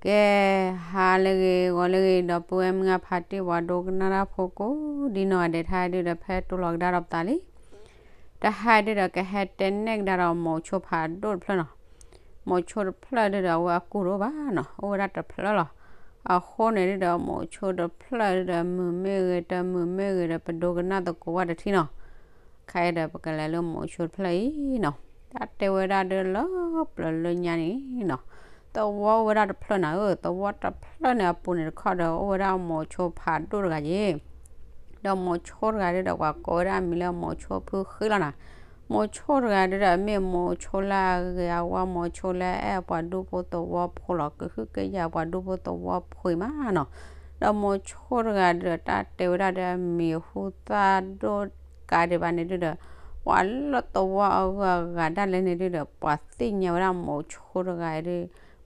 ကဲ, ဟါလၢအဂ့ၤ ဂီၤလၢအဂ့ၤ ဒီပုၢ်ဝဲၢ်မုၢ်ဂၤဖါတံၢ် ပှၤဒိကနၣ်တၢ်ဖိကိးဒ်နီၢ်ဂၤဒဲး တဟါဒုဒီး ဖဲတိၢ်လီၤကဒါဒီးပသးလံ. တဟါဒုဒီး ကဟဲတဲနဲၣ်ကဒါဒီး မိၤဆိဖးဒိၣ်တဖျၢၣ်နီၤ. မိၤဆိတဖျၢၣ်ဒုဒီး အဝဲအကူၣ်တအိၣ်ဘၣ်နီၤ, အိၣ်ဝဲဒၣ်တဖျၢၣ်လီၤ. အဃိန့ၣ်ဒုဒီး မိၤဆိတဖျၢၣ်ဒုဒီး မုာ်မ့ၢ်ဂ့ၤ တမုာ်မ့ၢ်ဂ့ၤဒီး ပဒိကနၣ်သကိးဝဲတထံၣ်နီၤ. ခဲအံၤဒီး ပကလဲၤလၢမိၤဆိတဖျၢၣ်အံၤနီၤ. တၢ်တဲဝဲဒၣ်ဒုလၢပျၢၤလၢညါန့ၣ်နီၤ, သဝီအိၣ်ဝဲဒၣ်တဖျၢၣ်နၤဧၢ, သဝီတဖျၢၣ်န့ၣ်အပူၤန့ၣ်တခီဒီး အိၣ်ဝဲဒၣ်မိၤဆိဖးဒိၣ်တဂၤယ့ၤ. ဒီးမိၤဆိတဂၤဒုဒီး ပှၤကိးဝဲဒၣ်အမံၤလၢမိၤဆိဖုဃ့လီၤနၤ. မိၤဆိတဂၤဒုဒီး မ့ၢ်မိၤဆိလၢအဂ့ၤအဝါ, မိၤဆိလၢအအဲၣ်ပှၤဒူဖိသဝီဖိလီၤ, ကဟုကယာ်ပှၤဒူဖိသဝီဖိအံၤမးနီၤ. ဒီးမိၤဆိတဂၤဒုဒီး တၢ်တဲဝဲဒၣ်ဒီးအမံၤဟူသၣ်ဒိၣ်ကးဒံးဘၣ်န့ၣ်ဒုဒီး ပှၤလၢသဝီအဂုၤအဂၤဒၣ်လဲာ်န့ၣ်ဒုဒီး ပှၤသ့ၣ်ညါဝဲဒၣ်မိၤဆိတဂၤအံၤဒု,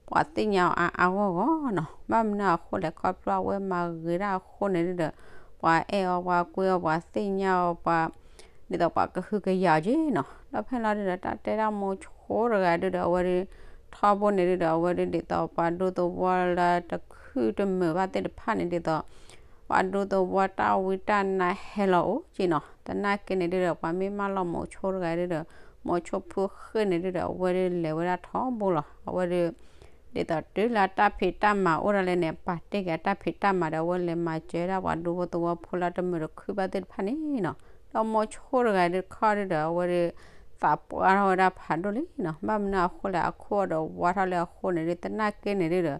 ပှၤသ့ၣ်ညါအီၤအါအါဂီၢ်ဂီၢ်နီၤ. ဘၣ်မနုၤအဃိလဲၣ်, ခီဖျိအဝဲမၤဂ့ၤတၢ်အဃိန့ၣ်ဒုဒီး ပှၤအဲၣ်အီၤ ပှၤကွံအီၤ ပှၤသ့ၣ်ညါအီၤ ပှၤ ဒ်သိးပှၤကဟုကယာ်အီၤက့နီၤ. ဒီးဖဲလီၤဒုဒီး တၢ်တဲဒၣ်မိၤဆိတဂၤဒုဒီး အဝဲဒု ထီဘိန့ၣ်ဒုဒီး အဝဲဒု ဒ်သိးပှၤဒူသဝီလၢတခုတမုာ်ဘၣ်သ့ၣ်တဖၣ်န့ၣ် ဒ်သိး ပှၤဒူသဝီတၢ်ဝံတၢ်နါဟဲလီၤအိၣ်က့နီၤ. သနာ်က့န့ၣ်ဒုဒီး ပှၤမ့ၢ်မၢလီၤမိၤဆိတဂၤဒုဒီး မိၤဆိဖုဃ့န့ၣ်ဒုဒီး အဝဲဒုလဲၤဝဲဒၣ်ထီဘိလီၤ. အဝဲဒု ဒ်သိးတုၤလၢအတၢ်ဖံးတၢ်မၤအိၣ်ဒၣ်လဲာ်န့ၣ် ပာ်တ့ၢ်က့ၤအတၢ်ဖံးတၢ်မၤဒီး အဝဲလဲၤမၤစၢၤဒၣ်ပှၤဒူဖိသဝီဖိလၢတမုာ်တခုဘၣ်သ့ၣ်တဖၣ်န့ၣ်နီၤ. ဒီးမိၤဆိတဂၤဒုခီဒုဒီး အဝဲဒု သးပှၢ်ထီၣ်ဝဲဒၣ်ဖးဒိၣ်လံနီၤ. ဘၣ်မနုၤအဃိလဲၣ်, အခိၣ်အဒီးဝါထီၣ်လၢအဃိန့ၣ်ဒု သနာ်က့န့ၣ်ဒုဒီး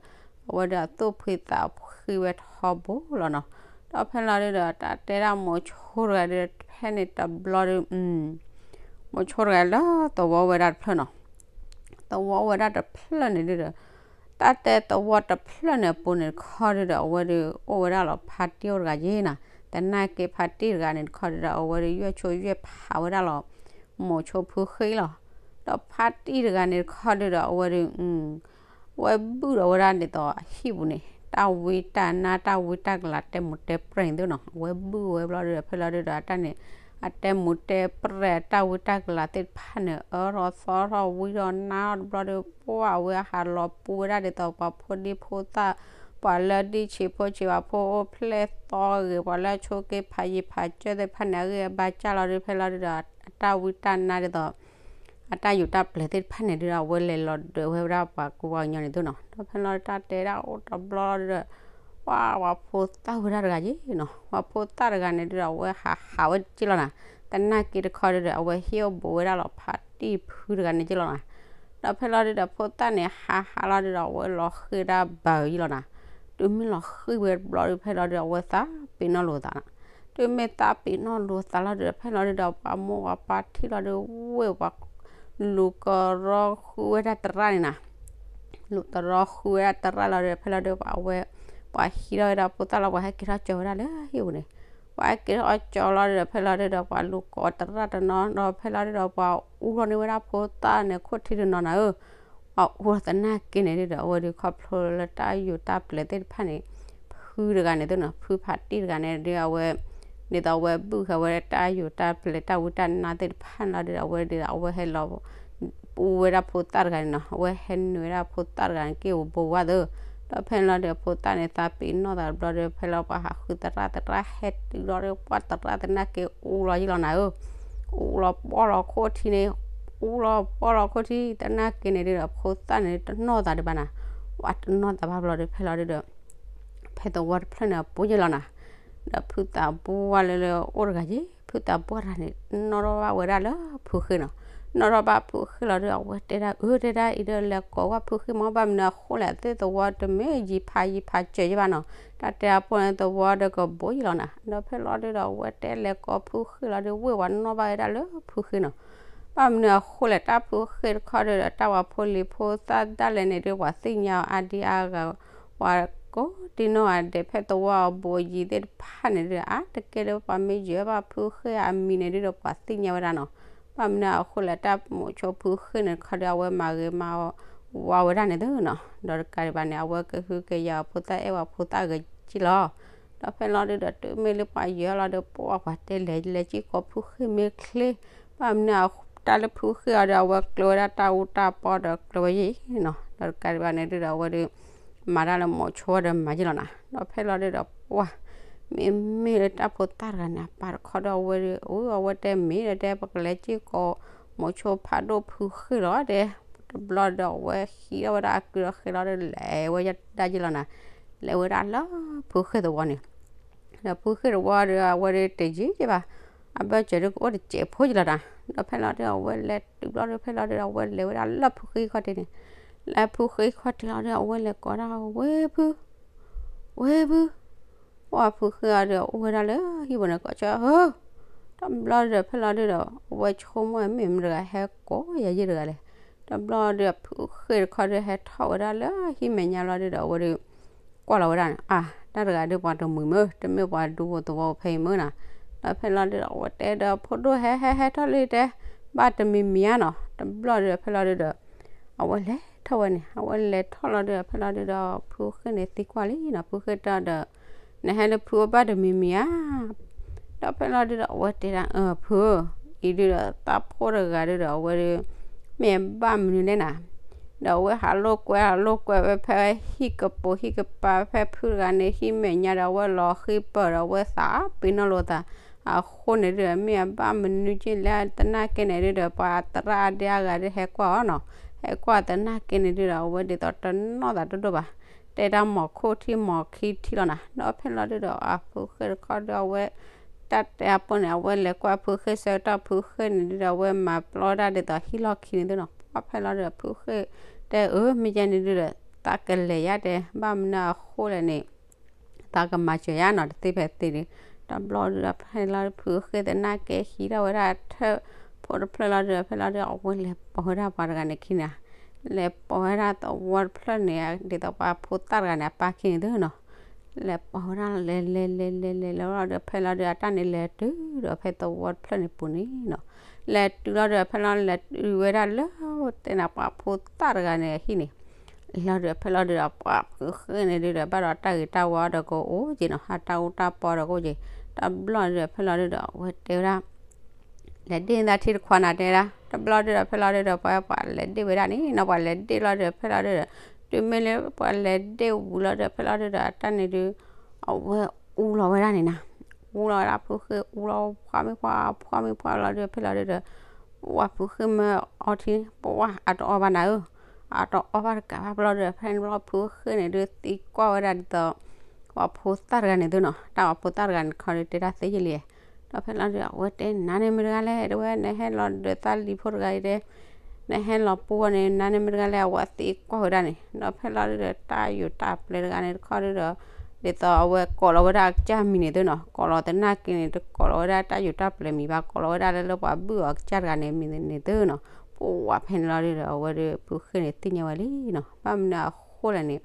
အဝဲဒုအသူၣ်ဖှံသးဖှံဝဲထီဘိလီၤနီၤ. ဒီးဖဲလီၤဒုဒီး တၢ်တဲဒၣ်မိၤဆိတဂၤဒု ဖဲန့ၣ်တဘျီဒု မိၤဆိတဂၤလၢသဝီဝဲဒၣ်တဖျၢၣ်နီၤ. သဝီဝဲဒၣ်တဖျၢၣ်န့ၣ်ဒုဒီး တၢ်တဲသဝီတဖျၢၣ်န့ၣ်အပူၤန့ၣ်တခီဒုဒီး အဝဲဒု အိၣ်ဝဲဒၣ်လီၤဖါတံၢ်အိၣ်တဂၤယ့နီၤ. သနာ်က့ဖါတံၢ်တဂၤန့ၣ်တခီဒုဒီး အဝဲဒု ယွဲၢ်ဆိယွဲၢ်ဖးဝဲဒၣ်လီၤ မိၤဆိဖုဃ့လီၤ. ဒီးဖါတံၢ်တဂၤန့ၣ်တခီဒုဒီး အဝဲဒု အဝဲဘုၣ်ဒီးဝဲဒၣ်ဒ်သိးအဟံၣ်ပူၤန့ၣ် တၢ်ဝံတၢ်နါ တၢ်ဝံတၢ်ကလၤ တဲမူတဲပြဲၢ်န့ၣ်သုနီၤ. အဝဲဘုၣ်ဝဲဘျီဒုဒီး ဖဲလီၤဒုဒီး အတၢ်န့ၣ် အတဲမူတဲပြဲၢ် တၢ်ဝံတၢ်ကလၤသ့ၣ်တဖၣ်န့ၣ် အၢထီၣ်သီထီၣ် ဝံထီၣ်နါထီၣ်တဘျီဒု ပှၢ်ဝဲ အဟးလီၤပူၤဝဲဒၣ်ဒ်သိးပှၤဖိဒံဖိသၣ်, ပှၤလၢဒံၣ်ဆံးဖိဆံး ပှၤဖိအိၣ်ဖျဲၣ်သီဂ့ၤ, ပှၤလၢဆိးက့ဖးယံၤဖးစၢၢ်သ့ၣ်တဖၣ်န့ၣ် အဂံၢ်အဘါစၢ်လီၤဒု ဖဲလီၤဒုဒီး အတၢ်ဝံတၢ်နါဒ်သိး အတၢ်ယူးတၢ်ပျဲၤသ့ၣ်တဖၣ်န့ၣ်ဒုဒီး အဝဲလဲၤလီၤဒၢးဝဲဒၣ်ပှၤကူပှၤကညီန့ၣ်သုနီၤ. ဒီးဖဲလီၤဒု တၢ်တဲဒၣ်အိၣ်တဘျီလီၤဒုဒီး ပှၤ ပှၤဖိသၣ်ဝဲဒၣ်တဂၤယ့နီၤ. ပှၤဖိသၣ်တဂၤန့ၣ်ဒုဒီး အဝဲဟးဟးဝဲက့လီၤနၤ. သနာ်က့တခီဒုဒီး အဝဲဟ့ၣ်အိၣ်ဘူးဝဲဒၣ်လီၤဖါတံၢ်ဖုတဂၤန့ၣ်က့လီၤနၤ. ဒီးဖဲလီၤဒုဒီး ဖိသၣ်န့ၣ် ဟးဟးလီၤဒုဒီး အဝဲလီၤဃံၢ်ဒၣ်ဘၣ်ယ့လီၤနၤ. တုၤမ့ၢ်လီၤဃံၢ်ဝဲတဘျီဒု ဖဲလီၤဒုဒီး အဝဲသးပ့ၤနီၣ်လိာ်သးနၤ. တုၤမ့ၢ်သးပ့ၤနီၣ်လိာ်သးလီၤဒုဒီး ဖဲလီၤဒုဒီး ပှၤမိၢ်ပှၤပၢ်ထံၣ်လီၤဒု ဝ့ၢ်ပှၤလူၤကရီဃုဝဲဒၣ်သရၣ်န့ၣ်နၤ. လူၤတရီဃုဝဲဒၣ်သရၣ်လီၤဒုဒီး ဖဲလီၤဒု ပှၤဝဲ ပှၤဟံးထီၣ်ဝဲဒၣ်ဖိသၣ်လီၤ ပှၤဟဲက့ၤထီၣ်ကၠီၤဝဲဒၣ်လၢဟံၣ်ပူၤန့ၣ်. ပှၤဟဲက့ၤထီၣ်ကၠီၤလီၤဒုဒီး ဖဲလီၤဒုဒီး ပှၤလူၤကိးသရၣ်တနီၤဒီး ဖဲလီၤဒုဒီး ပှၤအူလီၤန့ၢ်ဝဲဒၣ်ဖိသၣ်န့ၣ် ခိၣ်ထံးတနီၤနၤဧၢ. ပှၤအူလီၤသနာ်က့န့ၣ်ဒုဒီး အဝဲဒုခီဖျိလၢတၢ်ယူးတၢ်ပျဲၤသ့ၣ်တဖၣ်န့ၣ် ဖုတဂၤန့ၣ်သုနီၤ, ဖုဖါတံၢ်တဂၤန့ၣ်ဒု အဝဲ ဒ်သိးအဝဲဘုၣ်ဃာ်ဝဲတၢ်ယူးတၢ်ပျဲၤ တၢ်ဝံတၢ်နါသ့ၣ်တဖၣ်န့ၣ်လီၤဒုဒီး အဝဲဒု အဝဲဟဲလီၤ ပူဝဲဒၣ်ဖိသၣ်တဂၤန့ၣ်နီၤ, အဝဲဟဲနုာ်ဝဲဒၣ်ဖိသၣ်တဂၤန့ၣ် က့ၢ်ပူၤဘိဝဲသၢ. ဒီးဖဲန့ၣ်လီၤဒုး ဖိသၣ်န့ၣ် သးပ့ၤနီၣ်သးတဘျီဒီး ဖဲလီၤပှၤဟးဃုသရၣ် သရၣ်ဟဲတုၤလီၤဒီး ပှၤသရၣ်သနာ်က့အူလီၤယံလီၤနၤဧၢ, အူလီၤပီၣ်လီၤခိၣ်ထံန့ၣ်, အူလီၤပီၣ်လီၤခိၣ်ထံ သနာ်က့န့ၣ်ဒုးဒီး ဖိသၣ်န့ၣ် တနီၢ်သးဒံးဘၣ်နၤ, ပှၤတနီၢ်သးဘၣ်ဘျီဒီး ဖဲလီၤဒုးဒီး ဖဲသဝီတဖျၢၣ်န့ၣ် အပူၤယံလီၤနၤ, ဒီးဖုသးပှၢ်လၢလၢအိၣ်တဂၤယ့ၢ် ဖုသးပှၢ်တဂၤန့ၣ် နီၣ်ထီၣ်ဘၣ်ဝဲဒၣ်လၢဖုဃ့နီၤ, နီၣ်ထီၣ်ဘၣ်ဖုဃ့လီၤဒီး အဝဲတဲဒၣ် အၢ တဲဒၣ်အံၤဒီး လဲၤကိးဝဲဖုဃ့မး ဘၣ်မနုၤအဃိလဲၣ် သ့ၣ်သဝီတမ့ၢ်ယံၤဖးယံၤဖးစၢၤယံဘၣ်နီၤ, တၢ်တဲအပိၢ်န့ၣ်သဝီဒီးကဘိယံလီၤနၤ, ဒီးဖဲလီၤဒုးဒီး အဝဲတဲလဲၤကိးဖုဃ့လီၤဒီး ဝ့ၢ်ဝဲနီၣ်ဘၣ်ဝဲဒၣ်လၢဖုဃ့နီၤ ဘၣ်မနုၤအဃိလဲၣ် တၢ်ဖုဃ့တခီဒီး တၢ်ဝဲဖိလံၤဖိသၣ်ဒၣ်လဲာ်န့ၣ်ဒုး ပှၤသ့ၣ်ညါအီၤအါဒံအါဂၤ, ပှၤကိးဒံနီၢ်ဂၤဒဲး ဖဲသဝီအဘူးအယံၤသ့ၣ်တဖၣ်န့ၣ်ဒုး အါတက့ၢ်ဒီး ပှၤမ့ၢ်ယုၢ်ဘၣ်ဖုဃ့အမံၤန့ၣ်ဒုးဒီး ပှၤသ့ၣ်ညါဝဲဒၣ်နီၤ, ဘၣ်မနုၤအဃိလဲၣ် တၢ်မိၤဆိဖုဃ့န့ၣ်တခီဒီး အဝဲမၤဂ့ၤမၤဝါဝဲဒၣ်န့ၣ်သုနီၤ, ဒီးတကးဒံးဘၣ်န့ၣ် အဝဲကဟုကယာ်အဖိသၣ် အဲၣ်ဝဲဖိသၣ်ဂ့ၤက့ၢ်လီၤ. ဒီးဖဲလီၤဒုးဒီး တုၤမ့ၢ်လၢပှၤယုၢ်လီၤဒီး ပှၤပှၤတဲလဲၤလဲၤက့ၤကိးဖုဃ့မ့ၢ်ချ့, ဘၣ်မနုၤတၢ်လၢဖုဃ့အီၤဒီး အဝဲကျၢၤဝဲဒၣ်တၢ်အူတၢ်ပီဒီးကျၢၤဝဲယံနီၤ, ဒီးတကးဒံးဘၣ်န့ၣ်ဒုးဒီး အဝဲဒုး မၤတၢ်လၢမိၤဆိဒီးမၤယ့ၢ်လီၤနၤ, ဒီးဖဲလီၤဒုဒီးပှၢ် မ့မ့ၢ်လၢတၢ်ဖိသၣ်တဂၤန့ၣ် အပၢ်တခီဒီးအဝဲဒုး အဝဲတဲမ့ၢ်ဒီးတဲ ပကလဲၤက့ၤကိး မိၤဆိဖးဒိၣ်ဖုဃ့ၢ်လီၤတဲ, တဘျီဒီးအဝဲဟံးထီၣ်ဝဲဒၣ်အကုဒီးဃ့ၢ်လီၤဒီး လဲၤဝဲဒၣ်ယ့ၢ်လီၤနၤ, လဲၤဝဲဒၣ်လၢဖုဃ့ၢ်သဝီန့ၣ် ဒီးဖုဃ့ၢ်တဝီဒီး အဝဲဒၣ်တယံာ်ယံာ်ဘၣ်, အဘၢၣ်စၢၤဒုကအိၣ်တစဲးဖိယလီၤတၢ်, ဒီးဖဲလီၤဒုး အဝဲလဲၤတုၤဘျီဒုး ဖဲလီၤဒုး အဝဲလဲၤဝဲဒၣ်လၢဖုဃ့ၢ်ခီၣ်ထံးန့ၣ်, လၢဖုဃ့ၢ်ခီၣ်ထံးလီၤဒုး အဝဲလဲၤကိးဒၣ် ဝ့ၢ်ဖု, ဝ့ၢ်ဖု, ပှၢ်ဖုဃ့ၢ်အီၤဒီး အိၣ်ဝဲဒၣ်လၢဟံၣ်ပူၤန့ၣ် ကိးဆၢဟၢ, တဘျီဒုး ဖဲလီၤဒုးဒီး အဝဲဆိကမိၣ်မ့ၢ်မတၤတဂၤဟဲကိးယၤယ့ၢ်တဂၤလဲၣ်, တဘျီဒုး ဖုဃ့ၢ်တခီဒုး ဟဲထီၣ်ဝဲဒၣ်လၢဟံၣ်မဲာ်ညါလီၤဒုးဒီး အဝဲဒုး ကွၢ်လီၤဝဲဒၣ်န့ၣ် အါ တၢ်တဂၤဒုးပှၤတမှံၤမ့ၢ် တမ့ၢ်ပှၤဒူဖိသဝီဖိဖဲအံၤမ့ၢ်နီၤ, ဒီးဖဲလီၤဒုးဒီး အဝဲတဲဒီးဖိဒိၣ် ဟဲဟဲဟဲထီၣ်လံတဲ, ဘၣ်တမံၤမံၤဧါနီၤ, တဘျီဒုးဒီး ဖဲလီၤဒုးဒီး အဝဲလဲၤထီၣ်ဝဲန့ၣ် အဝဲလဲၤထီၣ်လီၤဒုးဒီး ဖဲလီၤဒုးဒီး ဖုဃ့ၢ်န့ၣ်သံကွၢ်လံနီၤ, ဖုဃ့ၢ်တဲဒီး နဟဲလၢဖုအိၣ်ဘၣ်တမံၤမံၤဧါ ဒီးဖဲလီၤဒုးဒီး အဝဲတဲဒၣ် အၢ ဖုဧၢ, အံၤဒုးဒီး သးဖိတဂၤဒုးဒီး အဝဲဒုး မ့ၢ်ဘၣ်မနုၤလဲၣ်နၤ, ဒီးအဝဲဟးလိာ်ကွဲ ဟးလိာ်ကွဲဝဲဖဲဟံၣ်ကပိာ်ဟံၣ်ကပၤ ဖဲဖုတဂၤန့ၣ် ဟံၣ်မဲာ်ညါဒီး အဝဲလီၤဃံပၢၢ်ဒီး အဝဲသးပ့ၤနီၣ်လိာ်သး, အဃိန့ၣ်ဒုးဒီး မ့ၢ်အဘၣ်မနုၤက့လဲၣ် သနာ်က့န့ၣ်ဒုးဒီး ပှၤသရၣ်အဒဲအဂၤဒုး ဟဲကွၢ်အီၤနီၤ, ဟဲကွၢ်သနာ်က့န့ၣ်ဒုးဒီး အဝဲဒ်သိးတနီၣ်သးဒိၣ်ဒိၣ်ဘၣ်, တဲဒၣ်မီၤခိၣ်ထံမီၤခံထံလီၤနၤ, ဒီးဖဲလီၤဒုးဒီး အဖုဃ့ၢ်တခီဒီး အဝဲ တၢ်တဲအပူၤန့ၣ် အဝဲလဲၤကွၢ်ဖုဃ့ၢ်ဆၢကတီၢ် ဖုဃ့ၢ်န့ၣ်ဒုးဒီး အဝဲမၤပျီဒၣ်ဒ်သိးဟံၣ်လီၢ်ခံန့ၣ်သ့ၣ်နီၤ, ပှၢ်ဖဲလီၤဒုးဒီး ဖုဃ့ၢ်တဲ အၢ မ့ၢ်ကဲန့ၣ်ဒုးဒီး သးကလဲၤယါတဲ ဘၣ်မနုၤအဃိလဲၣ်န့ၣ် သးကမၤစၢၤယါနီၤ တသ့ဖဲသ့ဒုး, တဘျီဒုးဒီး ဖဲလီၤဒုး ဖုဃ့ၢ်သနာ်က့ဟံးထီၣ်ဝဲဒၣ်ထၢၣ်ဖိတဖျၢၣ်လီၤဒုးဒီး ဖဲလီၤဒုးဒီး အဝဲလဲၤပိာ်ဝဲဒၣ်ပှၤတဂၤန့ၣ်ခံန့ၣ်, လဲၤပိာ်ဝဲဒၣ်သဝီတဖျၢၣ်န့ၣ် ဒ်သိးပှၤဖိသၣ်တဂၤန့ၣ် အပၢ်ခံန့ၣ်သ့ၣ်နီၤ, လဲၤပိာ်ဝဲဒၣ်လဲၤလဲၤလဲၤလဲၤလဲၤလီၤဒီး ဖဲလီၤဒုး အတၢ်န့ၣ်လဲၤတုၤဒီး ဖဲသဝီတဖျၢၣ်န့ၣ်ပူၤန့ၣ်နီၤ, လဲၤတုၤလီၤဒီး ဖဲလီၤလဲၤတုၤဝဲဒၣ်လၢ တဲနၤ ပှၤဖိသၣ်တဂၤန့ၣ်အဟံၣ်န့ၣ်, လီၤဒုး ဖဲလီၤဒုးဒီး ပှၤဖုဃ့ၢ်န့ၣ်ဒုးဒီး ဘၣ်ဒီးတၢ်ဂ့ၤတၢ်ဝါဒီးကအိၣ်က့ၤနီၤ, အတၢ်အူတၢ်ပီဒီးကအိၣ်က့ၤ, တဘျီဒုးဒီး ဖဲလီၤဒုးဒီး အဝဲတဲဝဲဒၣ် လဲၤဒ့ၣ်သးထံတခွးနၤတဲဒၣ်, တဘျီဒုးဒီး ဖဲလီၤဒုးဒီး ပှၤ ပှၤလဲၤဒ့ၣ်ဝဲဒၣ်န့ၣ်နီၤ, ပှၤလဲၤဒ့ၣ်လီၤဒုးဒီး ဖဲလီၤဒုးဒီး တုၤမ့ၢ်လၢပှၤလဲၤဒ့ၣ်ဝံၤလီၤဒုးဒီး ဖဲလီၤဒုးဒီး အတၢ်န့ၣ်ဒုး အဝဲအူလီၤဝဲဒၣ်န့ၣ်နၤ, အူလီၤဝဲဒၣ်ဖုဃ့ၢ် အူလီၤဖှီၣ်မ့ၢ်ဖှီၣ် ဖှီၣ်မ့ၢ်ဖှီၣ်လီၤဒုးဒီး ဖဲလီၤဒုးဒီး ပှၤဖုဃ့ၢ်မၢအီထံ ပှၤအတအီၣ်ဘၣ်နၤဧၢ, အတအီၣ်ဘၣ်တကးဘၣ်ဘျီဒုးဒီး ဖဲန့ၣ်ဘျီဖုဃ့ၢ်န့ၣ်ဒုးသံကွၢ်ဝဲဒၣ်ဒ်သိး ပှၤဖိသၣ်တဂၤန့ၣ်သ့ၣ်နီၤ, တၢ်ပှၤဖိသၣ်တဂၤန့ၣ်တခီဒုး တဲဒၣ်သ့ယလံ, ဒီးဖဲလီၤဒုးဒီး အဝဲတဲနၤန့ၣ်မ့ၢ်တဂၤလဲၣ် တဲဝဲ နဟဲလီၤဒုးသးလံၤဖိတဂၤအံၤတဲ နဟဲလီၤပူၤဝဲန့ၣ် နၤန့ၣ်မ့ၢ်တဂၤလဲၣ် အဝဲသံကွၢ်ဝဲဒၣ်န့ၣ်, ဒီးဖဲလီၤဒုးဒီး တၢ်ယူၤတၢ်ပျဲၤတဂၤန့ၣ်တခီဒုးဒီး ဒ်သိးအဝဲကိးလီၤဝဲဒၣ်အကစၢ်မံၤန့ၣ်သ့ၣ်နီၤ, ကိးလီၤသနာ်က့န့ၣ် တကိးလီၤဝဲဒၣ်တၢ်ယူၤတၢ်ပျဲၤမံၤဘၣ်, ကိးလီၤဝဲဒၣ်လၢလၢပှၤဘုၣ်အီၤကစၢ်တဂၤန့ၣ်မံၤန့ၣ်သ့ၣ်နီၤ, ပှၤဖဲန့ၣ်လီၤဒုးဒီး အဝဲဒုးဖုဃ့ၢ်န့ၣ်သ့ၣ်ညါဝဲလံနီၤ, ဘၣ်မနုၤအဃိလဲၣ်န့ၣ်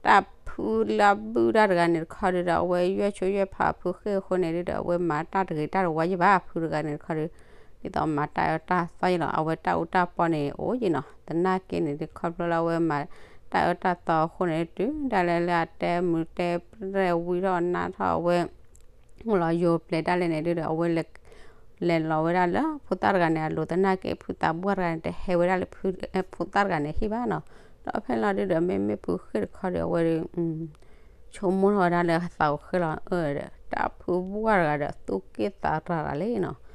တၢ်ဖုလၢအဘုၣ်တၢ်တဂၤန့ၣ်တခီဒုးဒီး အဝဲယွဲၢ်ဆိယွဲၢ်ဖးဖုဃ့ၢ်အဃိန့ၣ်ဒုးဒီး အဝဲမၤတၢ်တဂ့ၤတၢ်တဝါယံၤဘၣ် ဖုတဂၤန့ၣ်တခီဒုး ဒ်သိးမၤတၢ်အၢတၢ်သီယံၤလီၤ, အဝဲတၢ်အူတၢ်ပီန့ၣ် အိၣ်ယံၤနီၤ, သနာ်က့န့ၣ်ဒုး ခီဖျိလၢအဝဲမၤတၢ်အၢတၢ်သီအဃိန့ၣ် တုၤဒၣ်လဲာ်လၢအတဲမုာ်တဲပြဲၢ်ဝံၤထီၣ်နါထီၣ်အဝဲ အိၣ်လီၤယိၤပျဲၤဒၣ်လဲာ်န့ၣ်ဒုးဒီး အဝဲလဲၤ လဲၤလီၤဝဲဒၣ်လၢဖိသၣ်တဂၤန့ၣ် အလိၤသနာ်က့ ဖုသးပှၢ်တဂၤန့ၣ် တဟဲဝဲဒၣ်လၢ ဖိသၣ်တဂၤန့ၣ်ဟံၣ်ဘၣ်နီၤ, ဒီးဖဲလီၤဒုးဒီး မ့မ့ၢ်ဖုဃ့ၢ်တခီဒီး အဝဲဒုး ဆိကမိၣ်ထီၣ်ဝဲဒၣ်လၢအသးအိၣ်ဃ့ၢ်လီၤ အၢ တၢ်ဖုပှၢ်တဂၤဒီး သူၣ်က့ၣ်သးရၤလီၤလံနီၤ,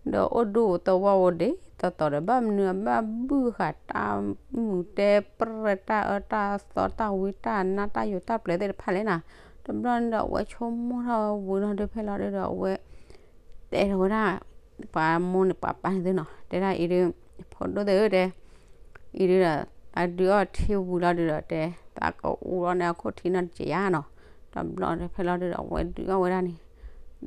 ဒီးအိၣ်ဒိၣ်သဝီအိၣ်ဒံးတီတီဒီး ဘၣ်မနုၤအဘၣ်ဘုၣ်ဃာ်တၢ်မုာ်တဲပြဲၢ် တၢ်အၢတၢ်သီ တၢ်ဝံတၢ်နါ တၢ်ယူၤတၢ်ပျဲၤသ့ၣ်တဖၣ်လဲၣ်နီၤ, တဘျီန့ၣ်ဒီး အဝဲဆိကမိၣ်ထီၣ်ဝံၤလီၤဒုး ဖဲလီၤဒုးဒီး အဝဲ တဲထီၣ်ဝဲဒၣ် ပှၤမိၢ်န့ၣ်ပှၤပၢ်န့ၣ်သ့ၣ်နီၤ တဲဒၣ်အံၤဒုး ဖိဒိၣ်သ့ၣ်ဧၢတဲ အံၤဒုးဒီး အဒုးအီၣ်ထံဝံၤလီၤဒုးဒီးတဲ သးကအူလီၤန့ၣ်အခိၣ်ထံနီတစဲးယါနီၤ, တဘျီဒီးဖဲလီၤဒုးဒီး အဝဲဒုးအီၣ်ဝဲဒၣ်န့ၣ်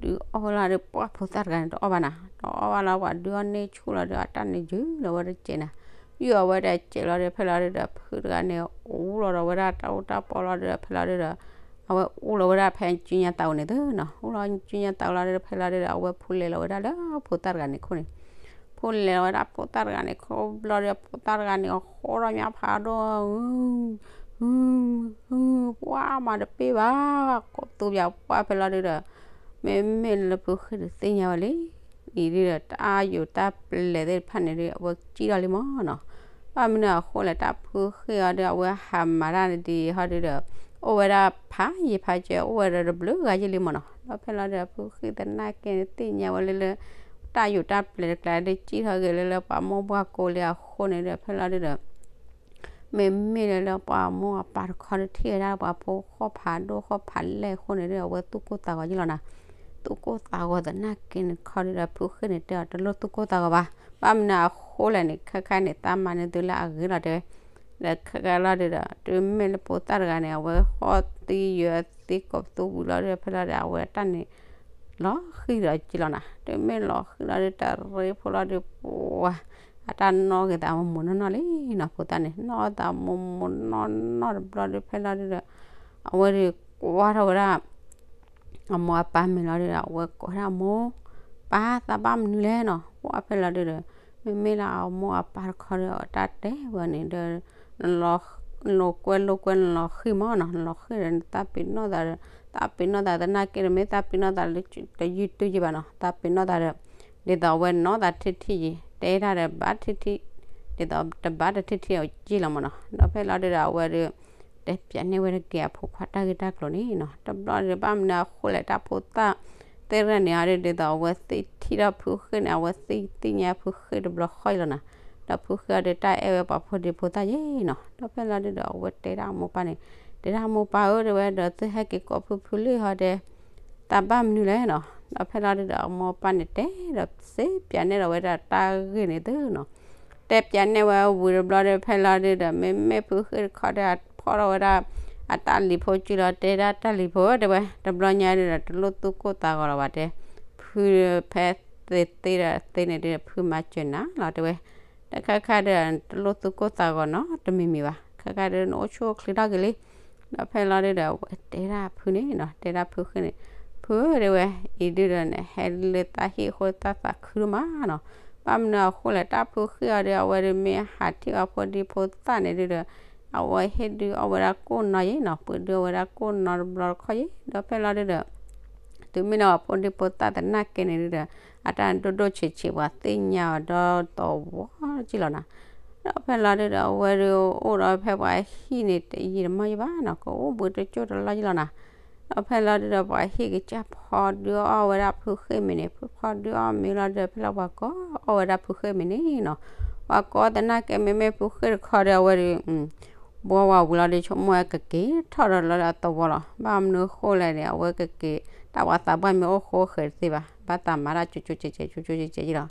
ဒုးအီၣ်ဝဲလီၤဒီး ပှၢ်ဖိသၣ်တဂၤန့ၣ် တအီၣ်ဘၣ်နၤ တအီၣ်ဘၣ်လီၤ ပှၤဒုးအီၣ်န့ၢ်ဆူၣ်လီၤဒီး အတၢ်န့ၣ်ယုာ်လီၤဝဲတစဲးနၤ, ယုာ်အီၣ်ဝဲတစဲးလီၤဒီး ဖဲလီၤဒုးဒီး ဖုတဂၤန့ၣ် အူလီၤဒီးဝဲဒၣ်တၢ်အူတၢ်ပီလီၤဒီး ဖဲလီၤဒုးဒီး အဝဲအူလီၤဝဲဒၣ်ဖဲကၠူညါသးအိၣ်န့ၣ်သ့ၣ်နီၤ, အူလီၤကၠူညါသးအိၣ်လီၤဒီး ဖဲလီၤဒုးဒီး အဝဲဖူလဲၤလီၤဝဲဒၣ်လၢဖိသၣ်တဂၤန့ၣ်ခိၣ်န့ၣ်, ဖူလဲၤလီၤဝဲဒၣ်ဖိသၣ်တဂၤန့ၣ်ခိၣ်ဘျီဒီး ဖိသၣ်တဂၤန့ၣ် အဃိထီၣ်ညါဖးဒိၣ် ပှၢ်မၤတပ့ၢ်ဘၣ် ကိးသူပၠးပှၢ်ဖဲလီၤဒုးဒီး မ့မ့ၢ်လၢဖုဃ့ၢ်ဒုးသ့ၣ်ညါဝဲလံ, အံၤဒုးဒီး တၢ်ယူၤတၢ်ပျဲၤသ့ၣ်တဖၣ်န့ၣ်ဒုး အဝဲကံၣ်ထီၣ်လံမးနီၤ, ဘၣ်မနုၤအဃိလဲၣ် တၢ်ဖုဃ့ၢ်အီၤဒီး အဝဲဟးမၤတၢ်ဒ်အံၤဟီဒုဒီး အိၣ်ဝဲဒၣ်ဖးယံာ်ဖးစၢၤ အိၣ်ဝဲဒီးတဘျုးဂၤယံာ်လံမ့ၢ်နီၤ. ဒီးဖဲလီၤဒုဒီး ဖုဃ့ၢ်သနာ်က့န့ၣ်သ့ၣ်ညါဝဲလၢလၢ တၢ်ယူးတၢ်ပျဲၤတကျါဒီး စံၣ်ထီၣ်ဂ့ၤလၢလၢပှၤမိၢ်ပှၢ်ကိးလံအဃိန့ၣ်ဒီး ဖဲလီၤဒုဒီး မ့မ့ၢ်လၢလၢပှၤမိၢ်အပၢ်တခီဒီး ထံၣ်ဝဲဒၣ်ပှၤဖိဃီၣ်ဖးဒိၣ်ဃီၣ်ဖးလဲၢ်အဃိန့ၣ်ဒီး အဝဲသူၣ်ကိၢ်သးဂီၤယံာ်လီၤနၤ. သူၣ်ကိၢ်သးဂီၤသနာ်က့န့ၣ်တခီဒုဒီး ဖုဃ့ၢ်န့ၣ်တဲအီၤ တလိၣ်သူၣ်ကိၢ်သးဂီၤဘၣ်. ဘၣ်မနုၤအဃိလဲၣ်န့ၣ် ခဲခါန့ၣ် သးမၤန့ၢ်သုလၢအဂ့ၤလီၤတဲဝဲ. ဒီးခဲခါလီၤဒုဒီး တုၤမ့ၢ်လၢဖိသၣ်တဂၤန့ၣ် အဝဲဃီၣ်သံယၢၤသံကိးပသူဝံၤလီၤဒုဒီး ဖဲလီၤဒုဒီး အဝဲတၢ်န့ၣ် လီၤဃံၤဒီးက့လီၤနၤ. တုၤမ့ၢ်လီၤဃံၤလီၤဒုဒီး တရ့ဖိလီၤဒုဒီး ပှၤ အတၢ်နီၣ်ဂ့ၤသးမိၢ်မိၢ်နီၢ်နီၢ်လံနီၤ. ဖိသၣ်န့ၣ် နီၣ်သးမိၢ်မိၢ်နီၢ်နီၢ်တဘျီဒုဒီး ဖဲလီၤဒုဒီး အဝဲဒုဒီးကွၢ်ထီၣ်ဝဲဒၣ် အမိၢ်အပၢ်မဲာ်လီၤဒုဒီး အဝဲကိးဝဲဒၣ်အမိၢ်ပၢ် သးဘၣ်မနုၤလဲၣ်နီၤ. ပှၤဖဲလီၤဒုဒီး မ့မ့ၢ်လၢအမိၢ်အပၢ်တခီဒီး တၢ်တဲဝဲန့ၣ်ဒီး နလီၤကွဲလိာ်ကွဲ နလီၤဃံၤမးနီၤ. နလီၤဃံၤဒီး နသးပ့ၤနီၣ်သးဒီး သးပ့ၤနီၣ်သးသနာ်က့ဒီး မ့ၢ်သးပ့ၤနီၣ်သးလၢတယုၢ်တယုၢ်ဘၣ်နီၤ. သးပ့ၤနီၣ်သးဒီး ဒ်သိးအဝဲနီၢ်သးထံထံယံၤ တဲတၢ်ဒီးဘၣ်ထံထံ ဒ်သိးတဘၣ်တထံထံအက့လီၤမးနီၤ. ဒီးဖဲလီၤဒုဒီး အဝဲဒီး တဲပၠးန့ၢ်ဝဲတက့ၢ်အဖိခွါတၢ်ဂ့ၢ်တၢ်ကျိၤန့ၣ်နီၤ. တဘျီဒီး ဘၣ်မနုၤအဃိလဲၣ် တၢ်ဖိသၣ်သ့ၣ်တဖၣ်န့ၣ်အီၤဒီး ဒ်သိးအဝဲသ့ၣ်ထံၣ်ထီၣ်ဖုဃ့ၢ်န့ၣ် အဝဲသ့ၣ်သ့ၣ်ညါဖုဃ့ၢ်တဘျီဃီအံၤလီၤနၤ. ဒီးဖုဃ့ၢ်အီၤဒီးတၢ်အဲၣ်ဝဲပှၤဖိဒံဖိသၣ်ယဲနီၤ. ဒီးဖဲလီၤဒုဒီး အဝဲတဲဒၣ်အမိၢ်ပၢ်န့ၣ် တဲဒၣ်အမိၢ်ပၢ်ဧၢ တဲဝဲ ဒီးသုဟဲက့ၤကိးဖုဖုလံဟီဒီး သးဘၣ်မနုၤလဲၣ်နီၤ. ဒီးဖဲလီၤဒုဒီး အမိၢ်ပၢ်န့ၣ်တဲဒီး စ့ပၠးန့ၢ်ဒီးဝဲဒၣ်တၢ်ဂ့ၢ်န့ၣ်သုနီၤ. တဲပၠးန့ၢ်ဝဲဝံၤတဘျီဒီး ဖဲလီၤဒုဒီး မ့မ့ၢ်ဖုဃ့ၢ်တခီဒီး အဖီၣ်ထီၣ်ဝဲဒၣ် အတၢ်လံၤဖိစုလီၤ တဲဒၣ်တၢ်လံၤဖိဧၢ တဲဝဲ တဘျီညါဒုဒီး တလိၣ်သူၣ်ကိၢ်သးဂီၤလီၤဘၣ်တဲ. ဖုဖဲသ့သ့ဒီးသ့န့ၣ်ဒုဒီး ဖုမၤစၢၤနၤလီၤတဲဝဲ. တခါခါဒီး တလိၣ်သူၣ်ကိၢ်သးဂီၤနီတမံၤမံၤဘၣ်. ခါခါဒီး နအိၣ်ဆူၣ်အိၣ်ချ့ထီၣ်က့ၤလံ. ဒီးဖဲလီၤဒုဒီး အဝဲတဲဒၣ်ဖုန့ၣ်နီၤ တဲဒၣ်ဖုဃ့ၢ်န့ၣ် ဖုဧၢ တဲဝဲ အံၤဒုဒီး နဟဲလၢသးဟံၣ်အဃိ သးသးခုဒိၣ်မးနီၤ. ဘၣ်မနုၤအဃိလဲၣ် တၢ်ဖုဃ့ၢ်အီၤဒီး အဝဲဒီးမ့ၢ်ဟးထံၣ်အဖိဒံဖိသၣ်န့ၣ်ဒုဒီး အဝဲဟ့ၣ်ဒုးအီၣ်ဝဲဒၣ်ကိၢ်နီၤယဲနီၤ. ပှ့ၤဒုးအီၣ်ဝဲဒၣ်ကိၢ်နီတဘျီတခီၣ်ယဲ ဒီးဖဲလီၤဒုဒီး တုၤမ့ၢ်လၢအဖိဒံဖိသၣ်သနာ်က့န့ၣ်ဒုဒီး အတၢ်ဒိၣ်ဒိၣ်ဆံးဆံး ပှၤသ့ၣ်ညါအီၤဒီးသဝီက့လီၤနၤ. ဒီးဖဲလီၤဒုဒီး အဝဲဒုးအိၣ်ဒီးဖဲပှၤဟံၣ်န့ၣ် တယံာ်တမီၢ်ယဲဘၣ်နီၤ ကအိၣ်ဘှံးတကၠိၢ်တလီၢ်ယဲလီၤနၤ. ဒီးဖဲလီၤဒုဒီး ပှၤဟံၣ်ကစၢ်ဖီဒုးအီၣ်ဝဲဒၣ်ဖုဃ့ၢ်မ့ၤန့ၣ် ဖုဖီဒုးအီၣ်မ့ၤလီၤဒီး ဖဲလီၤပှၤကိးအီၣ်ဝဲဒၣ်ဖုဃ့ၢ်မ့ၤန့ၣ်နီၤ. ပှၤကိးသနာ်က့ မ့မ့ၢ်ဖုဃ့ၢ်တခီဒီး အဝဲဒုး ဘှီဝဲဝံၤလီၤဒီး ဆိကမိၣ်ဝဲကက့ၤထီၣ်ဒီးလီၤဒီး အသဝီလီၤ. ဘၣ်မနုၤအဃိလဲၣ်န့ၣ် အဝဲကက့ၤ တၢ်ပှၤသးပှၢ်မ့ၢ်အိၣ်ဃိဃဲၤတသ့ဘၣ် ဘၣ်သးမၤတၢ်ကၠိကၠိကဲကဲ ကၠိကၠိကဲကဲယဲလီၤ.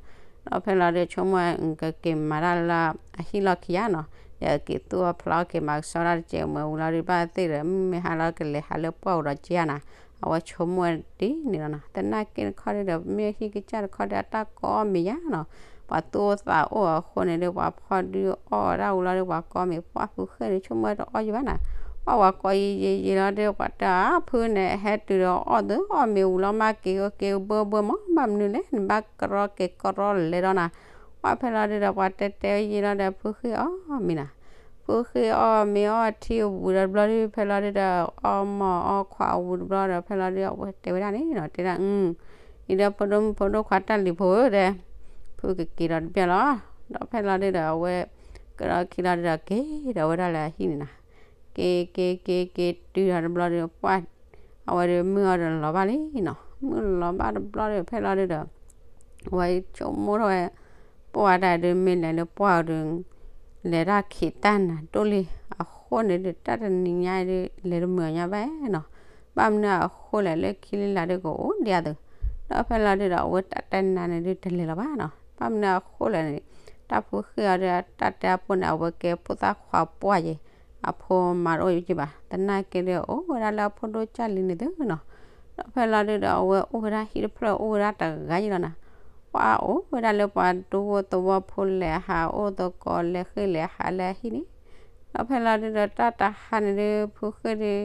ဒီးဖဲလီၤဒုး ဆိကမိၣ်ဝဲ ကက့ၤမၤတၢ်လၢအဟံၣ်လီၢ်ခံယါနီၤ ဒီးက့ၤသူၣ်အီၣ်ဖျးအီၣ်က့ၤ မၤကဆှီတၢ်တကဲးမ့ၢ်ဝံၤလီၤဒုး ဘၣ်သ့ၣ်ဒီး မ့ၢ်ဟါလီၤကလဲၤဟးလၢပှၢ်အိၣ်ဒီးက့ယါနၤ. အဝဲဆိကမိၣ်ဝဲဒ်န့ၣ်လီၤနီၤ. သနာ်က့တခီဒုဒီး မ့ၢ်ဟံၣ်ကစၢ်တခီဒီး အတၢ်ကိးအီၣ်မ့ၤယါနီၤ. ပှၤသူၣ်အိၣ်သးအိၣ်အဃိန့ၣ်ဒီး ပှၤဖီဒုးအီၣ်ဝဲဒၣ်ဝံၤလီၤဒီး ပှၤကိးမ့ၤ ပှၢ်ဖုဃ့ၢ်န့ၣ် ဆိကမိၣ်ဝဲတအီၣ်ယံၤဘၣ်နၤ. ပှၤဝၤကိးယံၤယံၤလီၤဒီး ပှၤတဲအါဖုန့ၣ် ဟဲတုၤဒီးအီၣ်သုအီၣ်မ့ၤဝံၤလီၤ မ့ၢ်က့ၤက့ၤဘၢဘၢမး ဘၣ်မနုၤလဲၣ် နဘၣ်ကရီက့ၤကရီလဲၤဒီးနၤ. ပှၢ်ဖဲလီၤဒုဒီး ပှၤတဲတဲယံၤလီၤဒီး ဖုဃ့ၢ်အီၣ်မ့ၤနၤ. ဖုဃ့ၢ်အီၣ်မ့ၤအီၣ်ထံဝံၤဒီးတဘျီဒု ဖဲလီၤဒုဒီး အီၣ်မီၢ်အီၣ်ခွါဝံၤတဘျီဒီး ဖဲလီၤဒုဒီး အဝဲတဲဝဲဒၣ်န့ၣ်နီၤ တဲဒၣ် အံၤဒီးဖိဒိၣ်မုၣ်ဖိဒိၣ်ခွါတၢ်လံၤဖိဧၢဒီး ဖုကက့ၤဒီးတဘျီလီၤ. ဒီးဖဲလီၤဒုဒီး အဝဲကဒီးခံလီၤဒုဒီး က့ၤဒီးဝဲဒၣ်လၢအဟံၣ်န့ၣ်နၤ. က့ၤက့ၤက့ၤက့ၤ တုၤဒီးတဘျီဒု ပှၢ် အဝဲဒုးမုၢ်အီၤဒီးလီၤဘၣ်လံနီၤ. မုၢ်လီၤဘၣ်တဘျီဒု ဖဲလီၤဒုဒီး အဝဲဆိကမိၣ်ထီၣ်ဝဲ ပှၢ်တၢ်ဒုးမ့ၢ်လဲၤလၢပှၢ်အီၤဒုး လဲၤတၢ်ခံးတၢ်နၤဒိၣ်လံ. အဃိန့ၣ်ဒုး တၢ်တနံၤညါဒုး လဲၤတမုာ်အီၤညါဘၣ်နီၤ. ဘၣ်မနုၤအဃိလဲၣ် လၢခံလၢလာ်ဒုးကအိၣ်ဒံးအသိး. ဒီးဖဲလီၤဒုဒီး အဝဲတၢ်တဲနၤန့ၣ်ဒုး တလဲၤလီၤဘၣ်နီၤ. ဘၣ်မနုၤအဃိလဲၣ်န့ၣ် တၢ်ဖုဃ့ၢ်အီၤဒုး တၢ်တဲအဖိန့ၣ် အဝဲကဲဖိသၣ်ခွါပှၢ်ယဲ အဖိမၤတအိၣ်ယုာ်က့ဘၣ်. သနာ်က့ဒုး အိၣ်ဝဲဒၣ်လၢအဖိဒိၣ်ကၢ်လံၤန့ၣ်သုနီၤ. ဒီးဖဲလီၤဒုဒီး အဝဲအိၣ်ဝဲဒၣ်ဟံၣ်တဖျၢၣ် အိၣ်ဝဲဒၣ်တဂၤယံၤလီၤနၤ. ပှၢ်အိၣ်ဝဲဒၣ်လၢပှၤဒူဖိသဝီဖိလဲၤဟး အိၣ်သကိးလဲၤဃ့ၢ်လဲၤဟးလၢအဟံၣ်န့ၣ်. ဒီးဖဲလီၤဒုဒီး တၢ်တဟါန့ၣ်ဒုး ဖုဃ့ၢ်ဒုး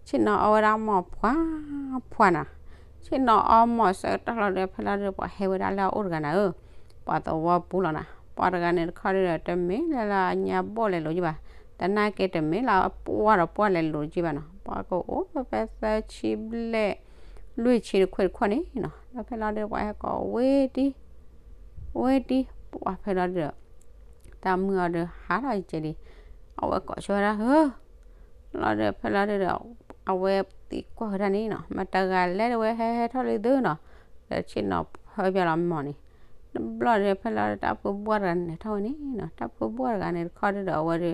ဆ့ၣ်နီၤအီၣ်ဝဲဒၣ်မီၢ်ဖှါဖှါနၤ. ဆ့ၣ်နီၤအီၣ်မီၢ်ဆၢကတီၢ်လီၤဒီး ဖဲလီၤဒုဒီး ပှၤဟဲဝဲဒၣ်လၢအအိၣ်တဂၤနၤဧၢ ပှၤသဝီပူၤလီၤနၤ. ပှၤတဂၤန့ၣ်တခီဒုဒီး တမ့ၢ်လၢလၢအညါဘီၣ်လဲၤလိာ်က့ဘၣ်. သနာ်က့တမ့ၢ်လၢအပှၢ်ဒီးပှၢ်လဲၤလိာ်က့ဘၣ်နီၤ. ပှၤကအိၣ်ဖဲသၢဆံဘျဲၣ် လွံၢ်ဆံတခွဲးတခွဲးန့ၣ်နီၤ. ဒီးဖဲလီၤဒုဒီး ပှၤဟဲကိးဝ့ၢ်တံၢ် ဝ့ၢ်တံၢ် ပှၢ်ဖဲလီၤဒုဒီး တၢ်မုၢ်အီၤဒီးဟးထီၣ်ကဲလံ, အဝဲကိးဆၢဝဲဒၣ်ဧၢ လီၤဒီးဖဲလီၤဒုဒီး အဝဲသံကွၢ်ဝဲဒၣ်န့ၣ်နီၤ မတၤတဂၤလဲၣ် တဝဲဟဲဟဲထီၣ်လံသုနီၤဒီးဆ့ၣ်နီၤဖၢပျီလီၤမၢ်န့ၣ်, တဘျီဒီးဖဲလီၤဒုတၢ်ဖုဘှီၣ်တဂၤန့ၣ်ထီၣ်ဝဲန့ၣ်နီၤ တၢ်ဖုဘှီၣ်တဂၤန့ၣ်တခီဒုဒီးအဝဲဒု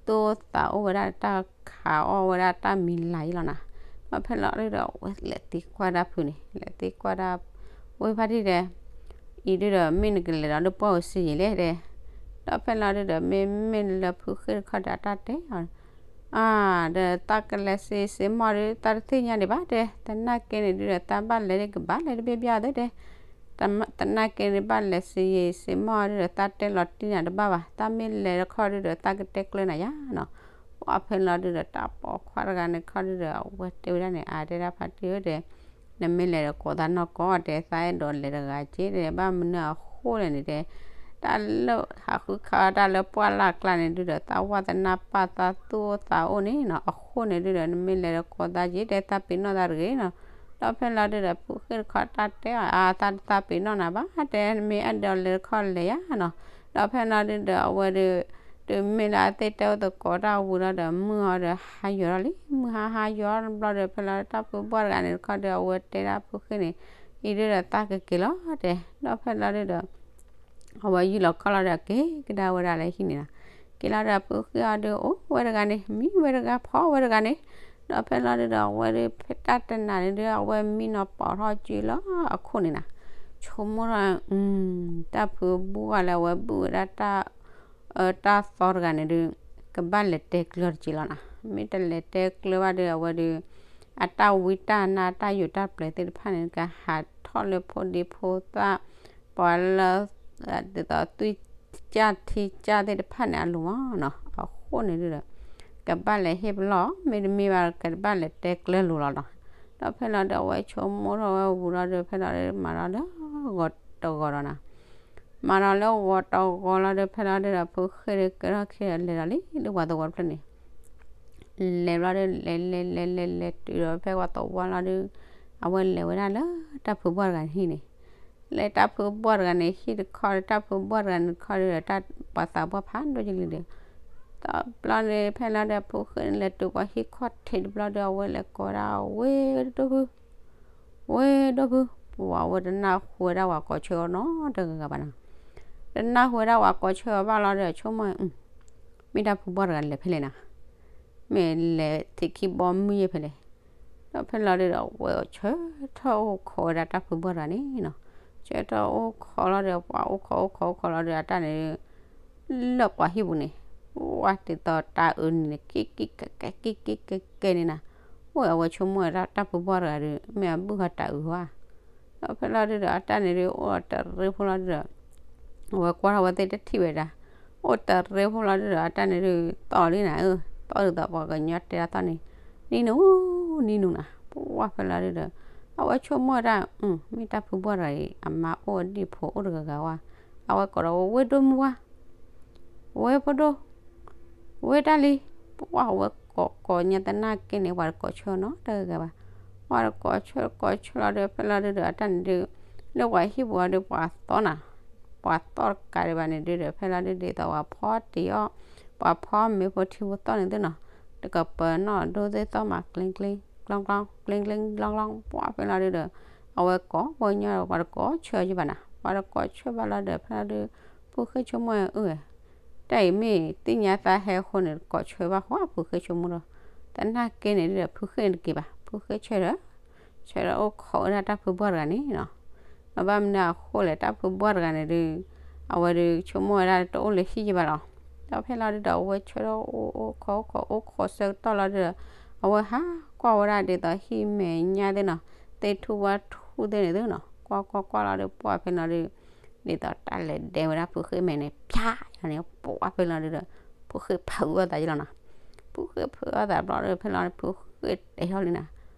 သူၣ်အိၣ်သးအိၣ်ဝဲဒၣ်တၢ်ခးအီၣ်ဝဲဒၣ်တၢ်မံၤလၤအံၤလီၤနီၤ, ဒီးဖဲလီၤဒုဒီးအဝဲလဲၤသံကွၢ်ဒၣ်ဖုန့ၣ် လဲၤသံကွၢ်ဒၣ် ဝဲဖါတံၢ်တဲ အံၤဒုဒီး မ့ၢ်နကလဲၤဒီးဒုပှၢ်ဧိၤစ့ယံာ်လဲၣ်တဲ, ဒီးဖဲလီၤဒုဒီး မ့မ့ၢ်လၢဖုဃ့ၢ်တခီဒီးတၢ်တဲအီၤ အၢ ဒီးတၢ်ကလဲၤစ့စ့မီၢ်ဒု တၢ်တသ့ၣ်ညါဒံးဘၣ်တဲ, သနာ်က့န့ၣ်ဒုဒီး တၢ်ဘၣ်လဲၤဒ်ကဘၣ်လဲၤတဘ့ၣ်ဘၣ်အသိးတဲ, သနာ်က့န့ၣ်ဘၣ်လဲၤစ့ယံာ်စ့မီၢ်ဒုဒီး တၢ်တဲလီၤတံၢ်နၤတဘၣ်ဘၣ်, တၢ်မ့ၢ်လဲၤတခီဒုဒီး တၢ်ကတဲကျၢၤနၤယါနီၤ, ပှၢ်ဖဲလီၤဒုဒီးတၢ်ပိာ်ခွါတဂၤန့ၣ်ခီဒုဒီး အဝဲတဲဝဲဒၣ်န့ၣ် အါတဲဒၣ်ဖါတံၢ်ဧၢတဲ နမ့ၢ်လဲၤဒီးကိးသးနီၢ်ကီၢ်တဲ သးအဲၣ်ဒိးလဲၤတဂၤက့တဲ ဘၣ်မနုၤအဃိလဲၣ်န့ၣ်တဲ, တၢ်လၢဟးဃုခးတၢ်လၢပှၢ်လၢ်ကျါန့ၣ်ဒုဒီး သးဝၢ်သနာ်ပၢ်သးသူၣ်အိၣ်သးအိၣ်န့ၣ်နီၤ, အဃိန့ၣ်ဒုဒီး နမ့ၢ်လဲၤဒီးကိးသးက့တဲ သးပ့ၤနီၣ်သးတဂ့ၤနီၤ, ဒီးဖဲလီၤဒုဒီး ဖုဃ့ၢ်တခီတၢ်တဲအီၤ အါ သးတသးပ့ၤနီၣ်နၤဘၣ်တဲ နမ့ၢ်အဲၣ်ဒိးလဲၤတခီလဲၤယါနီၤ, ဒီးဖဲလီၤဒုဒီး အဝဲဒု တုၤမ့ၢ်လၢအသ့ၣ်တဲအိၣ်သကိးတၢ်ဝံၤလီၤဒီး မုၢ်အီၤဒီးဟးယိာ်ထီၣ်လံ, မုၢ်ဟါဟးယိာ်တဘျီဒီး ဖဲလီၤဒုတၢ်ဖုဘှီၣ်တဂၤန့ၣ်တခီဒီး အဝဲတဲဒၣ်ဖုဃ့ၢ်န့ၣ် အံၤဒုဒီးသးကက့ၤလီၤတဲ, ဒီးဖဲလီၤဒုဒီး အဝဲယူၢ်လီၤခီၣ်လီၤဒီးက့ၤကဒါဝဲဒၣ်လၢဟံၣ်န့ၣ်လီၤ, က့ၤလီၤဒီးဖုဃ့ၢ်အီၤဒု အိၣ်ဝဲတဂၤန့ၣ် မံဝဲတဂၤ ဖီဝဲတဂၤန့ၣ်, ဒီးဖဲလီၤဒုဒီး အဝဲဒုဖဲတၢ်တနၤန့ၣ်ဒု အဝဲမံနီၤပိာ်ထီၣ်ကၠိလၢအခိၣ်န့ၣ်နီၤ, ဆိကမိၣ်ထီၣ် တၢ်ဖုဘှီၣ်လၢအဝဲဘုၣ်ဝဲဒၣ်တၢ် တၢ်သီတဂၤန့ၣ်ဒု ကဘၣ်လဲၤတဲကျၢၤတက့ၢ်လီၤနီၤ, မ့ၢ်တလဲၤတဲကျၢၤဘၣ်ဒီး အဝဲဒု အတၢ်ဝံတၢ်နါ တၢ်ယိာ်တၢ်ပျဲၤသ့ၣ်တဖၣ်န့ၣ် ကဟးထီၣ်လၢဖိဒံဖိသၣ် ပှၤလၢ ဒ်သိးသွံၣ်ကၢ်ထံကၢ်သ့ၣ်တဖၣ်န့ၣ် အလိၤမးနီၤ, အဃိန့ၣ်ဒုဒီး ကဘၣ်လဲၤဟ့ၣ်ပလီၢ် မ့တမ့ၢ်ဘၣ် ကဘၣ်လဲၤတဲကျၢၤလိၤလီၤနီၤ, ဒီးဖဲလီၤဒု အဝဲဆိကမိၣ်ထီၣ်ဝဲဝံၤလီၤဒီး ဖဲလီၤဒု မၤလီၤလၢဂီၤတဂီၤဒီးနီၤ မၤလီၤလၢဂီၤတဂီၤလီၤဒီး ဖဲလီၤဒုဒီး ဖုဃ့ၢ်ဒုကဲထီၣ်ခဲဒီး လဲၤဒီးလံလၢပှၤသဝီတဖျၢၣ်န့ၣ်, လဲၤဘျီဒီး လဲၤလဲၤလဲၤလဲၤလဲၤတုၤဒီးဖဲပှၤသဝီလီၤဒု အဝဲလဲၤဝဲဒၣ်လၢတၢ်ဖုဘှီၣ်တဂၤန့ၣ်ဟံၣ်န့ၣ်, လဲၤတၢ်ဖုဘှီၣ်တဂၤန့ၣ်ဟံၣ်တခီဒီး တၢ်ဖုဘှီၣ်တဂၤန့ၣ်တခီဒီး တၢ်ပှၤသးပှၢ်ဖးဒိၣ်ကလံၤဒီး တဘျီန့ၣ် ဖဲလီၤဒု ဖုဃ့ၢ်န့ၣ် လဲၤတုၤပှၤဟံၣ်ခီၣ်ထံးတဘျီဒီး အဝဲလဲၤကိးဒၣ်ဝဲဒိၣ်ဖု ဝဲဒိၣ်ဖု, ပှၤဝဲတနၢ်ဟူဝဲဒၣ်ပှၤကိးဆၢအီၤနီတဂၤဂၤဘၣ်နီၤ, တနၢ်ဟူဝဲဒၣ်ပှၤကိးဆၢအီၤဘၣ်လီၤဒီး ဆိကမိၣ် မ့ၢ်တၢ်ဖုဘှီၣ်တဂၤလဲၤဖဲလဲၣ်နီၤ, မ့ၢ်လဲၤထံးခံဘီမုၢ်ယဲၢ်ဖဲလဲၣ်, ဒီးဖဲလီၤဒုဒီး အဝဲဆၢထၢၣ်အိၣ်ခိးဝဲဒၣ်တၢ်ဖုဘှီၣ်တဂၤန့ၣ်နီၤ, ဆၢထၢၣ်အိၣ်ခိးလီၤဒီး ပှၤအိၣ်ခိးအိၣ်ခိးအိၣ်ခိးလီၤဒီး အတၢ်န့ၣ် လၢပှၤဟံၣ်ပူၤန့ၣ်, ဝဲဒ်သိးတၢ်အုးန့ၣ် ကံကံကဲကဲကံကံကဲကဲန့ၣ်နီၤ, အိၣ်အဝဲဆိကမိၣ်ဝဲဒၣ်တၢ်ဖုဘှီၣ်တဂၤဒီး မ့ၢ်အဘုၣ်ဟီတၢ်အုးဧါ, ဒီးဖဲလီၤဒုဒီး အတၢ်န့ၣ်ဒု အိၣ်တရ့ဖိလီၤဒုဒီး အဝဲကွၢ်ထီၣ်ဝဲသ့ၣ်တထံၣ်ဝဲဒၣ်, အိၣ်တရ့ဖိလီၤဒုဒီး အတၢ်န့ၣ်ဒု သီၣ်လံနၤဧၢ, သီၣ်ဒ်သိးပှၤကညီတဲဒၣ်သီၣ်န့ၣ်, နံၤနူၤ နံၤနူၤနၤ, ပှၢ်ဖဲလီၤဒုဒီး အဝဲဆိကမိၣ်ဝဲဒၣ် မ့ၢ်တၢ်ဖုဘှီၣ်တဂၤအံၤ အမါအိၣ်အဒံၣ်ဖိအိၣ်တဂၤဂၤဝဲ, အဝဲကိးဒီးဝဲ ဝဲဒိၣ်မုၢ်ဝါ ဝဲဖိဒိၣ် ဝဲတၢ်လံ, ပှၢ်ဝဲကိးကိးညါသနာ်က့န့ၣ် ပှၤတကိးဆၢနီတဂၤဂၤဘၣ်, ပှၤတကိးဆၢကိးဆၢလီၤဒီး ဖဲလီၤဒုဒီး အတၢ်န့ၣ်ဒု လၢပှၤဟံၣ်ပူၤအီၤဒု ပှၤသီၣ်နၤ, ပှၤသီၣ်တကးဒံးဘၣ်န့ၣ်ဒုဒီး ဖဲလီၤဒုဒ်သိးပှၤဖီတ့ၢ်အီၤ, ပှၤဖီမ့ၤဖိထံဖိသီၣ်န့ၣ်သုနီၤ, တကပၤနီၣ်ဒိသ့ၣ်သီၣ်မး ကျ့ကျ့ကျီကျီ ကျ့ကျ့ကျီကျီ ပှၢ်ဖဲလီၤဒုဒီး အဝဲကိးပှၤကညီဒီး ပှၤတကိးဆၢက့ဘၣ်နၤ, ပှၤတကိးဆၢဘၣ်လီၤဒီး ဖဲလီၤဒု ဖုဃ့ၢ်ဆိကမိၣ်အုၣ် တၢ်အံၤမ့ၢ်သ့ၣ်ညါသးဟဲအဃိန့ၣ် တကိးဆၢဘၣ်ဃီ ဖုဃ့ၢ်ဆိကမိၣ်ဒီး, သနာ်က့န့ၣ်ဒုဒီး ဖုဃ့ၢ်န့ၣ်တက့ၤဘၣ် ဖုဃ့ၢ်ဆၢဒီး ဆၢဒီးအိၣ်ခိးဝဲဒၣ်တၢ်ဖုဘှီၣ်တဂၤန့ၣ်နီၤ, ဒီးဘၣ်မနုၤအဃိလဲၣ် တၢ်ဖုဘှီၣ်တဂၤန့ၣ်ဒု အဝဲဒုဆိကမိၣ်ဝဲဒၣ်တအိၣ်လၢဟံၣ်က့ဘၣ်လီၤ, ဒီးဖဲလီၤဒုဒီး အဝဲဆၢဒီးအိၣ်အိၣ်ခိးအိၣ်ခိးအိၣ်ခိးဆၢကတီၢ်လီၤဒုဒီး အဝဲဟးကွၢ်ဝဲဒၣ်ဒ်သိးဟံၣ်မဲာ်ညါသ့ၣ်နီၤ, သ့ၣ်ထူၣ်ဝၣ်ထူၣ်သ့ၣ်န့ၣ်သုနီၤ, ကွၢ်ကွၢ်ကွၢ်လီၤဒု ပှၢ်ဖဲလီၤဒု ဒ်သိးတၢ်လဲၤဒဲဝဲဒၣ်ဖုဃ့ၢ်မဲာ်န့ၣ် ဖျါယၤန့ၣ် ပှၢ်ဖဲလီၤဒုဒီး ဖုဃ့ၢ်ဖုးအီၣ်သးယလီၤနီၤ, ဖုဃ့ၢ်ဖုးအီၣ်သးဘျီဒု ဖဲလီၤဒု ဖုဃ့ၢ်တဲထီၣ်လံနၤ,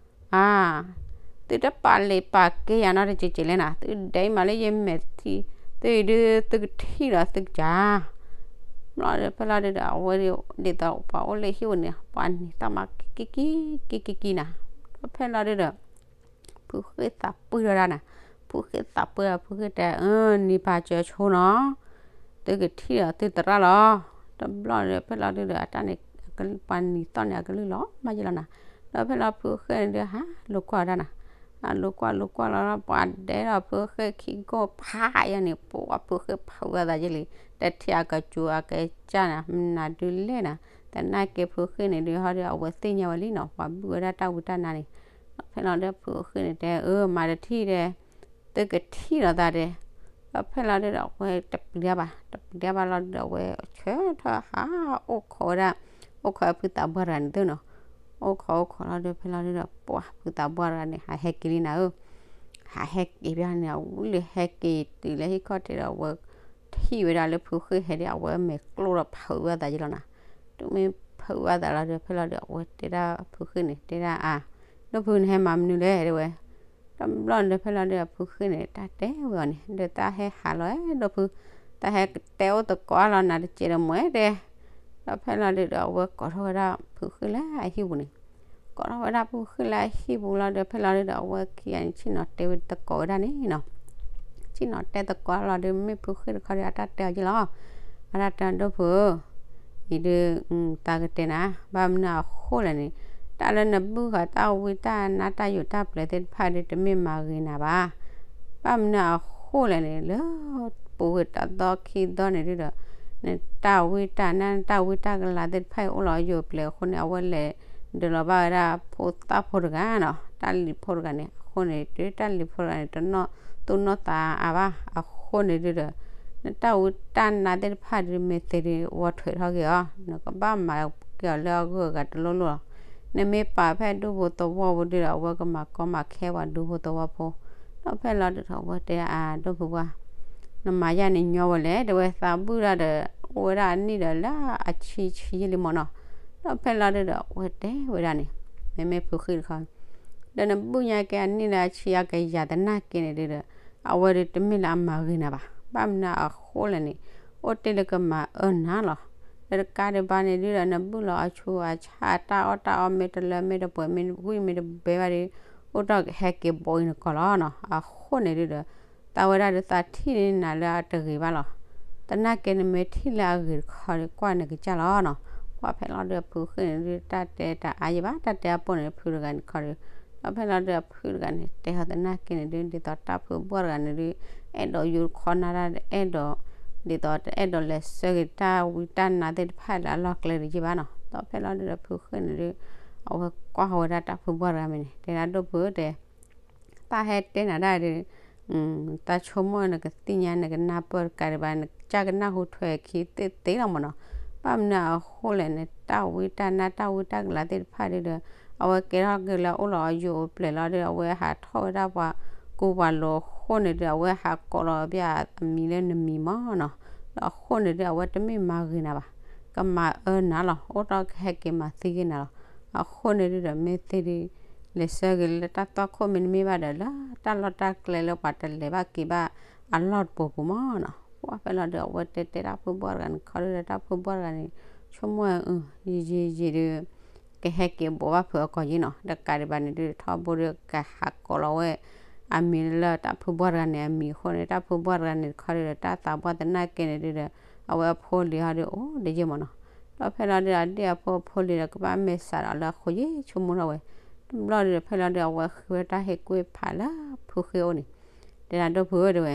အါ သုတပာ်လံာ်ပာ်က့ယၤနီတကဲးကဲးလဲၣ်နၤ, သုဒဲးမးလၢယမဲာ်ထံ သုအံၤဒု သုကထံၣ်ဒီးသုကစၢ် ဘျီဒု ဖဲလီၤဒုဒီး အဝဲဒ်သိးပှၤအိၣ်လၢဟံၣ်ပူၤန့ၣ် ပှၤန့ၢ်သီၣ်မးကံကံကံကံကံနၤ, ဒီးဖဲလီၤဒုဒီး ဖုဃ့ၢ်သးပှၢ်ထီၣ်ဒၣ်နၤ, ဖုဃ့ၢ်သးပှၢ် ဖုဃ့ၢ်တဲ အၢ နံၤပာ်စၢၤဆိနီၤ, သုကထံၣ်ဒီးသုသရၣ်လီၤ. တဘျီဒီးဖဲလီၤဒုဒီး အတၢ်န့ၣ် ပှၤနံၤသီၣ်န့ၣ် အကလုၢ်လီၤမၢ်ယလီၤနၤ. ဒီးဖဲလီၤဖုဃ့ၢ်န့ၣ်ဒုး ဟးလိာ်ကွၢ်ဝဲဒၣ်နၤ, ဟးလိာ်ကွၢ်လိာ်ကွၢ်လီၤ ပှၤဒဲးဒီးဖုဃ့ၢ်ခံကိၢ်ဖးယဲန့ၣ် ပှၤဖုဃ့ၢ်ဖုးဝဲသးယလံ, တထံၣ်အကစူၤအကစၢ်နၤ မနုၤဒုလဲၣ်နၤ, သနာ်က့ဖုဃ့ၢ်န့ၣ်ဒုး ဟီဒီးအဝဲသ့ၣ်ညါဝဲလံနီၤ ပှၤဘုၣ်ဝဲဒၣ်တၢ်ဝံတၢ်နါန့ၣ်. ဒီးဖဲလီၤဒုဒီးဖုဃ့ၢ်န့ၣ်တဲ အၢ မၤတထံၣ်တဲ သုကထံၣ်ဒီးသးတဲ, ဒီးဖဲလီၤဒုဒီး အဝဲတပျံၤတၢ်ဘၣ်, တပျံၤတၢ်ဘၣ်လီၤဒုဒီး အဝဲဆၢထၢၣ်ဟးအိၣ်ခိးဝဲဒၣ်, အိၣ်ခိးဖုသးပှၢ်တဂၤန့ၣ်သုနီၤ. အိၣ်ခိးအိၣ်ခိးလီၤဒုဒီး ဖဲလီၤဒုဒီး ပှၤဖုသးပှၢ်တဂၤန့ၣ် ဟးဟဲက့ၤလံနၤဧၢ, ဟးဟဲက့ၤဘၣ်န့ၣ် အဝဲလၢဟဲက့ၤတုၤလၢဟံၣ်ခီၣ်ထံးဒီး အဝဲထံၣ်ဝဲဒၣ်လၢဖုဃ့ၢ်ဟဲဒီး အဝဲမဲာ်ကျိၣ်ဒီးဖုးဝဲသးယလီၤနၤ. တုၤမ့ၢ်ဖုးဝဲသးလီၤဒုဒီး ဖဲလီၤဒုဒီး အဝဲတဲဒၣ်ဖုဃ့ၢ်န့ၣ် တဲဒၣ်အါ, ဒိၣ်ဖုနဟဲမၤမနုၤလဲၣ်တဲဝဲ တဘျီန့ၣ်ဒီး ဖဲလီၤဒုဒီး ဖုဃ့ၢ်န့ၣ် တၢ်တဲဝဲအီၤန့ၣ် ဒီးတၢ်ဟဲဟးလီၤအဲၣ်ဒိၣ်ဖု, တၢ်ဟဲတဲအိၣ်သကိးအါလီၤနၤတစဲးဒီးမ့ၢ်တဲ, ဒီးဖဲလီၤဒုဒီး အဝဲကိးထီၣ်ဝဲဒၣ်ဖုဃ့ၢ်လၢအဟံၣ်ပူၤန့ၣ်, ကိးထီၣ်ဝဲဒၣ်ဖုဃ့ၢ်လၢအဟံၣ်ပူၤလီၤဒီး ဖဲလီၤဒုဒီး အဝဲခံဂၤန့ၣ် ဆ့ၣ်နီၤတဲဝဲသကိးဝဲဒၣ်န့ၣ်နီၤ. ဆ့ၣ်နီၤတဲသကိးလီၤဒီး မ့ၢ်ဖုဃ့ၢ်တခီဒီး အတၢ်တဲအီၤယလီၤ, အတၢ်တဲဒိၣ်ဖုဧၢ အံၤဒုး သးကတဲနၤ ဘၣ်မနုၤအဃိလဲၣ်န့ၣ်, တၢ်လၢနဘုၣ်ဃာ်တၢ်ဝံတၢ်နါတၢ်ယိာ်တၢ်ပျဲၤသ့ၣ်တဖၣ်ဒုး တမ့ၢ်မၤဂ့ၤနၤဘၣ်. ဘၣ်မနုၤအဃိလဲၣ်န့ၣ် လၢပူၤကွံာ်တသီခံသီန့ၣ်ဒုဒီး နတၢ်ဝံတၢ်နါ နတၢ်ဝံတၢ်ကလၤသ့ၣ်တဖၣ်အံၤ အိၣ်လီၤယိာ်ပျဲၤအဃိန့ၣ် အဝဲလဲၤဒုးလီၤဘၣ်ဝဲဒၣ်ဖိသၣ်ဖိတဂၤနီၤ, တၢ်လံၤဖိတဂၤန့ၣ် အဃိန့ၣ် တုၤတၢ်လံၤဖိတဂၤန့ၣ် တနီၣ်သူၣ်နီၣ်သးအါဘၣ် အဃိန့ၣ်ဒုဒီး နတၢ်ဝံတၢ်နါသ့ၣ်တဖၣ်ဒုး မ့ၢ်သ့ဒုး ဝီထွဲးထီၣ်က့ၤအီၤ, နကဘၣ်မၤက့ၤအီၤလၢအဂုၤအဂၤတလိၣ်လိၣ်လီၤ. နမ့ၢ်ပာ်ဖဲဒူဖိသဝီပူၤဒုဒီး အဝဲကမၤကီမၤခဲပှၤဒူဖိသဝီဖိ, ဒီးဖဲလီၤဒုဒီး အဝဲတဲအါ ဒိၣ်ဖုပှၢ် နမၤယၤန့ၣ်ညီဝဲလဲၣ် တဲဝဲ သးဘုၣ်ဒၣ်ဒီး အိၣ်ဝဲဒၣ်အနံၣ်ဒီးလၢအဆံဆံယဲၢ်လံမ့ၢ်နီၤ. ဒီးဖဲလီၤဒုဒီး အဝဲတဲဝဲဒၣ်န့ၣ် မ့မ့ၢ်ဖုဃ့ၢ်တခီ ဒီးနဘုၣ်ညါက့ၤအနံၣ်လၢအဆံအကယၤသနာ်က့န့ၣ်ဒုဒီး အဝဲဒုးတမ့ၢ်လၢအမၤဂ့ၤနၤဘၣ်. ဘၣ်မနုၤအဃိလဲၣ်န့ၣ် အိၣ်တ့ၢ်လၢကမၤအၢနၤလီၤ. ဒီးတကးဒံးဘၣ်န့ၣ်ဒုဒီး နဘုၣ်လီၤအဆူအဆါ တၢ်အီၣ်တၢ်အီမ့ၢ်တလၢမ့ၢ်တပှဲၤမ့ၢ်တဝံၣ်မ့ၢ်တဘဲဘၣ်ဒီး အိၣ်ထီၣ်ကဟဲက့ၤဘိးအံၤနကိာ်လီၤနီၤ. အဃိန့ၣ်ဒုဒီး သးဝဲဒၣ်ဒုးသးထံၣ်န့ၢ်နၤလၢအတဂ့ၤဘၣ်လီၤ. သနာ်က့နမ့ၢ်ထံၣ်လၢအဂ့ၤတခီဒီး ကွၢ်နကစၢ်လီၤနီၤ. ပှၤဖဲလီၤဒုးအဖုဃ့ၢ်န့ၣ်ဒုး တၢ်တဲတၢ်အါယံၤဘၣ် တၢ်တဲအပိၢ်န့ၣ် ဖုတဂၤန့ၣ်တခီဒီး ဒီးဖဲလီၤဒုးအဖုတဂၤန့ၣ် တဲဟီသနာ်က့န့ၣ်ဒုး ဒ်သိးတၢ်ဖုဘှီၣ်တဂၤန့ၣ်ဒုး အဲၣ်ဒိးယူခီနၤတၢ် အဲၣ်ဒိး ဒ်သိးတအဲၣ်ဒိးလဲၤဆှၢက့ၤတၢ်ဝံတၢ်နါသ့ၣ်တဖၣ်လၢအလီၢ်ကျဲတယံာ်ဘၣ်နီၤ. ဒီးဖဲလီၤဒုးဒီးဖုဃ့ၢ်န့ၣ်ဒုး အဝဲကွၢ်ဃီၤဝဲဒၣ်တၢ်ဖုဘှီၣ်တဂၤမ့ၢ်န့ၣ် တဲဒၣ်ဒိၣ်ဖုဧၢတဲ တၢ်ဟဲတဲနၤဒၣ်ဒီး တၢ်ဆိကမိၣ်နကသ့ၣ်ညါနကနၢ်ပၢၢ်တကးဒံးဘၣ် နကစၢ်ကနၢ်ဟူထွဲခံသ့သ့လီၤမ့ၢ်နီၤ. ဘၣ်မနုၤအဃိလဲၣ်န့ၣ် တၢ်ဝံတၢ်နါတၢ်ဝံတၢ်ကလၤသ့ၣ်တဖၣ်ဒုဒီး အဝဲကဲထီၣ်က့ၤလၢအိၣ်လီၤအယိာ်အပျဲၢ်လီၤဒီး အဝဲဟးထီၣ်ဝဲဒၣ်ပှၤကူပှၤလိၤအဃိန့ၣ်ဒီး အဝဲဟးကိးလီၤဘၣ်အမံၤလၢနမံၤမ့ၢ်နီၤ. ဒီးအဃိန့ၣ်ဒီး အဝဲတမ့ၢ်မၤဂ့ၤနၤဘၣ် ကမၤအၢနၤလီၤ အိၣ်ထီၣ်ကဟဲက့ၤမၤသံက့ၤနၤလီၤ. အဃိန့ၣ်ဒုဒီး မ့ၢ်သ့ဒု လဲၤဆှၢက့ၤလၢတၢ်သွၣ်ခိၣ်မ့တမ့ၢ်ဘၣ်ဒီး လၢတၢ်လီၢ်တၢ်ကျဲလၢပှၤတလဲၤဘၣ်က့ၤဘၣ်အလီၢ်တပူၤပူၤမ့ၢ်နီၤ. ပှၤဖဲလီၤဒီး အဝဲတဲတဲတၢ်ဖုဘှီၣ်တဂၤန့ၣ် ခီဒုဒီးတၢ်ဖုဘှီၣ်တဂၤန့ၣ် ဆိကမိၣ် ယံာ်ယံာ်ယံာ်ဒီး ကဟဲက့ၤဘိးဘၣ်ဖုအကိာ်ယ့ၢ်နီၤ. တကးဒံးဘၣ်န့ၣ်ဒုး ထီဘိဒုးကဟးကိးလီၤဝဲ အမံၤလၢတၢ်ဖုဘှီၣ်တဂၤန့ၣ်အမံၤအဃိန့ၣ် တၢ်ဖုဘှီၣ်တဂၤန့ၣ်တခီဒုဒီး တၢ်သးဘှီၣ်သနာ်က့န့ၣ်ဒုဒီး အဝဲအဖိလံၤဟီဒုးအိၣ်တယ့ၢ်မ့ၢ်နီၤ. ဒီးဖဲလီၤဒုး အဒ့ၣ်အဖိအဖိလံၤဒီး ကဘၣ်မဲာ်ဆှးဒီးလၢအဃိယ့ၢ်ဆိကမိၣ်ထီၣ်ဝဲ. တဘျီဒုးဒီး ဖဲလီၤဒုး အဝဲဃ့ဝဲတၢ်ဟ့ၣ်ကူၣ်ဟ့ၣ်ဖးလၢဖုဃ့ၢ်အိၣ်န့ၣ် တဲဒၣ်ဒိၣ်ဖုဧၢတဲဝဲ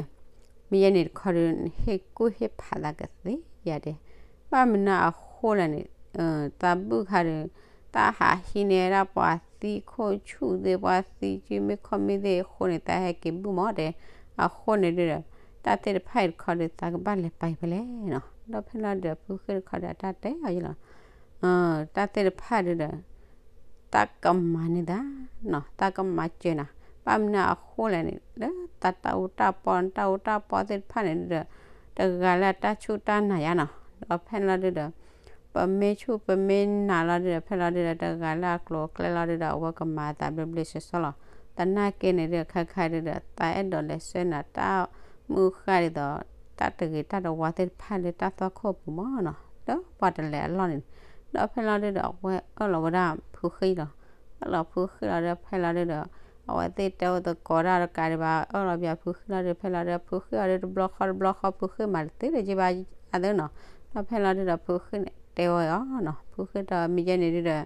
မ့ၢ်ယဲန့ၣ်တခီဒီး နဟ့ၣ်ကူၣ်ဟ့ၣ်ဖးသးကသ့ယၤတဲ. ဘၣ်မနုၤအဃိလဲၣ်န့ၣ် သးဘုၣ်ခါဒီး သးဟးဟံးန့ၢ်ဝဲဒၣ်ပှၤသံခိၣ်ဆူၣ်သ့ၣ် ပှၤသံကၠူမ့ၢ်ခီမ့ၢ်သ့ၣ်အဃိန့ၣ် သးဟဲက့ၤဘုၣ်မ့ၢ်တဲ. အဃိန့ၣ်ဒုဒီး တၢ်သ့ၣ်တဖၣ်အံၤတခီဒီး သးကဘၣ်လဲၤပာ်ဖဲလဲၣ်နီၤ. ဒီးဖဲလီၤဒုး ဖုဃ့ၢ်တခီဒီး အတၢ်တဲအီၤယလီၤ တၢ်သ့ၣ်တဖၣ်ဒုဒီး သးကမၤန့ၢ်သးနီၤ သးကမၤစၢၤနၤ. ဘၣ်မနုၤအဃိလဲၣ်န့ၣ် လၢသးတၢ်အူတၢ်ပီ တၢ်အူတၢ်ပီသ့ၣ်တဖၣ်န့ၣ်ဒုဒီး တဂၤလၢအတၢ်ဆူၣ်တၢ်နာ်ယါနီၤ. ဒီးဖဲလီၤဒုဒီး ပမ့ၢ်ဆူၣ်ပမ့ၢ်နာ်လီၤဒုဒီး ဖဲလီၤဒုဒီး တဂၤလၢအကျိၤအကျဲလီၤဒုဒီး အဝဲကမၤအသးဘျ့ဘျ့ဆှီဆှီလီၤ. သနာ်က့န့ၣ်ဒုး ခဲခါဒုဒီး သးအဲၣ်ဒိးလဲၤဆှၢနၤတၢ်မုၢ်ဃၢ်ဒ်သိး တၢ်တဂ့ၤတၢ်တဝါသ့ၣ်တဖၣ်လၢတၢ်သွၣ်ခိၣ်ပူၤမ့ၢ်နီၤ လၢပှၤတလဲၤအလီၢ်န့ၣ်. ဒီးဖဲလီၤဒုဒီး အဝဲအၢၣ်လီၤဝဲဒၣ်ဖုဃ့ၢ်လီၤ. အၢၣ်လီၤဖုဃ့ၢ်လီၤဒီး ဖဲလီၤဒုဒီး အဝဲသ့ၣ်တဲအိၣ်သကိးတၢ်တကးဒံးဘၣ် အၢၣ်လီၤဘၣ်ဖုဃ့ၢ်လီၤဒီး ဖဲလီၤဒုဒီး ဖုဃ့ၢ်အီၤဒီး တဘျီဃီတဘျီဃီ ဖုဃ့ၢ်မၤတသ့လၢၤက့ဘၣ် အသးကဟဲလီၤဒီးသးကဟဲလီၤဝဲဒၣ်အသးနီၤ. ဒီးဖဲလီၤဒုဒီးဖုဃ့ၢ်န့ၣ်တဲဝဲအီၤနီၤ, ဖုဃ့ၢ်ဒီးမ့ၢ်ယဲန့ၣ်ဒုဒီး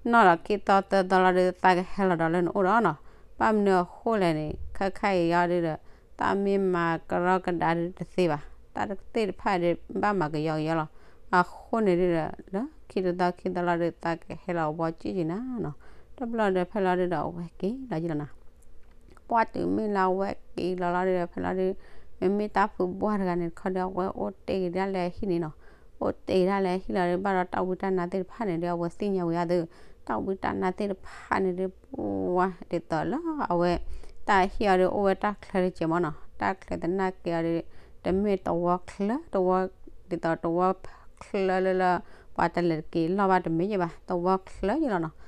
နီၢ်ဒီးခံသီသၢသီလီၤဒီး သးကဟဲလီၤဒီးလၢနအိၣ်ဒီးနီၤ. ဘၣ်မနုၤအဃိလဲၣ်န့ၣ် ခဲခါအံၤအီၤဒုဒီး သးမ့ၢ်မၤကရီကဒါဒုတသ့ဘၣ်, တၢ်တသ့ၣ်တဖၣ်ဒု ဘၣ်မၤကယီကယီလီၤ. အဃိန့ၣ်ဒုဒီး လၢခံတသီခံသီလီၤဒု သးကဟဲလီၤဝီကံၣ်ကံၣ်နၤနီၤ. တဘျီဒီးဖဲလီၤဒုဒီး အဝဲက့ၤလီၤယလီၤနီၤ. ပှၢ်တုၤမ့ၢ်လၢအဝဲက့ၤလီၤလီၤဒုဒီး ဖဲလီၤဒု မ့မ့ၢ်တၢ်ဖုဘှၢ်တဂၤန့ၣ်တခီဒီး အဝဲအိၣ်တ့ၢ်က့ၤဒၣ်လဲာ်ဟံၣ်န့ၣ်နီၤ. အိၣ်တ့ၢ်က့ၤဒၣ်လဲာ်ဟံၣ်လီၤဒု ဘၣ်ဒီးတၢ်ဝံတၢ်နါသ့ၣ်တဖၣ်န့ၣ်ဒု အဝဲသ့ၣ်ညါဝဲအါသု, တၢ်ဝံတၢ်နါသ့ၣ်တဖၣ်န့ၣ်ဒု ပှၢ်ဒ်သိးလၢအဝဲ တၢ်ဟံၣ်အီၤဒု အိၣ်ဝဲတၢ်ချၢတကဲးမၢ်နီၤ. တၢ်ချၢသနာ်က့အီၤဒု တမ့ၢ်သဝီချၢ သဝီ ဒ်သိးသဝီချၢလၢလၢ ပှၤတလဲၤတက့ၤလီၢ်ဘၣ်တမ့ၢ်ယဲဘၣ်, သဝီချၢယဲလီၤနီၤ.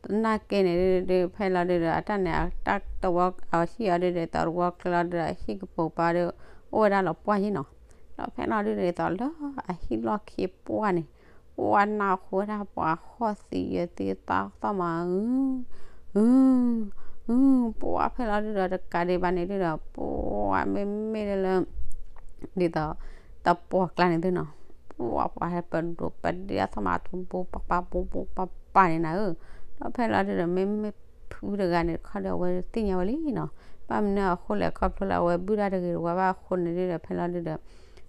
သနာ်က့န့ၣ်ဒု ဖဲလီၤဒုဒီး အတၢ်န့ၣ် အတၢ်သဝီအဟံၣ်အီၤဒုဒီး သဝီချၢလီၤဒုဒီး အဟံၣ်ကပိာ်ပၤဒု အိၣ်ဝဲဒၣ်လီၤပှၢ်ယဲနီၤ. ဒီးဖဲလီၤဒုဒီး ဒ်သိးလၢအဟံၣ်လီၢ်ခံပှၢ်န့ၣ် ပှၢ်နၢ်ဟူဝဲဒၣ်ပှၤဟီၣ်သံယဲၢ်သံသီသီၣ်မး အု အု အု ပှၢ်ဖဲလီၤဒုဒီး တကးဒံးဘၣ်န့ၣ်ဒုဒီး ပှၢ်မ့မ့ၢ်လၢ ဒ်သိး တပှီၢ်ကျါန့ၣ်သုနီၤ, ပှၢ်ပှၤဟဲပဒိးပဒ့အသီၣ်မး ထူပူပပပူပူပပန့ၣ်နၤဧၢ. ဒီးဖဲလီၤဒုဒီး မ့မ့ၢ်ဖုတဂၤန့ၣ်တခီဒီး အဝဲသ့ၣ်ညါဝဲလံနီၤ. ဘၣ်မနုၤအဃိလဲၣ် ခီဖျိလၢအဝဲဘုၣ်တၢ်တဂ့ၤတဝါဘၣ်အဃိန့ၣ်ဒုဒီး ဖဲလီၤဒုဒီး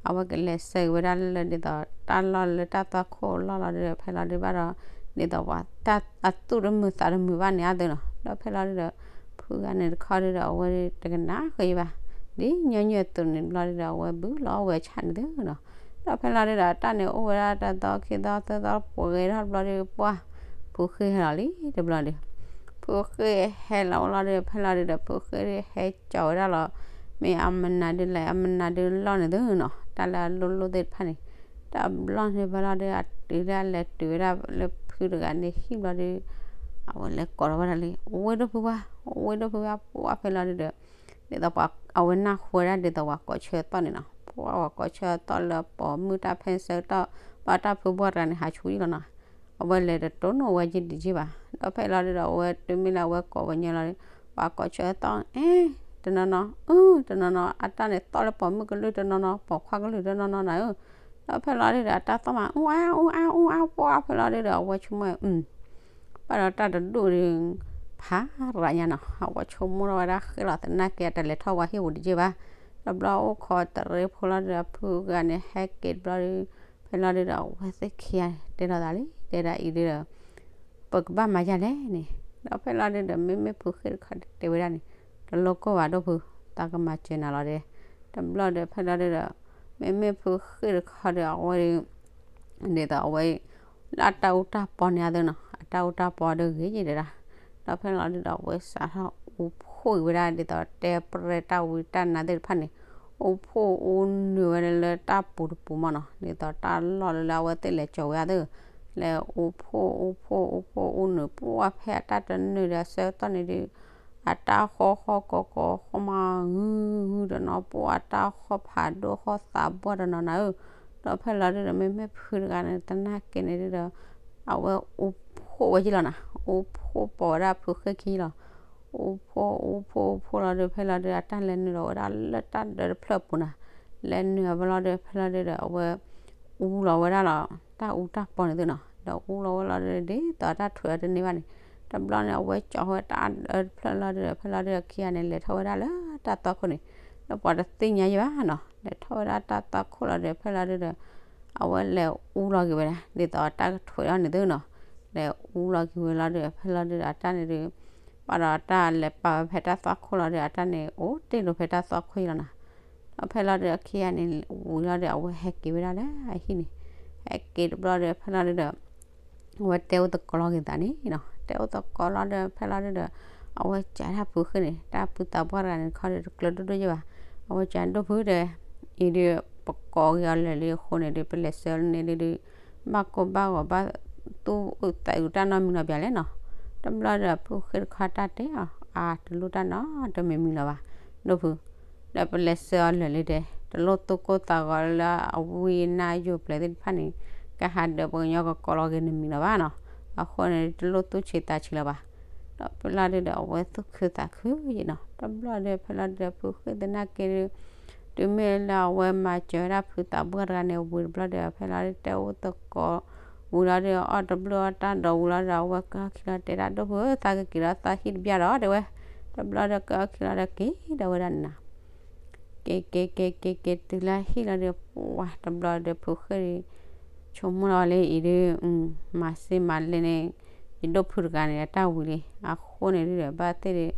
အဝဲကလဲၤဆၢက့ၤဝဲဒၣ်လၢဒ်သိး တၢ်လီၢ်လၢတၢ်သွၣ်ခိၣ်လီၢ်လီၤဒုဒီး ဖဲလီၤဒုဘၣ်ဒီး ဒ်သိးပှၤတၢ်အသူၣ်တမုာ်သးတမုာ်ဘၣ်န့ၣ်အါသုနီၤ. ဒီးဖဲလီၤဒုဒီး ဖုဂၤန့ၣ်တခီဒုဒီး အဝဲတကနၣ်ဃုာ်ယဘၣ်, ဒ်ညီနုၢ်အသိးန့ၣ်တဘျီဒုဒီး အဝဲဘုၣ်လီၤဝဲဆၣ်န့ၣ်သုနီၤ. ဒီးဖဲလီၤဒုဒီး တၢ်န့ၣ်အိၣ်ဝဲဒၣ်တၢ်သီခံသီသၢသီပှဲၤဂ့ၤထီၣ်တဘျီဒု ပှၢ် ဖုဃ့ၢ်ဟဲလီၤလံတဘျီဒု ဖုဃ့ၢ်ဟဲလီၤဝဲလီၤဒု ဖဲလီၤဒုဒီး ဖုဃ့ၢ်ဒုဟဲကၠီၤဝဲဒၣ်လီၤ. မ့ၢ်အမနၤဒုလဲၣ် အမနၤဒုလီၢ်န့ၣ်သုနီၤ, တၢ်လၢအလိၣ်လိၣ်သ့ၣ်တဖၣ်န့ၣ်. တဘျီန့ၣ်ဖဲလီၤဒု အတုၤဒၣ်လဲၤတုၤဝဲဒၣ်လၢဖုတဂၤန့ၣ်ဟံၣ်ဘျီဒု အဝဲလဲၤကိးထီၣ်ဝဲဒၣ်လံ ဝ့ၢ်ဒိၣ်ဖုဘၣ်, ဝ့ၢ်ဒိၣ်ဖုဘၣ် ပှၢ်ဖဲလီၤဒုဒီး ဒ်သိးပှၤအဝဲနၢ်ဟူဝဲဒၣ်ဒ်သိးပှၤကိးဆၢသီၣ်န့ၣ်နီၤ, ပှၢ်ပှၤကိးဆၢသီၣ်လၢပိာ်မုၣ်တၢ်ဖဲဆၢကတီၢ် ဘၣ်တၢ်ဖုဘှၢ်တဂၤန့ၣ် ဟးဆူယလီၤနီၤ. အဝဲလဲၤတတိၢ်နီၣ်ဝဲယံာ်တယံာ်ဘၣ်. ဒီးဖဲလီၤဒုဒီး အဝဲတုၤမ့ၢ်လၢအဝဲကိးဝဲညီလီၤဒု ပှၤကိးဆၢသီၣ် အ့ တနီၤနီၤ အု တနီၤနီၤ အတၢ်န့ၣ်သီၣ်လၢပိာ်မုၣ်ကလုၢ်တနီၤနီၤ ပိာ်ခွါကလုၢ်တနီၤနီၤနၤဧၢ. ဒီးဖဲလီၤဒုဒီး အတၢ်သီၣ်မး အူအါ အူအါ အူအါ ပှၢ်ဖဲလီၤဒုဒီး အဝဲဆိကမိၣ် အု ဘၣ်ဒီးတၢ်တဒူၣ်ဒု ဖးရၤညါနီၤ, အဝဲဆိကမိၣ်ထီၣ်ဝဲဒၣ်ဃ့လီၤ သနာ်က့တလဲၤထီၣ်ဝဲဟံၣ်ပူၤတယံာ်ဘၣ်. တဘျီအိၣ်ခိးတရံးဖိလီၤဒုဒီး ဖုဂၤန့ၣ်ဟဲက့ၤတဘျီဒု ဖဲလီၤဒုဒီး အဝဲသ့ၣ်ခံဂၤန့ၣ်တဲလိာ်သးလံ တဲဒၣ်အံၤဒုဒီး ပကဘၣ်မၤယၤလဲၣ်န့ၣ်. ဒီးဖဲလီၤဒုဒီး မ့မ့ၢ်ဖုဃ့ၢ်တခီတဲဝဲဒၣ်န့ၣ် တလိၣ်ကိၢ်ဘၣ်ဒိၣ်ဖု, သးကမၤစၢၤနၤလီၤဒဲ. တဘျီဒီးဖဲလီၤဒုဒီး မ့မ့ၢ်ဖုဃ့ၢ်တခီဒီး အဝဲ ဒ်သိးအဝဲ လၢအတၢ်အူတၢ်ပီန့ၣ်အသိးနီၤ အတၢ်အူတၢ်ပီဒီးဂ့ၤယဲၢ်ဒဲဒၣ်. ဒီးဖဲလီၤဒုဒီး အဝဲစးထီၣ်အူဖှိၣ်က့ၤဝဲဒၣ် ဒ်သိးတဲပြဲတၢ်ဝံတၢ်နါသ့ၣ်တဖၣ်န့ၣ် အူဖှိၣ်အူနုာ်ဝဲလၢတၢ်ပူၤတပူၤမးနီၤ ဒ်သိးတၢ်လီၢ်လၢလၢအဝဲသ့ၣ်လဲၤကၠီၤဝဲအသိး လဲၤအူဖှိၣ်အူဖှိၣ် အူဖှိၣ်အူနုာ် ပှၢ်ဖဲအတၢ်တနုာ်ဒီးအဆၢကတီၢ်န့ၣ်ဒု အတၢ်ဃီဃီကီကီဃီမး ဂုၢ်ဂုၢ်တနီၤ ပှၢ်အတၢ်ဃီဖးဒိၣ်ဃီသးဘှၢ်တနီၤနၤဧၢ. ဒီးဖဲလီၤဒုဒီး မ့မ့ၢ်ဖုတဂၤန့ၣ် သနာ်က့န့ၣ်ဒုဒီး အဝဲအူဖှိၣ်ဝဲယံလီၤနၤ အူဖှိၣ်ပိာ်ဝဲဒၣ်ဖုဃ့ၢ်ခံယံလီၤ. အူဖှိၣ်အူဖှိၣ်အူဖှိၣ်လီၤဒု ဖဲလီၤဒု အတၢ်လဲၤနုာ်လီၤဝဲဒၣ်လၢတၢ်ဒၢးတဖျၢၣ်ပူၤနၤ လဲၤနုာ်အဝဲလီၤဒု ဖဲလီၤဒုဒီး အဝဲ အူလီၤဝဲဒၣ်လီၤ တၢ်အူတၢ်ပီန့ၣ်သုနီၤ ဒီးအူလီၤဝဲလီၤဒု ဒ်သိးတၢ်ထွဲအီၤတန့ၢ်ဘၣ်န့ၣ် တဘျီန့ၣ် အဝဲကၠီၤဝဲတၢ်ဒၢးတဖျၢၣ်လီၤဒုဒီး ဖဲလီၤဒုဒီး ခံဂၤန့ၣ် လဲၤထီၣ်ဝဲဒၣ်လၢတၢ်သွၣ်ခိၣ်န့ၣ် ဒီးပှၤတသ့ၣ်ညါယံဘၣ်နီၤ လဲၤထီၣ်ဝဲဒၣ်တၢ်သွၣ်ခိၣ်လီၤဒု ဖဲလီၤဒုဒီး အဝဲလဲၤအူလီၤက့ၤဝဲဒၣ် ဒ်သိးတၢ်ကထွဲအီၤန့ၣ်သုနီၤ လဲၤအူလီၤက့ၤဝဲလီၤဒု ဖဲလီၤဒုဒီး အတၢ်န့ၣ်ဒု ဘၣ်ဒီးတၢ်လဲၤပာ်ဝဲဖဲတၢ်သွၣ်ခိၣ်လီၤဒု အတၢ်န့ၣ် အိၣ်တ့ၢ်လိာ်ဖဲတၢ်သွၣ်ခိၣ်ယံလီၤနၤ ဒီးဖဲလီၤဒု အခံဂၤန့ၣ် ဝံၤလီၤဒု အဝဲဟဲက့ၤဝဲဒၣ်လၢအဟံၣ်န့ၣ် ဟဲက့ၤတဘျီဒု ဖဲလီၤဒုဒီး အဝဲတဲအိၣ်သကိးလီၤက့ၤသးန့ၣ်နီၤ တဲအိၣ်သကိးလီၤဒု ဖဲလီၤဒုဒီး အဝဲကးတၢ်ဖုဃ့ၢ်န့ၣ် တၢ်ဖုသးပှၢ်တဂၤန့ၣ်တခီဒု တကျၢၤဒိၣ်ဒိၣ်ယံဘၣ် အဝဲကးဒိၣ်ဖုဒီး အံၤဒု ပကိးက့ၤအီၤလၢာ်လံအဃိန့ၣ်ဒု ပလဲၤဆှၢန့ၢ်လံဒု ဘၣ်ကိၢ်ဘၣ်ဂီၤဘၣ်သူၣ်အုးသးအုးတၢ်နီတမံၤနီတမံၤလဲၣ်နီၤ တဘျီဒီးဖုဃ့ၢ်တခီတၢ်တဲအီၤ အါတလိၣ်တၢ်နီတမံၤမံၤလီၤဘၣ် ဒိၣ်ဖု ဒီးပလဲၤဆှၢအီၤလၢာ်လံတဲ တလိၣ်သူၣ်ကိၢ်သးဂီၤလၢအဝံအနါယိာ်ပျဲၤသ့ၣ်တဖၣ်န့ၣ် ကဟးဒီးပှၤကညီကကိးလီၤက့ၤနမံၤလီၤဘၣ်နီၤ အဃိန့ၣ် တလိၣ်သူၣ်ဆံးသးဆံးလီၤဘၣ် ဒီးဖဲလီၤဒုဒီး အဝဲသူၣ်ခုသးခုယံနီၤ တဘျီဒီး ဖဲလီၤဒုဒီး ဖုဃ့ၢ်သနာ်က့ဒု တုၤမ့ၢ်လၢအဝဲမၤစၢၤဝဲဒၣ်ဖုသးပှၢ်တဂၤန့ၣ် ဝံၤတဘျီဒီး ဖဲလီၤဒုးတဲအိၣ်သကိးဝံၤလီၤဒီး အီၣ်တဘျုးအီၣ်တၢ်ဒီးဝံၤလီၤဒီး အဝဲကၢၢ်ခံလီၤတဲဒၣ် ဒိၣ်ဖုဧၢ သးကက့ၤဒီးသးဟံၣ်တဘျီဒီး တဲဝဲ, တဘျီဒီးကၢၢ်ခံလီၤဒီးက့ၤဒီးဝဲဒၣ်န့ၣ်နီၤ က့ၤက့ၤက့ၤက့ၤက့ၤတုၤလၢဟံၣ်လီၤဒီး ပှၤတဘျီဒီးဖုဃ့ၢ် ဆိကမိၣ်လီၤလၢအံၤဒုး မၤစ့မၤလဲန့ၣ် ယဒိၣ်ဖုတဂၤန့ၣ် တၢ်ဝံၤလံ အဃိန့ၣ်ဒုးဒီး ဘၣ်သ့ၣ်ဒီး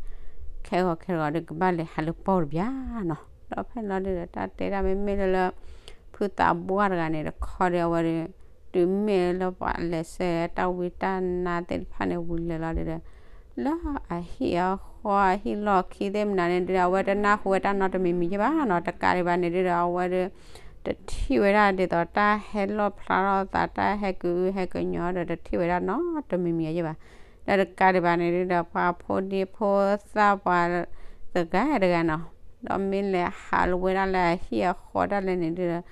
ခဲဂီၤခဲဂီၤဒီး ကဘၣ်လဲၤဟးလၢပီၢ်တဘျီနီၤ ဒီးဖဲလီၤဒုးဒီး တၢ်တဲဒၣ်မ့မ့ၢ်လၢလၢ ဖုသးပှၢ်တဂၤန့ၣ် တခီဒီးအဝဲဒီး တုၤမ့ၢ်လၢပှၤလဲၤဆှၢတၢ်ဝံတၢ်နါသ့ၣ်တဖၣ်န့ၣ် ဝံၤလဲၤလီၤဒုးဒီး လၢအဟံၣ်အဃီအဟံၣ်လီၢ်ခံသ့ၣ်မနုၤန့ၣ်ဒုးဒီး အဝဲတနၢ်ဟူဝဲတၢ်နီတမံၤမံၤယဲၢ်ဘၣ်နီၤ တကးဒံးဘၣ်န့ၣ်ဒုးဒီး အဝဲဒီး တထံၣ်ဝဲဒၣ်ဒ်သိးတၢ်ဟဲလီၣ်ဖျါထီၣ်အသး တၢ်ဟဲကအုဟဲကညီဒီး တထံၣ်ဝဲဒၣ်နီတမံၤမံၤယဲၢ်ဘၣ် ဒီးတကးဒံးဘၣ်န့ၣ်ဒုးဒီး ပှၤဖိဒံဖိသၣ်ပှၤတဂၤတဂၤနီၤ ဒီးမ့ၢ်လဲၤဟးလီၤဝဲဒၣ်လၢအဟံၣ်အဃီဒၣ်လဲာ်န့ၣ်ဒုးဒီး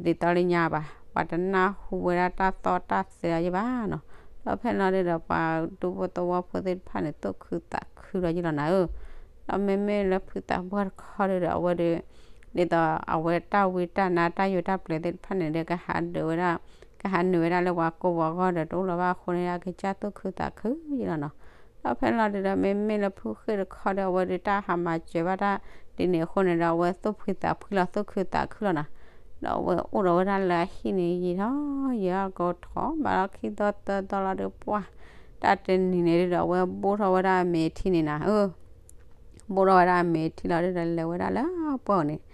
ဒီးတဒ်သိးလၢညါဘၣ် ပှၤတနၢ်ဟူဝဲဒၣ်တၢ်သီတၢ်သဲအီၤယဲၢ်ဘၣ်နီၤ ဒီးဖဲလီၤဒုးဒီး ပှၤဒူဖိသဝီဖိသ့ၣ်တဖၣ်န့ၣ် သူၣ်ခုသးခုလီၤယဲၢ်လီၤနၤဧၢ ဒီးမ့မ့ၢ်လၢဖုသးပှၢ်တခီဒုးဒီး အဝဲဒီး ဒ်သိးအဝဲတၢ်ဝံတၢ်နါတၢ်ယိာ်တၢ်ပျဲၤသ့ၣ်တဖၣ်န့ၣ်ဒီး ကဟးဒုးဝဲဒၣ် ကဟးနုာ်ဝဲဒၣ်လၢပှၤကိးပှၤဂီၢ်ဒီးတအိၣ်လီၤဘၣ်အဃိန့ၣ် အကစၢ်သူၣ်ခုသးခုယဲၢ်လီၤနီၤ ဒီးဖဲလီၤဒုးဒီး မ့မ့ၢ်လၢဖုဃ့ၢ်တခီဒီး အဝဲဒီးတၢ်ဟးမၤစၢၤဘၣ်တၢ်ဒ်န့ၣ်အဃိန့ၣ်ဒီး အဝဲသူၣ်ဖှံသးဖှံလီၤ သူၣ်ခုသးခုလီၤနီၤ ဒီးအဝဲအိၣ်ဒီးဝဲဒၣ်လၢအဟံၣ်န့ၣ် ယံာ်ထီၣ်ယံာ်ထီၣ်ကထီၣ်ဘးလီၤခံသီသၢသီလီၤဒီး ပှၢ် တၢ်တနံၤန့ၣ်ဒုးဒီး အဝဲဘိၣ်ထီၣ်ဝဲဒၣ်အမဲာ်ထံန့ၣ်နၤဧၢ ဘိၣ်ထီၣ်ဝဲဒၣ်အမဲာ်ထံလီၤဒုးဒီး လဲၤဝဲဒၣ်လၢပှၢ်အူၤန့ၣ်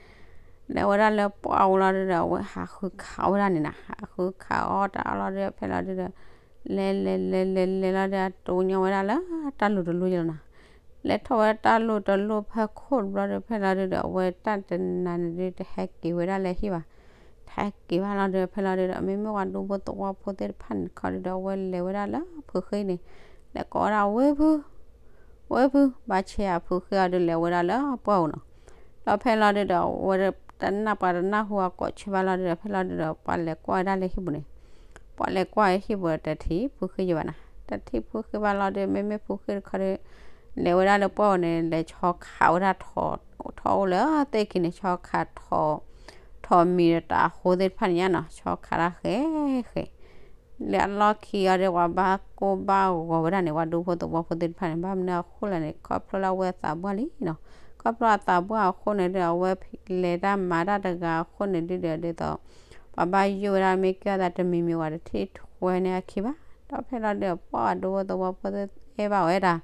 လဲၤဝဲဒၣ်လၢပှၢ်အူၤလီၤဒုးဒီး အဝဲဟးဃုခးဝဲဒၣ်န့ၣ်နၤ ဟးဃုခးအီၣ်တၢ်အီၣ်လီၤဒုးဒီး ဖဲလီၤဒုးဒီး လဲၤလဲၤလဲၤလဲၤလဲၤလီၤဒီး အတိၢ်ညါဝဲဒၣ်လၢတၢ်လိၣ်တလိၣ်ယဲၢ်လီၤနီၤ လဲၤထီၣ်ဝဲဒၣ်တၢ်လိၣ်တလိၣ်ဖဲခိၣ်တဘျီဒီး ဖဲလီၤဒုးဒီး အဝဲတၢ်တနၤန့ၣ်ဒုး တဟဲက့ၤဝဲဒၣ်လၢဟံၣ်ဘၣ် တဟဲက့ၤဘၣ်လီၤဒုး ဖဲလီၤဒုးဒီး မ့မ့ၢ်ပှၤဒူဖိသဝီဖိသ့ၣ်တဖၣ်န့ၣ်တခီဒုးဒီး အဝဲလဲၤဝဲဒၣ်လၢဖုဃ့ၢ်န့ၣ် လဲၤကိးဝဲဒၣ်ဝ့ၢ်ဖု ဝ့ၢ်ဖု ဘၣ်ဆဲးအဖုဃ့ၢ်အီၤဒုး လဲၤဝဲဒၣ်လၢပှၢ်အူၤနီၤ ဒီးဖဲလီၤဒုးဒီး အဝဲတနၢ်ပှၤတနၢ်ဟူအကိးဆၢဘၣ်လီၤဒုးဒီး ဖဲလီၤဒုးဒီး ပှၤလဲၤကွၢ်ဝဲဒၣ်လၢဟံၣ်ပူၤန့ၣ် ပှၤလဲၤကွၢ်ဟံၣ်ပူၤတထံၣ်ဖုဃ့ၢ်ယဲၢ်ဘၣ်နီၤ တထံၣ်ဖုဃ့ၢ်ဘၣ်လီၤဒုး မ့မ့ၢ်ဖုဃ့ၢ်တခီဒုး လဲၤဝဲဒၣ်လၢပှၢ်အူၤန့ၣ် လဲၤဆီခးဝဲဒၣ် ထီၣ်အိၣ်လၢသ့ၣ်ခံန့ၣ် ဆီခးထီၣ် ထီၣ်မံၤဒီးတၢ်အဃိသ့ၣ်တဖၣ်န့ၣ်ညါနီၤ ဆီခးတၢ်ဃဲဃဲ လၢအလီၢ်ခံအီၤဒီး ပှၤဘၣ်ကိၢ်ဘၣ်ဂီၤဝဲဒၣ်န့ၣ် ပှၤဒူဖိသဝီဖိသ့ၣ်တဖၣ်န့ၣ် ဘၣ်မနုၤအဃိလဲၣ်န့ၣ် ခီဖျိလၢအဝဲအသးပှၢ်လံနီၤ ခီဖျိအသးပှၢ်အဃိန့ၣ်ဒီး အဝဲလဲၤတၢ်မၤတၢ်တဂၤအဃိန့ၣ်ဒုးဒီး ဒ်သိး ပှၤဘၣ်ယိၣ်ဝဲဒၣ်မ့ၢ်ကဲအသးတမံၤမံၤ ပှၤတထံၣ်ထွဲန့ၢ်အခံဘၣ် ဒီးဖဲလီၤဒုး ပှၢ်ဒူဖိသဝီဖိအဲၣ်ဘၣ်ဝဲဒၣ်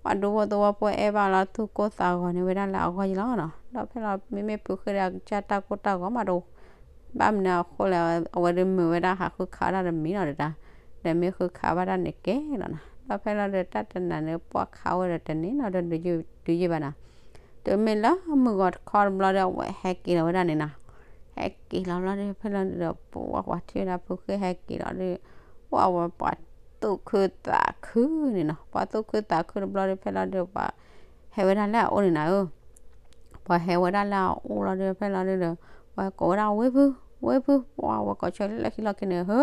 ပှၤဒူဖိသဝီဖိအဲၣ်ဘၣ်လီၤ သူၣ်ကိၢ်သးဂီၤန့ၢ်ဝဲဒၣ်လၢအဂီၢ်ယဲၢ်လီၤနီၤ ဒီးဖဲလီၤ မ့မ့ၢ်ဖုဃ့ၢ်ဒီးအကစၢ်တၢ်ကိၢ်တၢ်ဂီၤမးတအိၣ် ဘၣ်မနုၤအဃိလဲၣ် အဝဲဒုးမုာ်ဝဲဒၣ်ဟးဃုခးဝဲဒၣ်တမံၤနီၤဒုးတၢ် ဒီးမ့ၢ်ဃုခးဘၣ်တၢ်န့ၣ်ကဲလီၤနီၤ ဒီးဖဲလီၤဒုးတၢ်တနၤန့ၣ် ပှၢ်ခးဝဲဒီးတန့ၢ်နီၤဒီး ဒုးယံာ်ဘၣ်နီၤ တုၤမ့ၢ်လၢမုၢ်ဂီၤတခီတဘျီဒီး အဝဲဟဲက့ၤလီၤဝဲဒၣ်န့ၣ်နီၤ ဟဲက့ၤလီၤဘျီဒီး ဖဲလီၤဒုးဒီး ပှၤပှၤထံၣ်ဝဲဒၣ် ဖုဃ့ၢ်ဟဲက့ၤလီၤဒီး ပှၢ်ဝဲပှၤသူၣ်ခုသးခုန့ၣ်နီၤ ပှၤသူၣ်ခုသးခုတဘျီဒီး ဖဲလီၤဒုးပှၤ ဟဲဝဲဒၣ်လၢအအိၣ်န့ၣ်နၤဧၢ ပှၤဟဲဝဲဒၣ်လၢအအိၣ်လီၤဒီး ဖဲလီၤဒုးဒီး ပှၤကိးဝဲဒၣ်ဝ့ၢ်ဖု ဝ့ၢ်ဖု ပှၢ်ဝဲကိးဆၢလၢခံလီၢ်ခံန့ၣ် ဟၢ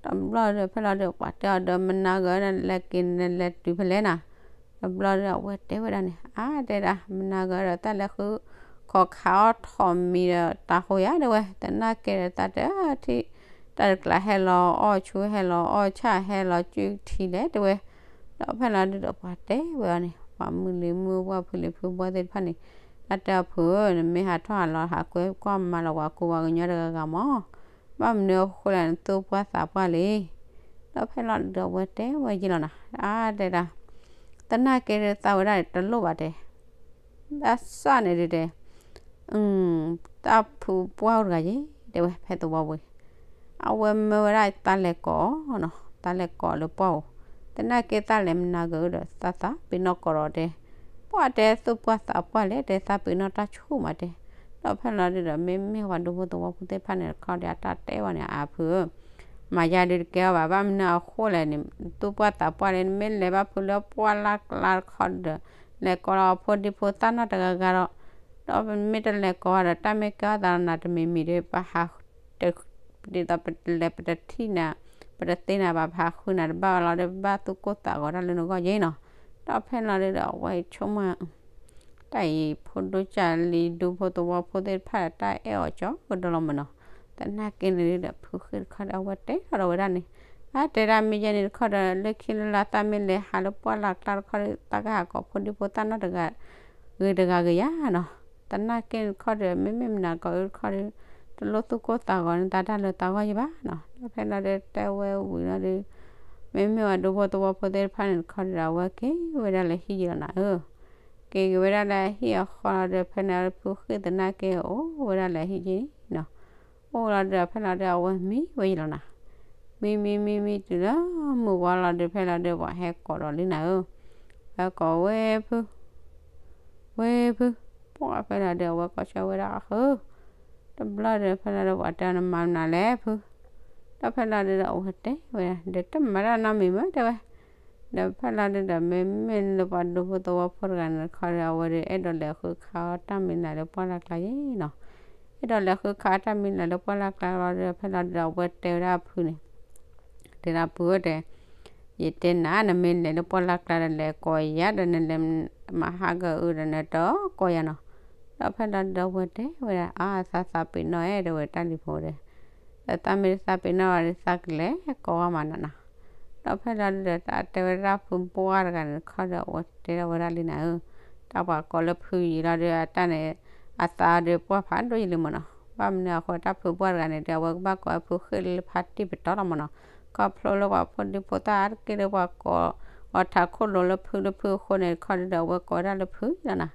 တဘျီဒီး ဖဲလီၤဒုး ပှၤတဲအီၤဒီး မနၤဂၤနလဲၤက့ၤနလဲၤတုၤဖဲလဲၣ်နၤ တဘျီဒီး အဝဲတဲဝဲဒၣ်န့ၣ် အါတဲဒၣ် မနၤဂၤဒီး တၢ်လဲၤဃု ခိးခးအီၣ်ထီၣ်မံၤဒီးတၢ်ဃိယါတဲဝဲ သနာ်က့ဒီး တၢ်တထံၣ် တၢ်တကျးဟဲလီၤအီၣ်ဆူ ဟဲလီၤအီၣ်ဆၣ် ဟဲလီၤစုထံလဲၣ်တဲဝဲ ဒီးဖဲလီၤဒုးဒီး ပှၤတဲဝဲအီၤန့ၣ် ပှၤမုၢ်လံၤမုၢ်ဝၣ်ဖုလံၤဖုဘီသ့ၣ်တဖၣ်န့ၣ် တၢ်တဲအီၤဖုဧၢ နမ့ၢ်ဟးထီၣ်ဟးလီၤ ဟးကွဲကွၢ်မၤလီၤပှၤကူပှၤကညီတဂၤဂၤမး ဘၣ်မနုၤအဃိလဲၣ် နသူၣ်ပှၢ်သးပှၢ်လံ ဒီးဖဲလီၤဒုးဒီး အဝဲတဲဝဲယဲၢ်လီၤနီၤ အါတဲဒၣ် သနာ်က့ဒီး သးဝဲဒၣ်န့ၣ် တလိၣ်ဘၣ်တဲ ဘၣ်ဆၣ်န့ၣ်ဒုးတဲ တၢ်ဖုပှၢ်အိၣ်တဂၤယဲၢ် တဲဝဲဖဲသဝီပူၤ အဝဲမၢဝဲဒၣ်တၢ်လဲၤကိးနီၤ တၢ်လဲၤကိးလၢပှၢ်ဧိၤ သနာ်က့သးလဲၤမနၤဂၤဒီး သးသးပ့ၤနီၣ်ကိးဒီးတဲ ပှၢ်တဲသူၣ်ပှၢ်သးပှၢ်လဲၣ် တဲသးပ့ၤနီၣ်တၢ်ဆူၣ်မးတဲ ဒီးဖဲလီၤဒုးဒီး မ့မ့ၢ်ပှၤဒူဖိသဝီဖိသ့ၣ်တဖၣ်န့ၣ်တခီဒီး အတၢ်တဲဝဲန့ၣ် အါဖုဧၢ မၤယါဒုးတကဲအီၤဘၣ် ဘၣ်မနုၤအဃိလဲၣ်န့ၣ် သူၣ်ပှၢ်သးပှၢ်လဲၣ် နမ့ၢ်လဲၤဘၣ်ဖုလၢပှၢ်လၢ်ကျါတခီဒီး လဲၤကိးလီၤအဖိဒံဖိသၣ်နီၢ်တဂၤဂၤဒီး ဒီးမ့ၢ်တလဲၤကိးဒီး တၢ်မ့ၢ်ကဲအီၣ်သးနၤတမံၤမံၤဒီး ပဟး ဒ်သိးပတလဲၤပတထံၣ်နၤ ပတသ့နၤဘၣ် ပဟးဃုနၤတဘၣ်လီၤဒီး ပဘၣ်သူၣ်ကိၢ်သးဂီၤတၢ်လၢနဂီၢ်ယဲၢ်နီၤ ဒီးဖဲလီၤဒုးဒီး အဝဲဆိကမိၣ် တၢ်အံၤဖိဒိၣ်ကၢ်လံၤ ဒူဖိသဝီဖိသ့ၣ်တဖၣ်ဒီး တၢ်အဲၣ်အီၤကၠီကဒီးလီၤမၢ်နီၤ. သနာ်က့န့ၣ်ဒီး ဖုဃ့ၢ်တခီဒီး အဝဲတဲထီၣ်ဒီးဝဲဒၣ်န့ၣ်, အါ တဲဒၣ် မ့ၢ်ယဲန့ၣ်တခီဒီး လၢခံလၢလၢသးမ့ၢ်လဲၤဟးလၢပှၢ်လၢ်ကျါတခီဒီး သးကဟးကိးဖိဒံဖိသၣ်နီတဂၤ ဂ့ၤတဂၤဂ့ၤယါနီၤ. သနာ်က့န့ၣ်တခီဒီး မ့မ့ၢ်မနၤကိးအၢတခီဒီး တလိၣ်သူၣ်ကိၢ်သးဂီၤန့ၣ် သးတၢ်လၢသးဂီၢ်ယဘၣ်နီၤ. ဒီးဖဲလီၤဒီးတဲဝဲဝံၤလီၤဒီး မ့မ့ၢ်ဝဲဒူဖိသဝီဖိသ့ၣ်တဖၣ်န့ၣ်တခီဒီး အဝဲက့ၤဝဲဒၣ်လၢဟံၣ်ယံၤလီၤနၤဧၢ. က့ၤက့ၤဝဲဒၣ်လၢဟံၣ်အဃီလီၤဒီး ဖဲန့ၣ်ဖုဃ့ၢ်သနာ်က့ အိၣ်ဝဲဒၣ်လၢဟံၣ်ယံၤနီၤ. အိၣ်လီၤဒီး ဖဲလီၤဒီး အဝဲမံဝဲယံၤလီၤနၤ. မံမံမံမံတုၤလၢ မုၢ်ဝါလီၤဒီး ဖဲလီၤဒီး ပှၤဟဲကိးဒီးလံနၤဧၢ. ဟဲကိးဝဲဖု ဝဲဖု, ပှၢ်ဖဲလီၤဒီး အဝဲကိးဆၢဝဲဒၣ်ဃု တဘျီဒီး ဖဲလီၤဒီး ပှၤတဲနမၤမနုၤလဲၣ်ဖု. ဒီးဖဲလီၤဒီး အဝဲတဲဝဲဒၣ် ဒီးတမၤတၢ်နီတမံၤမ့ၢ်တဲဝဲ. ဒီးဖဲလီၤဒီး မ့မ့ၢ်လၢပှၤဒူဖိသဝီဖိတဂၤန့ၣ်တခီဒီး အဝဲဒီး အဲၣ်ဒိးလဲၤဃုခးအီၣ်တၢ်မံၤလၢ်လၢပှၢ်လၢ်ကျါယဲနီၤ. အဲၣ်ဒိးလဲၤဃုခးအီၣ်တၢ်မံၤလၢ်လၢပှၢ်လၢ်ကျါလီၤဒီး ဖဲလီၤဒီး အဝဲတဲဝဲဒၣ်ဖုန့ၣ် တဲဒၣ်ဖုဧၢတဲ ယတဲနၤ နမ့ၢ်လဲၤလၢပှၢ်လၢ်ကျါဒီး လဲၤကိးယၤဒီး နလဲၤမၤဟးဂီၤအုဒီး နတကိးယၤနီၤ. ဒီးဖဲလီၤဒီး အဝဲတဲဝဲဒၣ် အါ သးသးပ့ၤနီၣ်အဲၣ်တဲဝဲ တၢ်လံၤဖိဒီး ဒီးသးမ့ၢ်တသးပ့ၤနီၣ်ဘၣ်ဒီး သးကလဲၤကိးဂၤမးနီၤနီၤ. ဒီးဖဲလီၤဒီး တၢ်တဲဝဲဒၣ်ဖုဘှၢ်တဂၤန့ၣ်တခီဒီး အဝဲတဲထီၣ်ဝဲဒၣ်လံနၤဧၢ, တၢ်ပှၤကိးလၢဖုယံၤလီၤဒီး အတၢ်န့ၣ် အသးဒီးပှၢ်ဖးဒိၣ်ယံၤလံမ့ၢ်နီၤ. ဘၣ်မနုၤအဃိ တၢ်ဖုဘှၢ်တဂၤန့ၣ်ဒီး အဝဲကဘၣ်ကိးဖုဃ့ၢ်လၢဖါတံၢ်ပတီၢ်လီၤမ့ၢ်နီၤ. ခီဖျိလၢပှၤဖိဒံဖိသၣ်အါတက့ၢ်လၢပှၤကိးအီၤထးခိၣ်လိၤလၢဖုလၢဖုအဃိန့ၣ် တခီဒီး အဝဲကိးဝဲဒၣ်လၢဖုလီၤနၤ.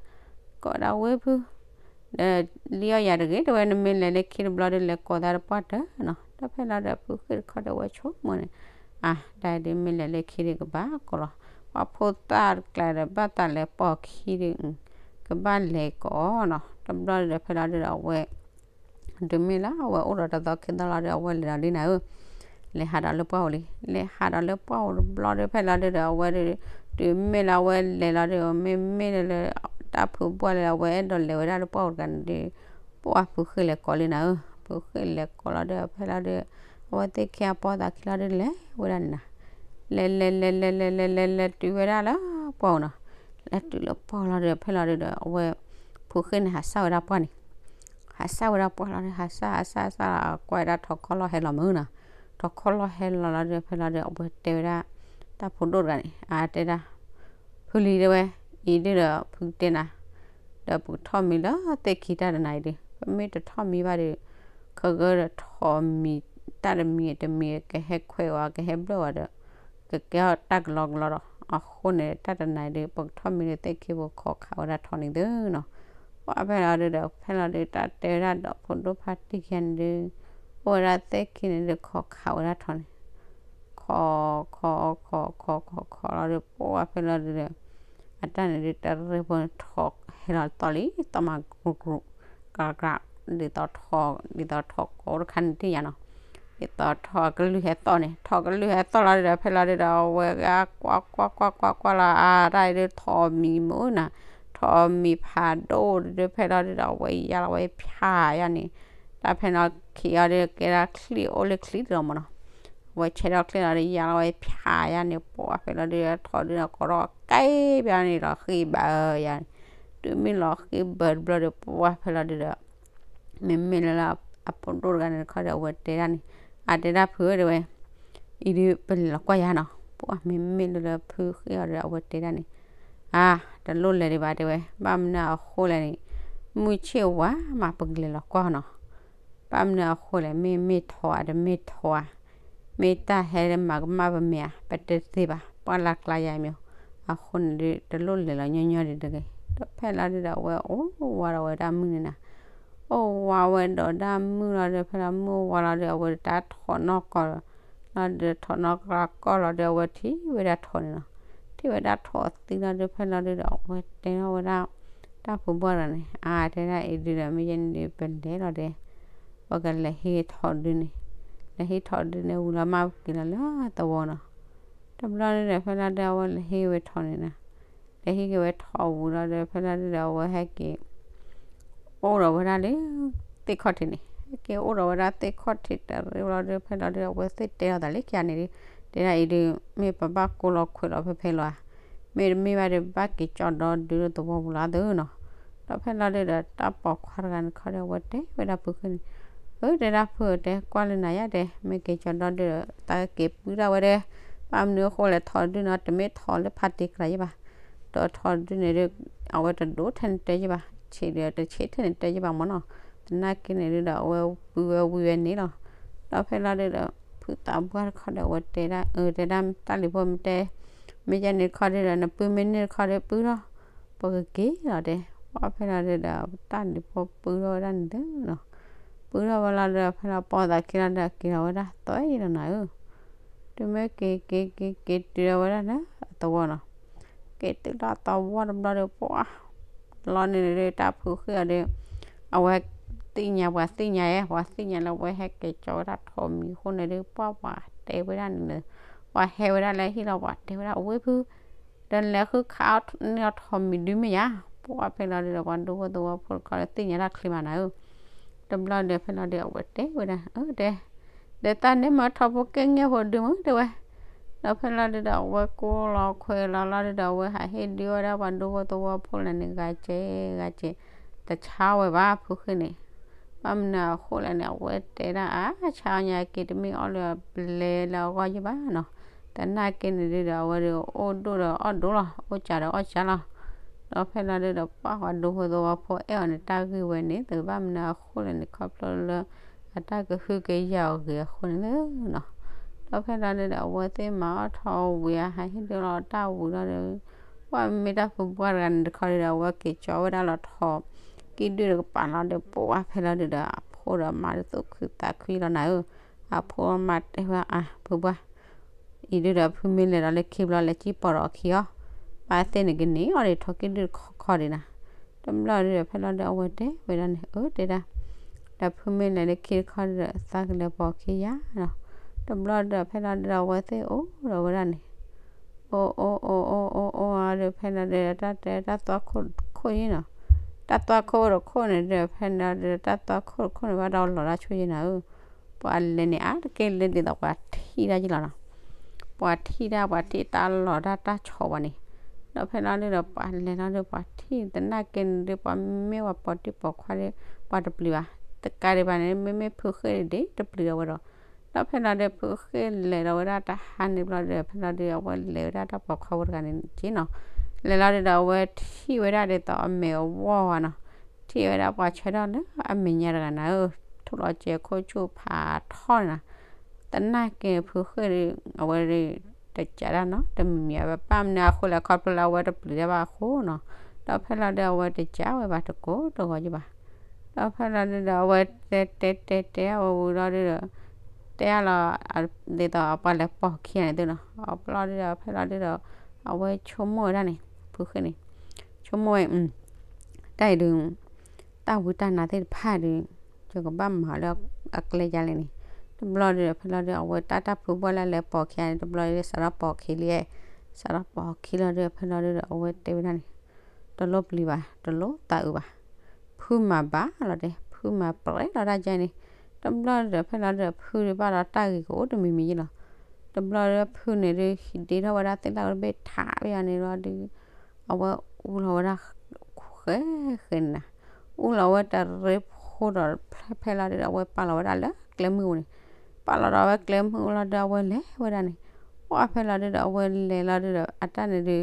ကိးဝဲဒၣ်ဝဲဖု ဒီးလံအီၣ်ယၤတဂ့ၤ တဲဝဲ နမ့ၢ်လဲၤလၢခံတဘျီဒီး လဲၤကိးသးတပှၢ်တၢၢ်နီၤ. ဒီးဖဲလီၤဒီး ဖုဃ့ၢ်တခီဒီး အဝဲဆိကမိၣ်န့ၣ် အါ တၢ်ဒုးမ့ၢ်လဲၤလၢခံဒီး ကဘၣ်ကိးလီၤ. ပှၤဖိသၣ်တကျါဒီး ဘၣ်သးလဲၤပိာ်ခံဒီး ကဘၣ်လဲၤကိးနီၤ. တဘျီဒီး ဖဲလီၤဒီး အဝဲ တုၤမ့ၢ်လၢအဝဲအိၣ်ဒီးတသီခံသီလီၤဒီး အဝဲလဲၤဒီးလံနၤဧၢ, လဲၤဟးဒီးလၢပှၢ်ပူၤလံ. လဲၤဟးဒီးလၢပှၢ်ပူၤတဘျီဒီး ဖဲလီၤဒီး အဝဲဒီး တုၤမ့ၢ်လၢအဝဲလဲၤလီၤဒီး မ့မ့ၢ်လၢ တၢ်ဖုဘှၢ်လၢအဝဲအဲၣ်ဒိးလဲၤဝဲဒၣ်လၢပှၢ်ပူၤတဂၤန့ၣ်ဒီး ပှၢ်ဖုဃ့ၢ်လဲၤကိးလံနၤဧၢ. ဖုဃ့ၢ်လဲၤကိးလီၤဒီး ဖဲလီၤဒီး အဝဲသ့ၣ်ခံဂၤပိာ်သးခံလီၤဒီး လဲၤဝဲဒၣ်န့ၣ်နၤ. လဲၤလဲၤလဲၤလဲၤလဲၤလဲၤလဲၤလဲၤတုၤဝဲဒၣ်လၢပှၢ်ပူၤနီၤ. လဲၤတုၤလၢပှၢ်လီၤဒီး ဖဲလီၤဒီး အဝဲ ဖုဃ့ၢ်န့ၣ် ဟးစၢ်ဝဲဒၣ်ပှၢ်န့ၣ် ဟးစၢ်ဝဲဒၣ်ပှၢ်လီၤဒီး ဟးစၢ်ဟးစၢ်ဟးစၢ်လီၤ ကွၢ်ဝဲဒၣ်ထိးခီၣ်လီၢ်ဟဲလီၤမုၢ်နီၤ. ထိးခီၣ်လီၢ်ဟဲလီၤလီၤဒီး ဖဲလီၤဒီး အဝဲတဲဝဲဒၣ် တၢ်ဖိဒိၣ်တဂၤန့ၣ် အတဲဒၣ် ဖုလံၤတဲဝဲ အံၤဒုဒီး ဖုကတဲနၤ ဒီးပကထီၣ်မံလၢသ့ၣ်ခံတၢ်တနၤအံၤဒီး ပမ့ၢ်တထီၣ်မံဘၣ်ဒီး ခဂၢၢ်ဒီးထီၣ်မံ တၢ်တမံၤတမံၤ ကဟဲခွဲးဝဲ ကဟဲဘျၢၣ်ဝဲဒီး ကကဲထီၣ်တၢ်ကလီကလီဒီး အဃိန့ၣ် တၢ်တနၤအံၤဒီး ပကထီၣ်မံလၢသ့ၣ်ခံ ပခိးခးဝဲဒၣ်ထိးန့ၣ်သုနီၤ. ပှၢ်ဖဲလီၤဒုဒီး ဖဲလီၤဒု တၢ်တဲဝဲဒၣ်ဒီးဖိဒိၣ်ဖါတံၢ်ခံဂၤန့ၣ်ဒီး အိၣ်ဝဲဒၣ်သ့ၣ်ခံန့ၣ်ဒီး ခိးခးဝဲဒၣ်ထိးန့ၣ် ခိး ခိး ခိး ခိး ခိး ခိးလီၤဒီး ပှၢ်ဖဲလီၤဒုဒီး အတၢ်န့ၣ်ဒုး တရ့ဖိန့ၣ် ထိးဟဲလီၤသီၣ်လံ သီၣ်မၤကရူၢ်ကရူၢ် ကရၢ်ကရၢ် ဒ်သိးထိး ဒ်သိးထိးကိးတခါန့ၣ်တ့ၢ်ယါနီၤ. ဒ်သိးထိးကလုၢ်ဟဲသီၣ်န့ၣ် ထိးကလုၢ်ဟဲသီၣ်လီၤဒုဒီး ဖဲလီၤဒုဒီး အဝဲကွၢ်ကွၢ်ကွၢ်ကွၢ်ကွၢ်လီၤ အါ တၢ်အံၤဒုးထိးမံမုၢ်နၤ ထိးမံဖးဒိၣ်ဒုဒီး ဖဲလီၤဒုဒီး အဝဲယါလီၤဝဲဖၠးယါန့ၣ် တၢ်ဖဲနီၣ်ခံအီၤဒုး ကဲဒၣ်ချံၣ်အိၣ်လၢချံၣ်လီၤမ့ၢ်နီၤ. အဝဲဆဲးထီၣ်ချံၣ်လီၤဒီး ယါလီၤဝဲဖၠးယါန့ၣ် ပှၢ်ဖဲလီၤဒုဒီး ထိးဒုဒီး ကိးထီၣ်ကဲဘၣ်န့ၣ်လီၤဃံဘၣ်ယါန့ၣ် တုၤမ့ၢ်လီၤဃံဘၣ်တဘျီဒီး ပှၢ်ဖဲလီၤဒုဒီး မ့မ့ၢ်လၢလၢအဖိဒိၣ်တဂၤန့ၣ်တခီဒီး အဝဲတဲဒၣ်န့ၣ် အတဲဒၣ်ဖုဧၢတဲဝဲ အံၤဒုးပလဲၤလီၤကွၢ်ယါနီၤ. ပှၢ်မ့မ့ၢ်လၢလၢဖုဃ့ၢ်အီၤဒီး အဝဲတဲဒၣ်န့ၣ် အါ တလိၣ်လဲၤဒံးဘၣ်တဲဝဲ ဘၣ်မနုၤအဃိလဲၣ်န့ၣ် မုၢ်ဆ့ၣ်ဝါမး ပကလဲၤလီၤကွၢ်နီၤ. ဘၣ်မနုၤအဃိလဲၣ် မ့ၢ်မ့ၢ်ထိးဧါ တမ့ၢ်ထိးဧါ မ့ၢ်တၢ်ဟဲမၤကမၣ်ပမဲာ်ဧါ ပတသ့ဘၣ် ပှၢ်လၢ်ကျါယါမ့ၢ် အဃိန့ၣ်ဒုး တလိၣ်လဲၤလီၤညီညီဒံးတဂ့ၤ. ဒီးဖဲလီၤဒုဒီး အဝဲအိၣ်ဝးဒီးဝဲဒၣ်မုၢ်န့ၣ်နၤ အိၣ်ဝးဝဲဒီးဒၣ်မုၢ်လီၤဒီး ဖဲလီၤမုၢ်အိၣ်ဝးလီၤဒီး အဝဲတၢ်ထိးနီၢ်ကီၢ်လီၤဒီး ထိးနီၢ်ကီၢ်လီၤဒီး အဝဲထံၣ်ဝဲဒၣ်ထိးန့ၣ်လီၤ. ထံၣ်ဝဲဒၣ်ထိးသံလီၤဒီး ဖဲလီၤဒုဒီး အဝဲတဲထီၣ်ဝဲဒၣ် တၢ်ဖုဘှၢ်တဂၤန့ၣ် အါ တဲဒၣ်အံၤဒုဒီး မ့ၢ်ယဲန့ၣ်ဒုး ပလဲၤလီၤဒီး ပကလဲၤဟ့ၣ်ထိးဒုန့ၣ် လဲၤဟ့ၣ်ထိးဒုန့ၣ်ဝံၤလီၤမး ပက့ၤလီၤလၢသဝီနီၤ. တဘျီန့ၣ်ဒီး ဖဲလီၤဒုဒီး အဝဲလဲၤဟ့ၣ်ဝဲထိးန့ၣ်နၤ လဲၤဟ့ၣ်က့ၤဝဲထိးဝံၤလီၤဒီး ဖဲလီၤဒုဒီး အဝဲဟဲက့ၤ အိၣ်ဒီးဝဲဒၣ်လၢသ့ၣ်ခီၣ်ထံးန့ၣ် ဟဲက့ၤအိၣ်ဒီးဝဲဒၣ်သ့ၣ်ခီၣ်ထံးတရ့လီၤဒီး ဖဲလီၤဒုဒီး အဝဲသ့ၣ်တဲအီၤသးလၢခံဂၤန့ၣ်ဒီး တဲဒၣ်အံၤဒုး မ့ၢ်ပဘၣ်ကိးလီၤခွဲးလီၤဖဲဖဲလီၤဧါ မ့တမ့ၢ်ဘၣ်ဒီး ပဘၣ်က့ၤကၠီဒီဒုလၢသဝီပူၤလီၤသုနီၤ. ဒီးဖဲလီၤဒုဒီး တၢ်ပိာ်ခွါတဂၤန့ၣ်ခီဒီး အဝဲတဲဝဲဒၣ်ဖုဃ့ၢ်န့ၣ်, အၢ တဲဒၣ်ဖုဧၢ တဲကွၢ်လၢနၤယါတဲ, မ့ၢ်က့ၤကၠီၤဒီဒုဒီး သးက့ၤပုၢ်ဒၣ်ဝဲဒၣ်, ဘၣ်မနုၤအဃိလဲၣ် ထီၣ်ဒုန့ၣ် တမ့ၢ်ထီၣ်လၢဖးတ့ကလးယ့ၢ်ဘၣ်, ဒီးထီၣ်ဒုန့ၣ်ဒု အဝဲတဒိၣ်ထဲန့ၣ်တဲယ့ၢ်ဘၣ်, ဆံးဒီးတဆံးထဲန့ၣ်တဲယ့ၢ်ဘၣ်မ့ၢ်နီၤ, သနာ်က့န့ၣ်ဒုဒီး အဝဲပုၢ်ဝဲဝံၤဝဲန့ၣ်လီၤ. ဒီးဖဲလီၤဒုဒီး ဖုသးပှၢ်တခီဒီး အဝဲတဲဒၣ် အၢ တဲဒၣ်တၢ်လံၤဖိမ့ၢ်တဲ မ့ၢ်ယဲန့ၣ်တခီဒုဒီး နပုၢ်မ့ၢ်န့ၢ်တခီဒီး ပုၢ်ထီၣ် ပကက့ၤလီၤတဲ, ပှၢ်ဖဲလီၤဒုဒီး တၢ်လံၤဖိပုၢ်ထီၣ်ဝဲဒၣ်န့ၣ်လီၤ, ပုၢ်ထီၣ်ဝဲလီၤဒုဒီး ဖဲလီၤပိာ်သးခံလီၤဒီး က့ၤလီၤဝဲဒၣ် သွဲယံၤလီၤနၤဧၢ, တုၤမ့ၢ်က့ၤက့ၤက့ၤက့ၤတုၤဝဲဒၣ်လၢအသဝီနီၤ, က့ၤတုၤလၢအသဝီတဘျီဒီး ပှၢ် လီၤန့ၣ်ဒု တၢ်ဖုဃ့ၢ်အီၤဒီး အဝဲသ့ၣ်ညါ ပှၤသ့ၣ်ညါဧါ, ပှၤသ့ၣ်ညါလၢအဝဲဟဲက့ၤကၠီဝဲဒၣ်ထိးမံၤအဃိန့ၣ်ဒု ပှၢ်ပှၤတဲဝဲဒၣ်န့ၣ်လၢ ပှၤဟဲဝဲဒၣ်လၢဟံၣ်လီၤ ပှၤတဲဝဲဒၣ် အဝဲဖု ဒီးလဲၤဃုခးအီၣ်န့ၢ်အီၤထိးမံၤဒုမ့ၢ်ယါ, ပှၢ်ဖဲလီၤဒုဒီး ပှၤဒူဖိသဝီဖိတခီဒီး သ့ၣ်ညါတၢ်ချ့မးနၤဧၢ, တဘျီဒီးဖဲလီၤဒု အဝဲတဲဝဲဒၣ် အၢ တဲ ဒီးတၢ်န့ၣ်မ့ၢ်ထိးဖိက့ၣ်ငဲၢ်ဖိဒုမ့ၢ်တဲဝဲ, ဒီးဖဲလီၤဒုဒီး အဝဲကိးလီၤခွဲးလီၤလီၤဒုဒီး အဝဲဟးဟ့ၣ်ဒုဝဲဒၣ်ပှၤဒူဖိသဝီဖိလဲၣ်န့ၣ် ဂၤကဲဂၤကဲ, တဆါဝဲဘၣ်ဖုဃ့ၢ်န့ၣ်, ဘၣ်မနုၤအဃိလဲၣ်န့ၣ် အဝဲတဲဒၣ်အါဆါအီၤညါက့ၤ တမ့ၢ်အီၣ်လၢအဘျဲလၢအဂီၢ်ယ့ၢ်ဘၣ်နီၤ, သနာ်က့န့ၣ်ဒုဒီး အဝဲဒုအိၣ်ဒိၣ်ဒီးအီၣ်ဒိၣ်လီၤ အိၣ်စှၤဒီးအီၣ်စှၤလီၤ, ဒီးဖဲလီၤဒုဒီး ပှၢ်ပှၤဒူဖိသဝီဖိအဲၣ်အီၤန့ၣ် တၢ်ဂ့ၢ်ဝဲန့ၣ် သုဘၣ်မနုၤအဃိလဲၣ်န့ၣ် ခီဖျိလၢ အတၢ်ကဟုကယာ်အီၤဂ့ၤအဃိန့ၣ်လီၤ. ဒီးဖဲလီၤဒုဒီး အဝဲသ့ၣ်မၤအီၣ်ထိးဝံၤအဟးဟ့ၣ်ဒုလီၤတၢ်ဝံၤလီၤဒီး ပှၢ်မ့ၢ်တၢ်ဖုပှၢ်တဂၤန့ၣ်တခီဒုဒီး အဝဲက့ၤကၠီဝဲဒၣ်လီၤထိး ကံၣ်ဒုၣ်တကပၤလီၤဒီး ပှၢ်ဖဲလီၤဒုဒီး အဖိဒီးမါဒုးသူၣ်ခုသးခုလီၤနၤဧၢ, အဖိမါတဲဝဲအါ ဖုပှၢ် အံၤဒုဒီး ဖုမ့ၢ်လဲၤဒီးလၢခံဘျီလဲၤကံၣ်ပိာ်ဒီးအခံအီၤ, ဘၣ်သ့ၣ်န့ၣ်ကန့ၢ်အီၤဒံးထိးကံၣ်ဒုၣ်တခီခီဒံးနၤ, တဘျီဒုဒီးဖဲလီၤဒုဒီး အဝဲတဲဝဲဒၣ်န့ၣ် အၢ တဲဒၣ် ဒီးဖုမ့ၢ်လဲၤလၢခံတခီဒုဒီး သးကလဲၤပိာ်ခံယါနီၤ, တဘျီဒုဒီးဖဲလီၤဒုဒီး အဝဲသ့ၣ်အိၣ်ဒီးဝဲဒၣ်န့ၣ် အိၣ်အိၣ်အိၣ်အိၣ်အိၣ်အိၣ်ဒီး ဖဲလီၤဒုဒီး တၢ်တဲတၢ်သွၣ်ခိၣ်တခိၣ်ယ့ၢ်နီၤ, တၢ်သွၣ်ခိၣ်တခိၣ်န့ၣ်ဒီး ဖဲလီၤဒုဒီး တၢ်သွၣ်ခိၣ်တခိၣ်န့ၣ် ဘၣ်ဒီးလီၤတၢ်ဆိၣ်ယ့ၢ်နၤဧၢ, ပှၤလဲၤန့ၣ် အါတက့ၢ်လၢဒ်သိးပှၤထံၣ်တၢ်ယ့ၢ်လီၤနီၤ, ပှၤထံၣ်တၢ် ပှၤထံၣ်တၢ်လီၤတၢ်တၢ်ဆီးဝဲန့ၣ်, ဒီးဖဲလီၤဒုဒီး ပှၤလဲၤလီၤဒု ပှၤထံၣ်သနာ်က့န့ၣ်ဒု ပှၤမ့ၢ်ပှၤပိာ်တံၢ်ပိာ်ခွါဒီး ပှၤတပျံၤဘၣ်, တကးဒံးဘၣ်န့ၣ် မ့မ့ၢ်ဖုဃ့ၢ်ဒံးတပျံၤဒီးဝဲဒီး, ဒီးဖဲလီၤဒု ဖုဃ့ၢ်လဲၤဒီးဝဲဒၣ်တဟါန့ၣ်ဘျီဒု ဖဲလီၤဒု အဝဲလဲၤဝဲဒၣ်တၢ်ပိာ်ခွါဖိတဂၤန့ၣ်က့နီၤ, လဲၤလီၤဒုဒီး အဝဲထံၣ်ဝဲဒၣ်ဒ်သိးအမဲာ်အဝီၢ်ဝဲနီၤ, ထံၣ်ဝဲဒၣ်ပှၤဆၢထၢၣ်လၢအမဲာ်ညါတဂၤနၤဧၢ, ထူၣ်လီၤစဲးခိၣ်ဆူၣ်ဖးထီန့ၣ်နီၤ, သနာ်က့ဖုဃ့ၢ်ဒု အဝဲဒု တစးတၢ်နီတမံၤမံၤ အဝဲဘၣ်မနုၤအဃိလဲၣ် ခီဖျိလၢအဝဲတပျံၤတၢ်ဘၣ်အဃိနီၤ, ဒီးဖဲလီၤဒု အဝဲတစးဝဲဘၣ်တကိးတဂီၤယ့ၢ်ဘၣ်, ဒီးဖဲလီၤဒုဒီး အဝဲတဲတဲတဲတဲအဝဲဝံၤလီၤဒုဒီး တဲအါလီၤ ဒ်သိးပှၤလဲၤပိာ်ခံဂၤန့ၣ်သုနီၤ, အဘျီဒုဒီး ဖဲလီၤဒုဒီး အဝဲဆိကမိၣ်ဝဲဒၣ်န့ၣ် ဖုဃ့ၢ်န့ၣ် ဆိကမိၣ်ဝဲ တၢ်အံၤဒု တၢ်ဝံတၢ်နါသ့ၣ်တဖၣ်ဒီး ယကဘၣ်မၤလၢအကျဲယါလဲၣ်န့ၣ်, တဘျီဒီး ဖဲလီၤဒု အဝဲတၢ်တၢ်ဖုဘၣ်လၢလဲၤပိာ်ခံဂၤန့ၣ် တဘျီဒီး စးထီၣ်ပိာ်ခံလံ, စးထီၣ်ပိာ်ခံလီၤဒု ဖဲလီၤဒုဒီး အဝဲတဲဝဲဒၣ်န့ၣ် တလိၣ်ပျံၤဘၣ် တလိၣ်သးအုးဘၣ်, ဖုမၤဘၣ်လီၤတဲ ဖုမၤပြဲလီၤတၢ်ကဲန့ၣ်, တဘျီဒီး ဖဲလီၤဒုဒီး ဖုဒုဘၣ်ဒီးတၢ်ဂ့ၤကအိၣ်တမံၤမံၤယ့ၢ်လီၤ, တဘျီဒီး ဖုန့ၣ်ဒု ဟံးဒ့ထီၣ်ဝဲဒၣ်သ့ၣ်လၣ်ဝဲတဘ့ၣ်ထးဝဲယါန့ၣ်လီၤဒု အဝဲအူလီၤဝဲဒၣ် ဃဲဃဲန့ၣ်နၤ, အူလီၤဝဲတရ့ဖိဒီးဖဲဖဲလီၤဒုဒီး အဝဲပာ်လီၤဝဲဒၣ်လၢကျဲမုၢ်ပူၤန့ၣ်, ပာ်လီၤဒီးဝဲကျဲမုၢ်အူလီၤဒု အဝဲလဲၤဝဲဒၣ်န့ၣ်, ပှၢ်ဖဲလီၤဒုဒီး အဝဲလဲၤလီၤဒုဒီး အတၢ်န့ၣ်ဒု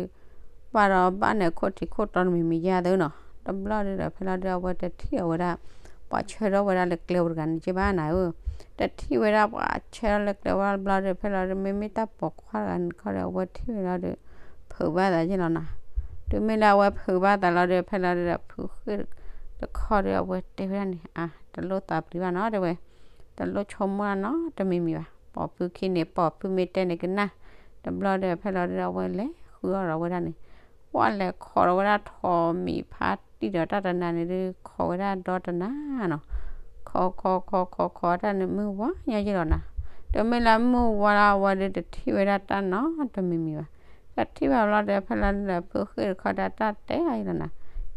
ဘၣ်ဒီးဘၣ်န့ၣ်ခိၣ်ထံးခိၣ်တီတမံၤမံၤယါသုနီၤ, တဘျီဒုဒီး ဖဲလီၤဒု အဝဲတထံၣ်အီၤဝဲဒၣ် ပှၤဆၢထၢၣ်ဝဲဒၣ်လၢကျဲဝဲတဂၤန့ၣ်က့ဘၣ်နၤဧၢ, တထံၣ်ဝဲဒၣ်ပှၤဆၢထၢၣ်လၢကျဲဝဲတဘျီဒီး ဖဲလီၤဒု မ့မ့ၢ်တၢ်ပိာ်ခွါတဂၤန့ၣ်တခီဒီး အဝဲထံၣ်ဝဲလီၤဒု ဖုးဘၣ်သးယ့ၢ်လီၤနၤ, တုၤမ့ၢ်လၢအဝဲဖုးဘၣ်သးလီၤဒု ဖဲလီၤဒုဒီး ဖုဃ့ၢ်တခီဒီး အဝဲတဲဝဲဒၣ်န့ၣ် အါ တလိၣ်သးပျံၤဘၣ်နီၤတဲဝဲ, တလိၣ်ဆိကမိၣ်နီတမံၤမံၤဘၣ်, ပိာ်ဖုခံန့ၣ် ပိာ်ဖုမ့ၢ်တဲန့ၣ်ကနၣ်, တဘျီဒီး ဖဲလီၤဒုဒီး အဝဲလဲၤဃုအီၣ်ဒီးဝဲဒၣ်န့ၣ်, ပှၢ်လဲၤခိးဒီးဝဲဒၣ်ထိးမံၤဖးတံၢ်ဒီးတၢ်တနါန့ၣ်ဒု ခိးဝဲဒၣ်ဒီတနါနီၤ, ခိးခိးခိးခိးခိးတၢ်န့ၣ်မုၢ်ဝါညီယ့ၢ်လီၤနၤ, တုၤမ့ၢ်လၢမုၢ်ဝါလီၤ အဝဲဒုတထံၣ်ဝဲဒၣ်တၢ်နီတမံၤမံၤဘၣ်, တထံၣ်ဘၣ်ဘျီဒီး ဖဲလီၤဒုဒီး ဖုဃ့ၢ်တခီဒီးတၢ်တဲအီၤယ့ၢ်လီၤနၤ,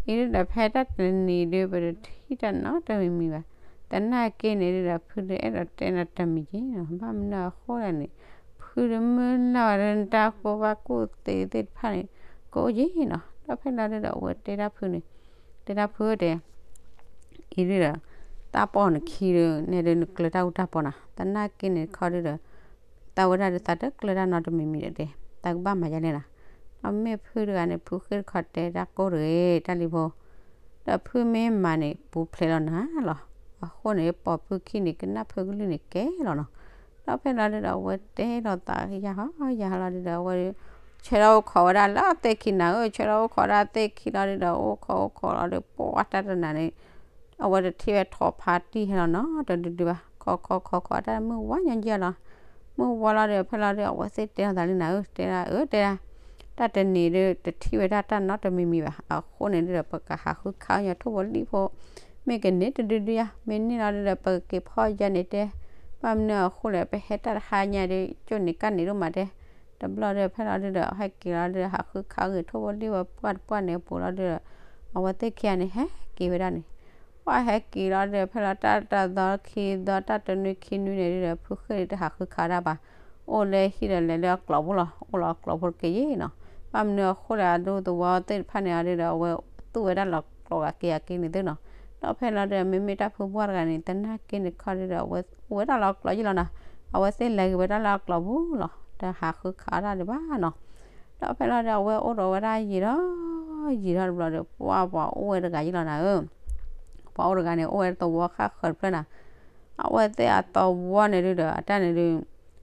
အံၤဒုဒီး ဖဲတၢ်တနံၤဒု ပတထံၣ်တၢ်နီတမံၤမံၤဘၣ်, သနာ်က့န့ၣ်ဒုဒီး ဖုဒုအဲၣ်ဒိးတဲနၤတမံၤက့ၤနီၤ, ဘၣ်မနုၤအဃိလဲၣ်န့ၣ်, ဖုဒုမုၢ်လၢ်ဝဲဒၣ်နတၢ်ကူၣ်ဘၣ်ကူၣ်သ့သ့ၣ်တဖၣ်န့ၣ် ကအိၣ်က့ၤနီၤ, ဒီးဖဲလီၤဒုဒီး အဝဲတဲဒၣ်ဖုန့ၣ်, တဲဒၣ်ဖုဧၢတဲ အံၤဒုဒီး သးပှၢ်နခံဒုန့ၣ်ဒု နကျၢၤတၢ်အူတၢ်ပီနၤ, သနာ်က့န့ၣ်တခီဒုဒီး သးဝဲဒၣ်ဒုးသးတကျၢၤတၢ်နီတမံၤမံၤဒီးတဲ သးကဘၣ်မၤယါလဲၣ်နၤ. ဒီးမ့ၢ်ဖုတဂၤန့ၣ် ဖုဃ့ၢ်တခီတဲတၢ်ကိၢ်တဂ့ၤ တၢ်လံၤဖိ, ဒီးဖုမ့ၢ်မၤန့ၣ် ပူၤဖျဲးလီၤနၤလီၤ. အဃိန့ၣ် ပိာ်ဖုခံန့ၣ်ကနၢ်ဖုကလုၢ်န့ၣ်ကဲလီၤနီၤ. ဒီးဖဲလီၤဒုဒီး အဝဲတဲလီၤသးယါဟီယါဟီလီၤဒုဒီး အဝဲ ဆၢထၢၣ်အိၣ်ခိးဝဲဒၣ်လၢသ့ၣ်ခံနၤဧၢ, ဆၢထၢၣ်အိၣ်ခိးဒၣ်သ့ၣ်ခံလီၤဒုဒီး အိၣ်ခိးအိၣ်ခိးလီၤဒု ပှၢ်တၢ်တနၤန့ၣ် အဝဲတထံၣ်ဝဲထိးဖးတံၢ်ဟဲလီၤနီတဒုဒုဘၣ်, ခိးခိးခိးခိးတၢ်မုၢ်ဝါညီကဲလီၤ. မုၢ်ဝါလီၤဒုး ဖဲလီၤဒုး အဝဲသ့ၣ်တဲလီၤသးလံနၤဧၢ, တဲဒၣ်အၢတဲဒၣ် တၢ်တနံၤဒုး တထံၣ်ဝဲဒၣ်တၢ်နီတမံၤမံၤဘၣ်. အဃိန့ၣ်ဒုဒီး ပကဟးဃုခးညီထိၣ်ဖိလံၣ်ဖိ မ့ၢ်ကန့ၢ်တဒုဒုယါ, မ့ၢ်န့ၢ်လီၤဒုဒီး ပကက့ၤဖီၣ်ယါန့ၣ်တဲ, ဘၣ်မနုၤအဃိလဲၣ် ပဟဲတၢ်တဟါညါဒုး ကၠိၣ်န့ၣ်ကၣ်န့ၣ်ဒိၣ်မးတဲ. တဘျီဒုး ဖဲလီၤဒုဒီး ဟဲက့ၤလီၤဒုး ဟးဃုခးဂ့ၤထိၣ်ဖိလံၣ်ဝဲပှၢ်တပှၢ်န့ၣ်အပူၤလီၤဒုဒီး အဝဲသ့ၣ်ခံဂၤန့ၣ် ဟဲက့ၤဝဲဒၣ်န့ၣ် ပှၢ်ဟဲက့ၤလီၤဒုး ဖဲလီၤတၢ်တသီခံသီ တၢ်တနွံခံနွံန့ၣ်ဒုဒီး ဖုဃ့ၢ်ဒုးတဟးဃုခးဒၣ်ဘၣ်, အိၣ်လၢဟံၣ်ဒီးလဲၤလၢအကျိးပူၤလီၤ, အိၣ်လီၤအကျိးပူၤတက့ၢ်ယဲနီၤ. ဘၣ်မနုၤအဃိလဲၣ် အဒူသဝီသ့ၣ်တဖၣ်န့ၣ်ဒုဒီး အဝဲသူၣ်ဝဲဒၣ်လီၤကျိးဂၤက့ၤဂၤက့ၤန့ၣ်သုနီၤ. ဒီးဖဲလီၤဒုး မ့မ့ၢ်တၢ်ဖုပှၢ်တဂၤန့ၣ် သနာ်က့န့ၣ်တခီဒုဒီး အဝဲအိၣ်ဝဲဒၣ်လီၤကျိးယဲလီၤနီၤ. အဝဲသ့ၣ်လဲၤက့ၤဝဲဒၣ်လၢအကျိးပူၤလီၤ, တဟးဃုခးဒၣ်ဒံးဘၣ်နီၤ. ဒီးဖဲလီၤဒုး အဝဲအိၣ်ဒီးဝဲဒၣ်ယံာ်ထီၣ်ယံာ်ထီၣ်တဘျီဒီး ပှၢ်ပှၤအိၣ်ဝဲတဂၤယဲလီၤနၤဧၢ, ပှၤအိၣ်တဂၤန့ၣ် အိၣ်ဝဲသဝီဃၣ်ဃၢၤတဖျၢၣ်နၤ. အဝဲသ့ၣ်အသဝီန့ၣ်ဒုဒီး အတၢ်န့ၣ်ဒုး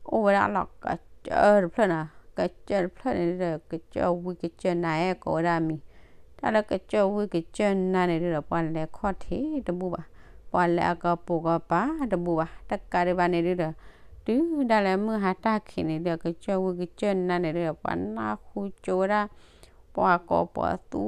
အိၣ်ဝဲဒၣ်လီၤကစၢၢ်တဖျၢၣ်နၤ, ကစၢၢ်တဖျၢၣ်န့ၣ်ဒုဒီး ကစၢၢ်ဝံကစၢၢ်နါအဲၣ်ကိးဝဲဒၣ်အမံၤ. တၢ်လၢကစၢၢ်ဝံကစၢၢ်နါန့ၣ်ဒုဒီး ပှၤလဲၤခီၣ်ထံးတဘူၣ်ဘၣ်, ပှၤလဲၤအကပိာ်ကပၤတဘူၣ်ဘၣ်. တကးဒံးဘၣ်န့ၣ်ဒုဒီး တုၤဒၣ်လဲာ်မုၢ်ဟါတၢ်ခံးန့ၣ်ဒုဒီး ကစၢၢ်ဝံကစၢၢ်နါန့ၣ်ဒုဒီး ပှၤနၢ်ဟူကၠိဝဲဒၣ် ပှၤကိးပှၤသ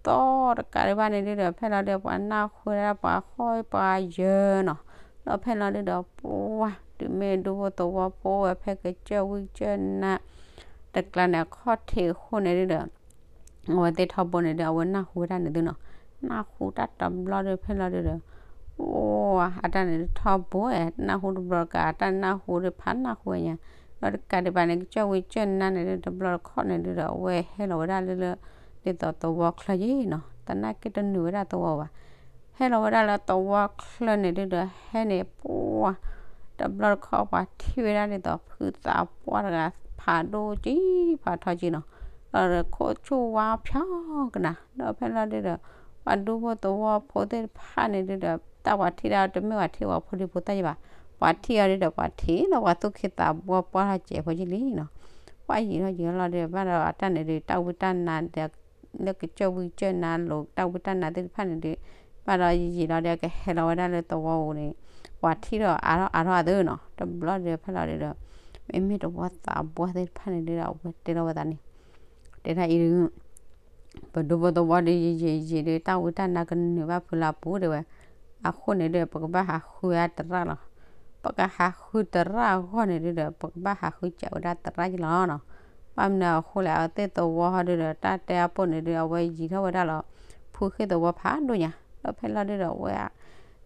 ူသီၣ် တကးဒံးဘၣ်န့ၣ်ဒုဒီး ဖဲလီၤဒုး ပှၤနၢ်ဟူဝဲဒၣ်ပှၤဟီၣ်ပှၤယၢၤနီၤ. ဒီးဖဲလီၤဒုဒီး ပှၢ်တုၤမ့ၢ်ဒူဖိသဝီဖိဝဲဖဲကစၢၢ်ဝံကစၢၢ်နါ တကျါန့ၣ် ခီၣ်ထံးအဃိန့ၣ်ဒုဒီး အဝဲသ့ၣ်ထီဘိန့ၣ်ဒု အဝဲနၢ်ဟူဝဲဒၣ်န့ၣ်သုနီၤ. နၢ်ဟူတၢ်တဘျီဒုး ဖဲလီၤဒုဒီး ပှၢ်အတၢ်န့ၣ်ဒုထီဘိ နၢ်ဟူတဘျီတကး အတၢ်နၢ်ဟူဒုးဖးနၢ်ဟူဝဲညါ. ဒီးတကးဒံးဘၣ်န့ၣ် ကစၢၢ်ဝံကစၢၢ်နါန့ၣ်ဒု တဘျီတခီၣ်န့ၣ်ဒုဒီး အဝဲဟဲလီၤဝဲဒၣ်လၢလၢ ဒ်သိးသဝီချၢယဲနီၤ. သနာ်က့တနုာ်ဝဲဒၣ်သဝီဘၣ်. ဟဲလီၤဝဲဒၣ်လၢသဝီချၢန့ၣ်ဒုဒီး ဟဲန့ၣ်ပှၢ် တဘျီတခီၣ်ပှၤထံၣ်ဝဲဒၣ်ဒ်သိးဖုသးပှၢ်တဂၤ ဖးဒိၣ်ကံဖးထီကံနီၤ. ဒီးခိၣ်ဆူၣ်ဝါဖျီကနၤ ဒီးဖဲလီၤဒုဒီး ပှၤဒူဖိသဝီဖိသ့ၣ်တဖၣ်န့ၣ်ဒုဒီး တၢ်ပှၤထံၣ်ဒၣ်တမ့ၢ်ပှၤထံၣ်ပှၤဖိဒံဖိသၣ်ယဲဘၣ်. ပှၤထံၣ်အီၤဒုဒီး ပှၤထံၣ်လီၤပှၤသူၣ်က့သးပှၢ်ပှၢ်ထီၣ်စဲးဖိယဲလံနီၤ. ပှၢ်ယံာ်ထီၣ်ယံာ်ထီၣ်လီၤဒုး ဘၣ်ဒီးအတၢ်န့ၣ်ဒု တၢ်ဝံတၢ်နါဒီး လၢကစၢၢ်ဝံကစၢၢ်နါလိၤ တၢ်ဝံတၢ်နါသ့ၣ်တဖၣ်န့ၣ်ဒု ဘၣ်ဒီးယံာ်လီၤဒီးကဟဲလီၤဝဲဒၣ်လၢသဝီပူၤန့ၣ် ပှၤထံၣ်ဒီးအါထီၣ်အါထီၣ်အသးနီၤ. တဘျီဒုးဖဲလီၤဒုဒီး မ့မ့ၢ်သဝီသးပှၢ်သ့ၣ်တဖၣ်န့ၣ်ဒုဒီး အဝဲတဲလီၤဝဲသးန့ၣ် တဲဒၣ်အံၤဒု ပဒူဖိသဝီဒုးယံာ်ယံာ်ယံာ်ဒုး တၢ်ဝံတၢ်နါကနုာ်ဘၣ်ဖုလၢအပူၤတဲဝဲ. အဃိန့ၣ်ဒုး ပကဘၣ်ဟးဃုအသရၣ်လီၤ. ပကဟးဃုသရၣ်အဂီၢ်န့ၣ်ဒုဒီး ပကဘၣ်ဟးဃုစးဝဲဒၣ်သရၣ်ယလီၤနီၤ. ဘၣ်မနုၤအဃိလဲၣ် အဝဲသ့ၣ်သဝီဟီဒုဒီး တၢ်တဲအပိၢ်န့ၣ်ဒု အဝဲယံာ်ထီၣ်ဝဲဒၣ်လီၤ ဖုဃ့ၢ်သဝီဖးဒိၣ်ညါ. ဒီးဖဲလီၤဒုဒီး အဝဲ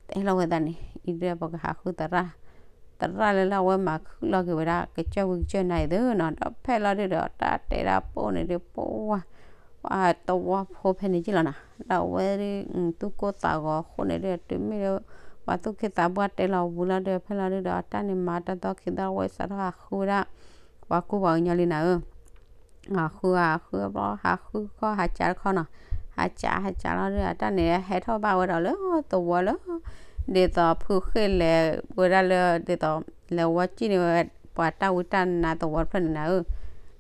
တဲလီၤဝဲသးန့ၣ် အံၤဒုး ပကဟးဃုသရၣ် သရၣ်လၢလၢအဝဲမၤခုၣ်လီၤက့ၤဝဲဒၣ် ကစၢၢ်ဝံကစၢၢ်နါအံၤသုနီၤ. ဒီးဖဲလီၤဒုဒီး တၢ်တဲဒၣ်ပိၢ်န့ၣ်ဒု ပှၢ် ပှၤသဝီဖိဖဲန့ၣ်က့လီၤနီၤ. ဒီးအဝဲဒု သူၣ်ကိၢ်သးဂီၤအဃိန့ၣ်ဒု တုၤမ့ၢ်လၢ ပှၤသူၣ်က့သးပှၢ်တဲလီၤဝံၤလီၤဒု ဖဲလီၤဒုဒီး အတၢ်န့ၣ်မၤတၢ်သီခံသီ အဝဲစးထီၣ်ဟးဃုဝဲဒၣ် ပှၤကူပှၤကညီလံနၤဧၢ ဟးဃုဟးဃုဘျီ ဟးဃုခီ ဟးစးတခီနီၤ. ဟးစး ဟးစးလီၤဒုး အတၢ်န့ၣ် ဟဲထီၣ်ဘၣ်ဝဲဒီးလၢသဝီလၢ ဒ်သိးဖုဃ့ၢ်လဲၤဝဲဒၣ်လၢ ဒ်သိး လဲၤဝီစံၣ်န့ၢ်ဝဲ ပှၤတၢ်ဝံတၢ်နါသဝီတဖျၢၣ်န့ၣ်နၤဧၢ.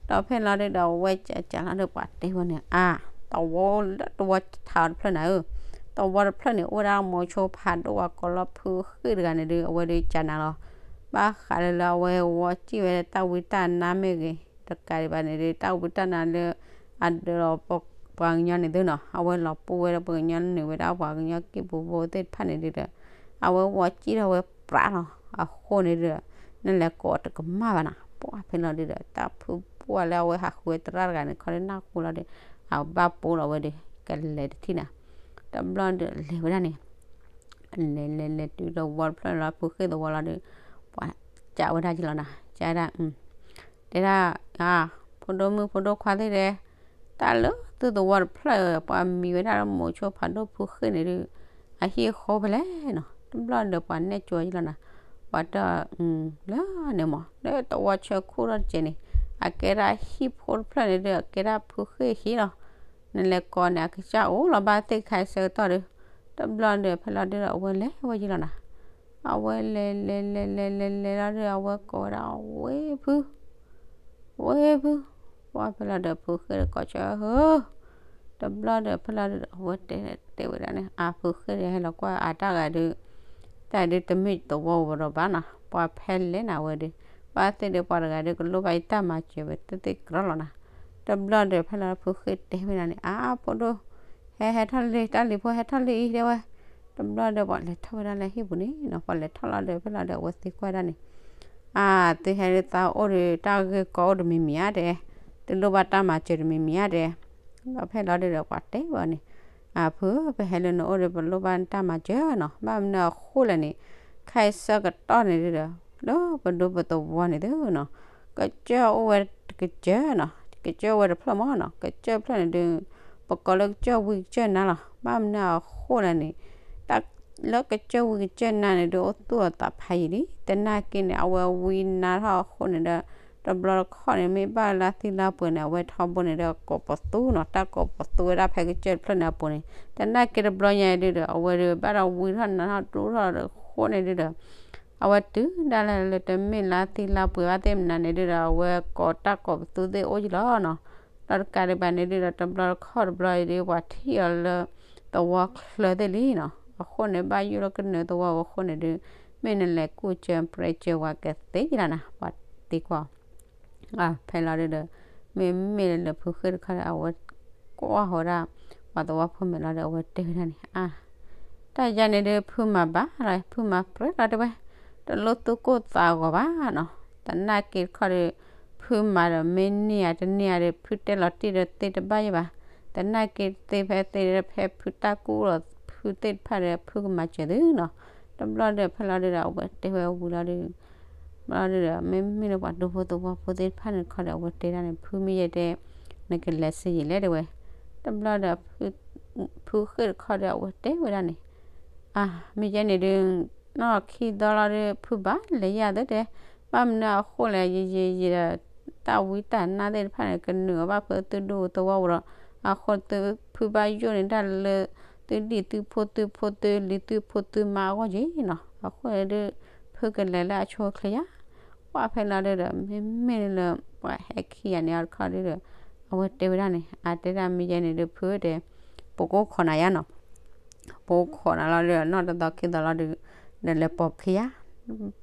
ဒီးဖဲလီၤဒုးဒီး အဝဲစးစးလီၤဒုး ပှၤတဲဝဲန့ၣ် အါ သဝီလၢသဝီထးအီၤတဖျၢၣ်နၤဧၢ. သဝီတဖျၢၣ်န့ၣ် အိၣ်ဝဲဒၣ်မိၤဆိဖးဒိၣ်ဝဲကိးလီၤဖုဃ့ၢ်တဂၤန့ၣ်ဒုး အဝဲဒုးစးနၤလီၤ. ဘၣ်ဃးလၢလၢအဝဲဝီစံၣ်ဝဲတၢ်ဝံတၢ်နါမ့ၢ်ဂ့ၤ တကးဒံးဘၣ်န့ၣ်ဒုး တၢ်ဝံတၢ်နါလၢ အဒၢးလီၤပှၤကညီန့ၣ်သုနီၤ အဝဲလီၤပှီၢ်ဝဲဒၣ်ပှၤကညီနုာ်ဝဲဒၣ်ပှၤကညီကံၢ်ပူၤဖိသ့ၣ်တဖၣ်န့ၣ်ဒုးဒီး အဝဲဝီစံၣ်ထီၣ်ဝဲပြးလီၤ. အဃိန့ၣ်ဒုး နလဲၤကိးတကမၣ်ဘၣ်နီၤ ပှၢ်ဖဲလီၤဒုးဒီး တၢ်ဖုပှၢ်လၢအဝဲဟးဃုဝဲသရၣ်တဂၤန့ၣ် ခီဒုးနၢ်ဟူလီၤဒုး အဘၣ်ပိာ်လီၤဝဲဒုး ကလဲၤတထံၣ်နၤ တဘျီဒုးလဲၤဝဲဒၣ်န့ၣ် လဲၤလဲၤလဲၤတုၤသဝီတဖျၢၣ်လီၤ ဖုဃ့ၢ်သဝီလီၤဒုး ပှၤစးဝဲဒၣ်ကလီၤနၤ စးဒၣ် တဲဒၣ် ဖိဒိၣ်မုၣ်ဖိဒိၣ်ခွါသ့ၣ်တဲ တၢ်လၢသုသဝီတဖျၢၣ် ပှၤမံၤဝဲဒၣ်လၢမိၤဆိဖးဒိၣ်ဖုဃ့ၢ်န့ၣ်ဒုး အဟံၣ်အဃီဖဲလဲၣ်နီၤ. တဘျီဒီးပှၤနဲၣ်ကၠီယလီၤနၤ, ပှၤတၢ် လၢန့ၣ်မး လၢသဝီဆၢခိၣ်ထီၣ်တစဲးန့ၣ် အကဲဒၣ်ဟံၣ်ဖိတဖျၢၣ်န့ၣ်ဒုး အကဲဒၣ်ဖုဃ့ၢ်ဟံၣ်လီၤ. နလဲၤကိးန့ၣ် အကစၢ်အိၣ်လီၤ ဘၣ်သ့ၣ်ခါဆၢကတီၢ်ဒီး တဘျီဒီးဖဲလီၤဒုးဒီး အဝဲလဲၤဝဲယလီၤနၤ. အဝဲလဲၤလဲၤလဲၤလဲၤလဲၤလဲၤလီၤဒီး အဝဲကိးဝဲဒၣ်ဝ့ၢ်ဖု ဝ့ၢ်ဖု, ပှၤဖဲလီၤဒီးဖုဃ့ၢ်ဒီးကိးဆၢဟၢ, တဘျီဒီးဖဲလီၤဒုးဒီး အဝဲတဲတဲဝဲဒၣ်န့ၣ် အဖုဃ့ၢ်ဒီးဟဲလီၤကွၢ်အတၢ်ဂၤဒုး, တၢ်ဒုးတမ့ၢ်သဝီဝဲဒီးဘၣ်နီၤ, ပှၤဖဲလဲၣ်နၤဝဲဒီး, ဘၣ်သ့ၣ်ဒီးပှၤတဂၤဒီးကလိၣ်ဘၣ်ယတၢ်မၤစၢၤဝဲသ့ၣ်သ့ၣ်ကရီလီၤနၤ. တဘျီဒီးဖဲလီၤဖုဃ့ၢ်တဲဝဲဒၣ်န့ၣ် အါဖိဒိၣ်, ဟဲဟဲထီၣ်လံ တၢ်လံၤဖိဟဲထီၣ်လံအံၤတဲဝဲ, တဘျီဒီးပှၤလဲၤထီၣ်ဝဲဒၣ်လၢဟံၣ်ပူၤန့ၣ်နီၤ, ပှၤလဲၤထီၣ်လီၤဒီးဖဲလီၤဒီးအဝဲသ့ၣ်ကွၢ်ဒၣ်န့ၣ် အါ, သုဟဲလၢသးအိၣ်ဒီးတၢ်ဂ့ၢ်ကီအိၣ်တမံၤမံၤဧါတဲ, သုလိၣ်ဘၣ်တၢ်မၤစၢၤတမံၤမံၤဧါတဲ, ဒီးဖဲလီၤဒုးဒီးပှၤတဲဝဲန့ၣ်, အဖု ပဟဲလၢနအိၣ်ဒီးပလိၣ်ဘၣ်တၢ်မၤစၢၤနီၤ, ဘၣ်မနုၤအဃိလဲၣ်န့ၣ်, ခဲအံၤဆၢကတီၢ်န့ၣ်ဒုးဒီး, လၢပဒူပသဝီန့ၣ်သုနီၤ, ကစၢၢ်အိၣ်ဝဲတကစၢၢ်နီၤ, ကစၢၢ်ဝဲတဖျၢၣ်မးနီၤ, ကစၢၢ်ဖျၢၣ်န့ၣ်ဒုး, ပကိးလၢကစၢၢ်ဝံကစၢၢ်နါလီၤ, ဘၣ်မနုၤအဃိလဲၣ်န့ၣ် လၢကစၢၢ်ဝံကစၢၢ်နါန့ၣ်ဒုး အိၣ်သူၣ်အသးဖးယံာ်လံ, သနာ်က့န့ၣ် အဝဲဝံနါထီၣ်အဃိန့ၣ်ဒီး, တဘျီတခီၣ်န့ၣ် မ့ၢ်ဘၣ်လၢသံလါပှဲၤန့ၣ် အဝဲထီဘိန့ၣ်ဒီး ကိးပသူနီၤ, တၢ်ကိးပသူဝဲဒၣ်ဖဲကစၢၢ်တဖျၢၣ်န့ၣ်အပူၤန့ၣ်, သနာ်က့တဘျီညါဒုးဒီး အဝဲဒုးဘၣ်ဒီးဝံထီၣ်နါထီၣ်တူၢ်ထီၣ်အဃိန့ၣ်ဒုးဒီး အဝဲတုၤဒၣ်လဲာ်လၢတမ့ၢ်လၢသံလါပှဲၤဘၣ်သ့ၣ်မနုၤန့ၣ်ဒုးဒီး အဝဲကိးတၢ်ကိးပသူသ့ၣ်အိၣ်ယလီၤနီၤ, ဒီးတကးဒံးဘၣ်န့ၣ်ဒုးဒီး တဘျီတခီၣ်တဘျီအံၤဒုး ပှၤထံၣ်အီၤလၢသဝီချၢသ့ၣ်လံနီၤ, အဃိန့ၣ် ဘၣ်ယိၣ်လၢကနၢၤသဝီအဃိန့ၣ်ဒုး, မ့ၢ်နလဲၤကူၣ်စၢၤပြဲစၢၤဝဲကသ့ယလီၤနၤ, ပှၤသံကွၢ် ဖဲလီၤဒုးဒီး, မ့မ့ၢ်လၢဖုဃ့ၢ်တခီဒီး အဝဲကွၢ်ဃီၤဝဲဒၣ် ပှၤသဝီဖိမဲာ်လီၤဒီး အဝဲတဲဝဲဒၣ်န့ၣ်, အါ, တၢ်ယါန့ၣ်ဒုး ဖုမၤဘၣ်လီၤ ဖုမၤပြဲလီၤတဲဝဲ, တလိၣ်သူၣ်ကိၢ်သးဂီၤဘၣ်နီၤ, သနာ်က့တခီဒီး, ဖုမၤဒီးမ့ၢ်န့ၢ်ဧါတန့ၢ်ဧါဒီး ဖုတဲလီၤတံၢ်ဒီးသ့ၣ်တဘၣ်ယဲၢ်ဘၣ်, သနာ်က့သ့ၣ်ဖဲသ့ၣ်ဒီး ဖဲဖုတၢ်ကူၣ်လီၤဖုသ့ၣ်တဖၣ်ဒီး ဖုကမၤစၢၤသုနီၤ, တဘျီဒီးဖဲလီၤဒုးဒီး အဝဲတဲဝဲဝံၤလီၤဒုး ဘျီဒုးဒီး မ့မ့ၢ်လၢပှၤဒူဖိသဝီဖိသ့ၣ်တဖၣ်န့ၣ်တခီဒီး အဝဲတဲဒၣ်န့ၣ် ဖုမ့ၢ်ယဲတဲ, နကလဲၤစ့ယံာ်လဲၣ်တဲဝဲ, တဘျီဒီး ဖုဃ့ၢ်တခီဒီး အဝဲတဲဝဲဒၣ်န့ၣ်, အါ, မ့ၢ်ယဲန့ၣ်ဒုး, နီၢ်ခံသီလီၤဒုး ဖုဘၣ်လဲၤယၤသ့တဲ, ဘၣ်မနုၤအဃိလဲၣ် ယံာ်ယံာ်ယံာ်ဒီး တၢ်ဝံတၢ်နါသ့ၣ်တဖၣ်န့ၣ် ကနုာ်အီၤဘၣ်ဖုသုဒူသဝီပူၤဒီး, အဃိသုဖုဘၣ်ယိၣ်န့ၢ်တၢ်လၢ သုဒံၣ်သုဖိသုဖိသုလံၤသုဖိသုမါအဂီၢ်က့ၤနီၤ, အဃိန့ၣ်ဒုး ဖုကလဲၤလၢအဆိအချ့ယါ, ပှၤဖဲလီၤဒုးဒီး မ့မ့ၢ်လၢ ပှၤဟဲခံဂၤန့ၣ်အီၤတခီဒုးဒီး အဝဲတဲဝဲဒၣ်န့ၣ် အတဲဒၣ်မ့ၢ်ယဲန့ၣ်ဒုး ဖုတဲ, ပကအိၣ်ခိးနၤယါနီၤ, ပအိၣ်ခိးနၤလီၤဒုး နီၢ်တသီခံသီလီၤဒုး, ဒီးလဲၤပိာ်ပခံယါ,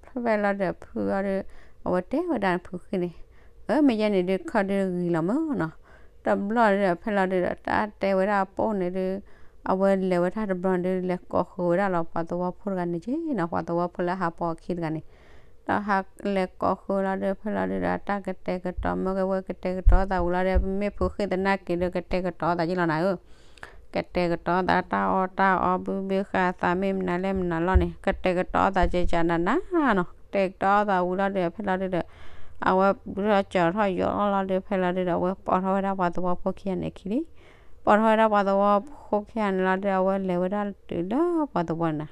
ဖဲလီၤဒုး ဖုအီၤဒုး အဝဲတဲဝဲဒၣ်ဖုဃ့ၢ်န့ၣ်, အၢ မ့ၢ်ယဲန့ၣ်ဒုး ခီဒုးဂံၤလီၤမၢ်နီၤ, တဘျီဒုး ဖဲလီၤဒုးဒီး တၢ်တဲဝဲဒၣ်အပိၢ်န့ၣ်ဒုး အဝဲလဲၤဝဲဒၣ်တဘျီန့ၣ်ဒုး လဲၤကိးဃုာ်ဝဲဒၣ်လီၤ ပှၤသဝီဖိတဂၤန့ၣ်က့ၤနီၤ, ပှၤသဝီဖိလၢဟးပိာ်အခံတဂၤန့ၣ်, ဒီးဟးလဲၤကိးဃုာ်လီၤဒုး ဖဲလီၤဒုးဒီး တၢ်ကတဲာ်ကတီၤ မ့ၢ်ကဝဲကတဲာ်ကတီၤသးဝံၤလီၤဒီး မ့ၢ်ဖုဃ့ၢ်သနာ်က့ဒုး ကတဲာ်ကတီၤသးက့ၤလီၤနၤဧၢ ကတဲာ်ကတီၤသးတၢ်အီၣ်တၢ်အီ ဘုဘ့ၣ်ဃာ်သးမ့ၢ်မနုၤလဲၣ်မနုၤလီၤန့ၣ် ကတဲာ်ကတီၤသးကကနၤနၤနီၤ, ကတဲာ်ကတီၤသးဝံၤလီၤဒုး ဖဲလီၤဒုးဒီး အဝဲဘုထီၣ်ကၠီၤထီၣ်ယိးလီၤလီၤဒုး ဖဲလီၤဒုးဒီး အဝဲပိာ်ထီၣ်ဝဲဒၣ်ပှၤသဝီဖိခံဂၤန့ၣ်အခံလံ, ပိာ်ထီၣ်ဝဲဒၣ်ပှၤသဝီဖိခံဂၤန့ၣ်လီၤဒုး အဝဲလဲၤဝဲဒၣ်တုၤလၢပှၤသဝီနၤ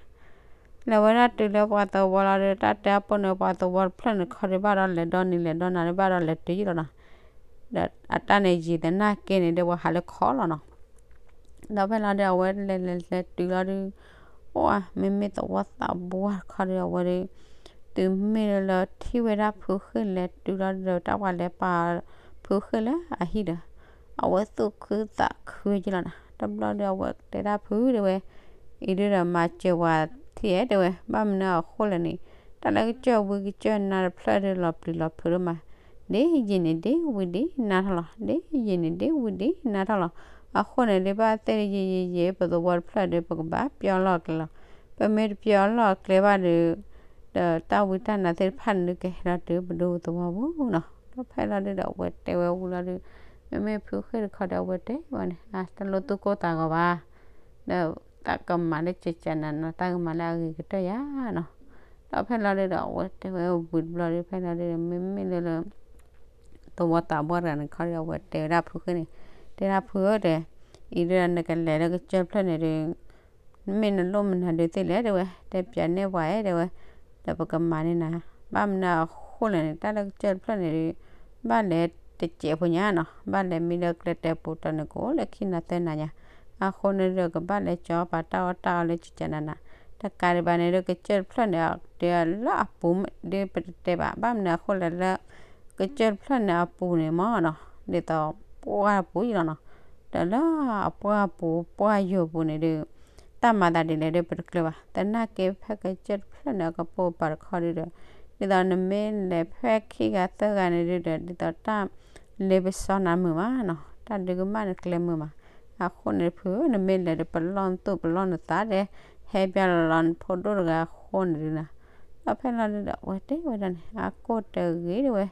လဲၤဝဲဒၣ်တုၤလၢပှၤသဝီလီၤဒီး တၢ်တဲအပိၢ်န့ၣ် ပှၤသဝီတဖျၢၣ်န့ၣ်ခီဒုး ဘၣ်ဒီးလဲၤဒီနံၤလဲၤဒီနၤဒုး ဘၣ်ဒီးလဲၤတုၤယံာ်လီၤနီၤ, ဒီးအတၢ်န့ၣ်ယံာ်သနာ်က့န့ၣ်ဒီး ပှၤဟးလၢခီလီၤနီၤ, ဒီးဖဲလီၤဒုး အဝဲလဲၤလဲၤလဲၤတုၤလီၤဒုး အိၣ်ဧါ မ့မ့ၢ်သဝီသးပှၢ်တခီဒုး အဝဲဒုး တုၤမ့ၢ်လၢထံၣ်ဝဲဒၣ်ဖုဃ့ၢ်လဲၤတုၤလီၤဒုး တၢ်ပှၤလဲၤပာ်ဖုဃ့ၢ်လၢအဟံၣ်ဒီး အဝဲသူၣ်ခုသးခုက့ၤလီၤနီၤ, တဘျီဒုး အဝဲတဲဒၣ်ဖုတဲဝဲ အံၤဒုးဒီးမၤစၢၤပှၤထံၣ်ဧဲတဲဝဲ ဘၣ်မနုၤအဃိလဲၣ်န့ၣ် တၢ်လၢကစၢၢ်ဝံကစၢၢ်နါတဖျၢၣ်ဒုးလီၤပျံၤလီၤဖုးဒိၣ်မး, ဒ်ယံာ်န့ၣ်ဒ်ဝံၤဒ်နါထီၣ်လီၤ, ဒ်ယံာ်န့ၣ်ဒ်ဝံၤဒ်နါထီၣ်လီၤ, အဃိန့ၣ်ဒုး ဘၣ်သ့ၣ်ဒုးယံာ်ယံာ်ယံာ် ပသဝီတဖျၢၣ်ဒုး ပကဘၣ်ပျီလီၢ်အကျဲလီၤ, ပမ့ၢ်တပျီလီၢ်အကျဲဘၣ်ဒုး ဒီးတၢ်ဝံတၢ်နါသ့ၣ်တဖၣ်န့ၣ်ဒုး ကဟဲလီၤတုၤပဒူသဝီပူၤနီၤ, ဒီးဖဲလီၤဒုးဒီး အဝဲတဲဝဲဝံၤလီၤဒုး မ့မ့ၢ်ဖုဃ့ၢ်တခီဒီး အဝဲတဲဝဲန့ၣ် တလိၣ်သူၣ်ကိၢ်သးဂီၤဘၣ် ဒီးတၢ်ကမၤလၢကကနၤနီၤ တၢ်ကမၤလၢအဂ့ၤကတၢၢ်ယါနီၤ, ဒီးဖဲလီၤဒုးဒီး အဝဲတဲဝဲဝံၤတဘျီဒုး ဖဲလီၤဒုးဒီး မ့မ့ၢ်လၢလၢ သဝီသးပှၢ်တဂၤန့ၣ်ခီဒီး အဝဲတဲဝဲဒၣ်ဖုဃ့ၢ်န့ၣ်, တဲဒၣ်ဖုဧၢတဲ, အံၤဒုးနကလဲၤလၢကစၢၢ်တဖျၢၣ်န့ၣ်ဒုး မ့ၢ်နလိၣ်မနုၤဒုးသ့လဲၣ်တဲဝဲ, တဲပၠးန့ၢ်ပှၤအဲၣ်တဲဝဲ, ဒီးပကမၤန့ၢ်နၤ, ဘၣ်မနုၤအဃိလဲၣ်န့ၣ် တၢ်လၢကစၢၢ်တဖျၢၣ်န့ၣ်ဒုး ဘၣ်လဲၤတစဲးဖိညါနီၤ, ဘၣ်လဲၤမံလၢကျဲတဲပူၤတီၤန့ၣ်ကအိၣ်လၢခံနၤသၢနၤညါ, အဃိန့ၣ်ဒီး ကဘၣ်လဲၤကၠီပာ်တၢ်အီၣ်တၢ်အီလၢကကနၤနၤ, တကးဒံးဘၣ်န့ၣ်ဒီး ကစၢၢ်တဖျၢၣ်န့ၣ် ဒုးလၢအပူၤဒုးပတတဲဘၣ်, ဘၣ်မနုၤအဃိလဲၣ်လၢ ကစၢၢ်တဖျၢၣ်န့ၣ်အပူၤန့ၣ်မ့ၢ်နီၤ, ဒ်သိးပှၢ်ပူၤယံလီၤနီၤ, ဒီးလၢအပှၢ်ပူၤ ပှၢ်ယိာ်ပူၤန့ၣ်ဒီး တၢ်မၤသးဒ်လဲၣ်ဒီးပတကျၢၤဘၣ်, သနာ်က့ဖဲကစၢၢ်တဖျၢၣ်န့ၣ် အကပိာ်ပာ်တခီဒုးဒီး ဒ်သိးနမ့ၢ်လဲၤဖဲခံဂၤသၢဂၤန့ၣ်ဒုးဒီး ဒ်သိးတၢ်လ့ပစီနၤမုာ်မးနီၤ, တၢ်ဒုးကမၣ်နကျဲမုာ်မး, အဃိန့ၣ်ဖုဧၢ နမ့ၢ်လဲၤဒီးပလီၢ်နသူၣ်ပလီၢ်နသးဒီး ဟဲပၠီလီၤလီၤနဖိဒိၣ်တဂၤအဃိန့ၣ်ဒုးနီၤ, ဒီးဖဲလီၤဒုးဒီး အဝဲတဲဝဲဒၣ်န့ၣ် အကိၢ်တဂ့ၤတဲဝဲ,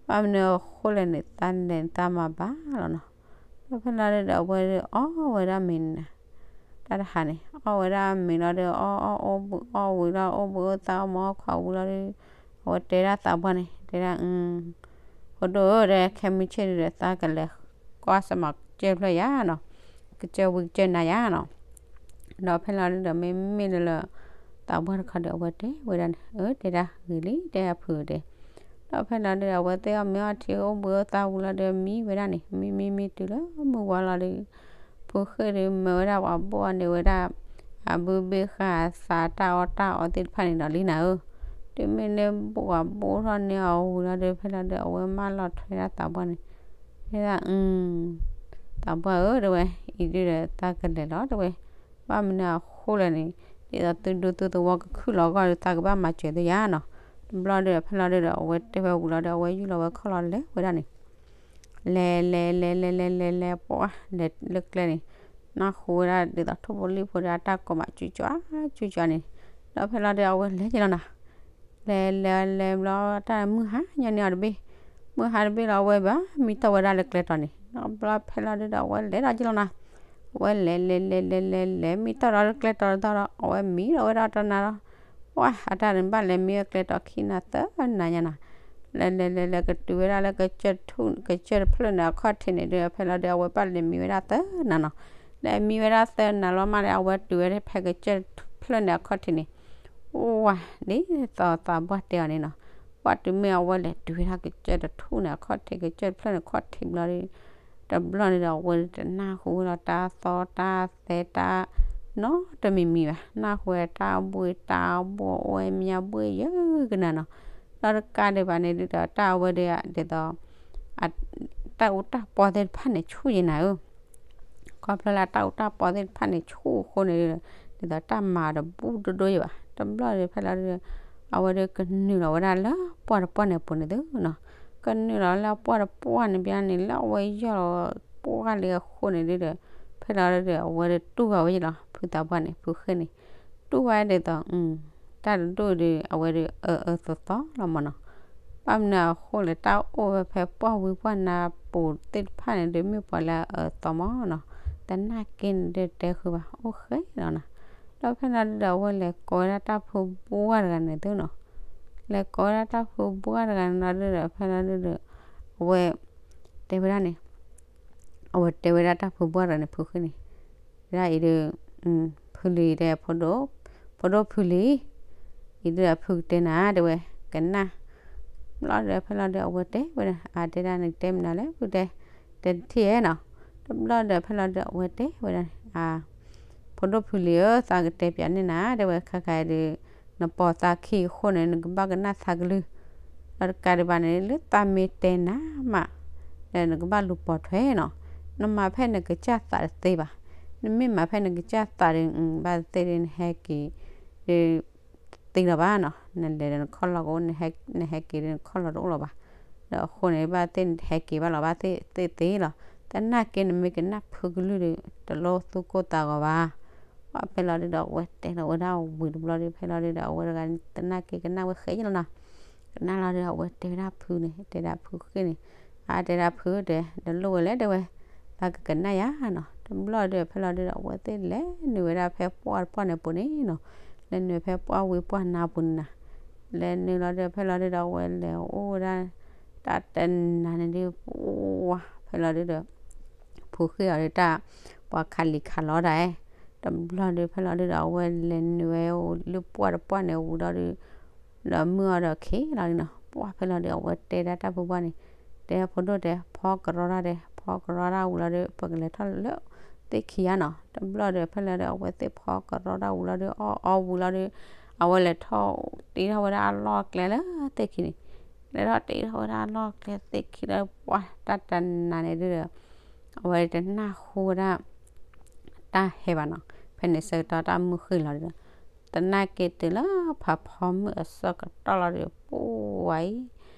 ဘၣ်မနုၤအဃိလဲၣ်န့ၣ် သးလဲၤသးမၤဘၣ်လီၤနီၤ, ဒီးဖဲလီၤဒုးဒီး အဝဲဒုးအီၣ်ဝဲဒၣ်မ့ၤန့ၣ်နီၤ, တၢ်တဟါန့ၣ် အီၣ်ဝဲဒၣ်မ့ၤလီၤဒီး အီၣ်အီၣ်အိၣ်ဘှံးအီၣ်ဝံၤလီၤ အိၣ်ဘှံးအိၣ်သါအီၣ်မ့ၤအီၣ်ခွါဝံၤလီၤဒီး အဝဲတဲဒၣ်သးပှၢ်န့ၣ် တဲဒၣ် ဖိဒိၣ်ဧၢ တဲ ခဲမုၢ်ဆ့ၣ်ဒုးဒီး သးကလဲၤကွၢ်စမးကစၢၢ်တဖျၢၣ်ယါနီၤ, ကစၢၢ်ဝံၤကစၢၢ်နၤယါနီၤ, ဒီးဖဲလီၤဒုးဒီးမ့မ့ၢ်လၢ သးပှၢ်တခီဒီး အဝဲတဲဝဲဒၣ်န့ၣ် အၢ တဲဒၣ်ဂ့ၤလံ တဲအဖုတဲ, ဒီးဖဲလီၤဒုးဒီး အဝဲသ့ၣ်အီၣ်မ့ၤအီထံအိၣ်ဘှံးအိၣ်သါဝံၤလီၤဒီး မံဝဲဒၣ်န့ၣ် မံမံမံတုၤလၢမုၢ်ဝါလီၤဒီး ဖုဃ့ၢ်ဒီးမၢဝဲဒၣ်ပှၤဘိၣ်အီၤန့ၢ်ဝဲဒၣ် အဘုဘ့ၣ်ဃာ်အသးတၢ်အီၣ်တၢ်အီသ့ၣ်တဖၣ်န့ၣ်ဒီးလံနၤဧၢ, တုၤမ့ၢ်လၢဘိၣ်ပှၤဘိၣ်ထီၣ်န့ၢ်အီၤဝံၤလီၤဒီး ဖဲလီၤဒုးဒီး အဝဲမၢလီၤထွဲဒၣ်သးပှၢ်န့ၣ် တဲဒၣ် သးပှၢ်ဧၢ တဲဝဲ, အံၤဒုးဒီးသးကလဲၤလီၤ တဲဝဲ, ဘၣ်မနုၤအဃိလဲၣ်န့ၣ် ဒ်သိးသုဒူသုသဝီကခုၣ်လီၤအဂီၢ်ဒီး သးကဘၣ်မၤစၢၤသုယါနီၤ, တဘျီဒီး ဖဲလီၤဒုးဒီး အဝဲတဲဝဲဝံၤလီၤဒီး အဝဲယူၢ်လီၤဝဲခီၣ်လီၤလဲၤဝဲဒၣ်န့ၣ် လဲၤလဲၤလဲၤလဲၤလဲၤလဲၤပှၢ်လဲၤလၢကျဲန့ၣ်, နၢ်ဟူဝဲဒၣ်ဒ်သိးထိၣ်ဖိလံၣ်ဖိဒီးအတၢ်ကိးမး ကၠူကၠူကၠူန့ၣ်, ဒီးဖဲလီၤဒုး အဝဲလဲၤက့ၤလီၤနၤ လဲၤလဲၤလဲၤဘျီတၢ်မုၢ်ဟါညီန့ၢ်အီၤတဘ့ၣ်, မုၢ်ဟါတဘ့ၣ်လီၤ အဝဲဘၣ်မံထီၣ်ဝဲဒၣ်လၢကျဲတီၤန့ၣ်, ဒီးဘျီဖဲလီၤဒုးဒီး အဝဲလဲၤဒီးက့ၤလီၤနၤ, အဝဲလဲၤလဲၤလဲၤလဲၤလဲၤလဲၤ မံထီၣ်ဒီးလၢကျဲတီၤတသီဒီး အဝဲမံဒီးဝဲဒၣ်တနၤဒီး, ပှၢ် အတၢ်န့ၣ်ဘၣ်လဲၤမံဝဲကျဲတီၤခံနၤသၢနၤညါနီၤ, လဲၤလဲၤလဲၤလဲၤကတုၤဝဲဒၣ်လၢ ကစၢၢ်တဖျၢၣ်န့ၣ် အခီၣ်ထံးန့ၣ်ဒုး ဖဲလီၤဒုး အဝဲဘၣ်လဲၤမံဝဲဒၣ်သၢနၤနီၤ, လဲၤမံဝဲဒၣ်သၢနၤလီၤမးဒီး အဝဲတုၤဝဲဖဲကစၢၢ်တဖျၢၣ်န့ၣ် အခီၣ်ထံးန့ၣ် ဝါ ဒ်သိးသးပှၢ်တဲအီၤန့ၣ်နီၤ, ပှၢ်တုၤမ့ၢ်အဝဲလဲၤတုၤဝဲဒၣ်ကစၢၢ်တထူၣ်န့ၣ် အခီၣ်ထံး ကစၢၢ်တဖျၢၣ်န့ၣ် အခီၣ်ထံးဘျီဒီး တဘျီန့ၣ်ဒီး အဝဲတနၢ်ဟူဝဲလီၤတၢ်သီတၢ်သဲတၢ်နီတမံၤမံၤဘၣ်, နၢ်ဟူဝဲတၢ်ဘှံးတၢ်ဘှီၣ် အိၣ်ဝဲမ့ၢ်ဘှံးယဲၢ်ကနၤနီၤ, ဒီးတကးဒံးဘၣ်န့ၣ်ဒုးဒီး တၢ်အဝဲဒုးဒ်သိး တၢ်အူတၢ်ပီသ့ၣ်တဖၣ်န့ၣ် ဆူၣ်ယဲနၤဧၢ ခီဖျိလၢတၢ်အူတၢ်ပီသ့ၣ်တဖၣ်န့ၣ် ဆူၣ်အဃိန့ၣ်ဒီး ဒ်သိးတၢ်မၤတဘူၣ်ဒိၣ်ဒိၣ်ယဲဘၣ်, တဘျီဒီးဖဲလီၤဒီး အဝဲဒီးကနုာ်လီၤဝဲဒၣ်လၢပှၢ်တပှၢ်န့ၣ်အပူၤန့ၣ်သုနီၤ, ကနုာ်လီၤလၢပှၢ်တပှၢ်န့ၣ်ဘျီန့ၣ် လၢအဝဲယီၢ်လီၤပှၢ်လံအဃိန့ၣ်ဒုးဒီး ဖဲလီၤဒီး အဝဲဒီးတူၢ်ဘၣ်ဝဲယဲလီၤ ဖုသးပှၢ်န့ၣ် ဖုဃ့ၢ်န့ၣ် တူၢ်ဝဲဒ်သိး တၢ်တဒိၣ်ဒီး အဝဲဒီးအၢအၢသီသီလီၤမးနီၤ, ဘၣ်မနုၤအဃိလဲၣ် တၢ်အိၣ်ဝဲဖဲပှၢ်ဝံပှၢ်နၤပူၤသ့ၣ်တဖၣ်န့ၣ်ဒီး မ့ၢ်ပှၤလၢအအၢသီမးနီၤ, သနာ်က့န့ၣ်ဒီးတဲဃုာ်ဘၣ် အိၣ်ဃဲလီၤနီၤ, ဒီးဖဲလီၤဒုးဒီး အဝဲလဲၤကိးဝဲဒၣ်တၢ်ဖုဘှၢ်တဂၤန့ၣ်သုနီၤ, လဲၤကိးဝဲဒၣ်တၢ်ဖုဘှၢ်တဂၤန့ၣ်လီၤဒုးဒီး ဖဲလီၤဒုးဒီး အဝဲ တဲဝဲဒၣ်န့ၣ် အဝဲတဲဝဲဒၣ်တၢ်ဖုဘှၢ်တဂၤန့ၣ် ဖုဃ့ၢ်န့ၣ် ဝဲဒၣ်အံၤဒီး ဖုလံၤတဲ ဖိဒိၣ်ဖုလံၤ အံၤဒီးအဖုကတဲနၤ တဲဝဲ ကနၣ် ဘျီဒီးဖဲလီၤဒီး အဝဲတဲဝဲဒၣ် အတဲဒၣ်နကတဲမနုၤလဲၣ် ဖုတဲ တဲတထံၣ်ဧဲနီၤ တဘျီဒီးဖဲလီၤဒီး အဝဲတဲဝဲဒၣ် အ ဖိဒိၣ်ဖုလံၤဧၢ သးကတဲပၠးန့ၢ်နၤ တဲဝဲ ခါခါအံၤဒီး နပိာ်သးခံအဃိန့ၣ် နကဘၣ်ကနၣ်သးကလုၢ် ဒီးတကးဒံးဘၣ်န့ၣ် လၢသးမ့ၢ်တဲနၤမး ဒီးနကဘၣ်လူၤပိာ်ထွဲနီၤ နမၤဖဲနကစၢ်သးတသ့ဘၣ် နမ့ၢ်မၤဖဲနကစၢ်သးဒီး ဘၣ်သ့ၣ်ဒီး နဟဲက့ၤဒီး သ့လီၤဘၣ်နီၤ နလဲၤဒီးနခီၣ်လီၢ်ကအိၣ် နဟဲက့ၤဒီးနခီၣ်လီၢ်တအိၣ်လီၤဘၣ် ဒီးအဃိန့ၣ် ဘၣ်သ့ၣ်နဟဲက့ၤဘၣ်လီၤ ဘၣ်သ့ၣ်သ့သ့လီၤ သနာ်က့နမ့ၢ်ကနၣ်ဖုကလုၢ်ဒီး တလိၣ်သူၣ်ကိၢ်သးဂီၤဘၣ် ဖဲလီၤဒုဒီး အဝဲတဲလီၤဝဲဒၣ်ဝံၤတဘျီဒီး ဖဲလီၤဒုဒီး အဝဲတဂၤသနာ်က့ကနၣ်ဝဲဃဲလီၤနီၤ ကနၣ်လီၤဒီး အဝဲတဲဝဲဒၣ်ဖုန့ၣ် တဲဒၣ်ဖုဃ့ၢ်န့ၣ် အတဲဒၣ်ဖုတဲ တလိၣ်ဝဲလဲၣ်တဲဝဲ သးကကနၣ်ယါနီၤ တဘျီဒီး ဖဲလီၤဒုဒီး အဝဲသ့ၣ်လဲၤနုာ်ဝဲဒၣ်ဖဲပှၢ်တပှၢ်န့ၣ်ပူၤန့ၣ်နီၤ လဲၤနုာ်ဖဲပှၢ်ဝံၤပှၢ်နၤပူၤန့ၣ်နီၤ လဲၤနုာ်လီၤဒီး ဖဲလီၤဒုဒီး အဝဲလဲၤအိၣ်ဝဲဒၣ် တၢ်တနၤန့ၣ်ဒုး ပှၢ် ဖဲလီၤဒုဒီး ဖု ဖုဃ့ၢ်အီၤဒီးတၢ် ပှၤခးလံာ်ခးလီတၢ်, တဘျီဒီး ဖဲလီၤဒုဒီး အဝဲလဲၤနုာ်ဝဲလၢပှၢ်တပှၢ်န့ၣ်ဝံၤဒီး ဒီးမုၢ်အီၤဒီးခံးလီၤလံနီၤ, ပှၢ်ဖဲလီၤဒုဒီး အဝဲတဲဒၣ်တၢ်ဖုပှၢ်န့ၣ်, တဲဖိဒိၣ်တဲ ဖီကရီတၢ်တဲ, ဖီကရီတၢ်ဝံၤလီၤဒီး ပကလဲၤထီၣ်လၢသ့ၣ်ခံဂၤနီၤ, တဘျီဒီး ဖဲလီၤဒုဒီး အဝဲသ့ၣ်ဖီကရီတၢ်ဝံၤလီၤဒီး အီၣ်အီဝံၤလီၤဒီး အဝဲလဲၤထီၣ်တ့ထီၣ်ဝဲဒၣ်အလီၢ်ကျဲလၢသ့ၣ်ခံန့ၣ်, လဲၤထီၣ်တ့ထီၣ်ဝဲဒၣ်အလီၢ်ကျဲသ့ၣ်ခံလၢပှၢ်တၢ်တနၤန့ၣ်ဒုဒီး အဝဲတနၢ်ဟူဝဲဒၣ် တၢ်ဟဲဘၣ်နီၤ, ဖဲန့ၣ်ဆၢကတီၢ်တၢ်မုၢ်ဃ့ၢ်လီၤဒီး သနာ်က့တုၤလၢဖးဖီမုၢ်အဆၢကတီၢ်လီၤဒီး ပှၢ်အံၤ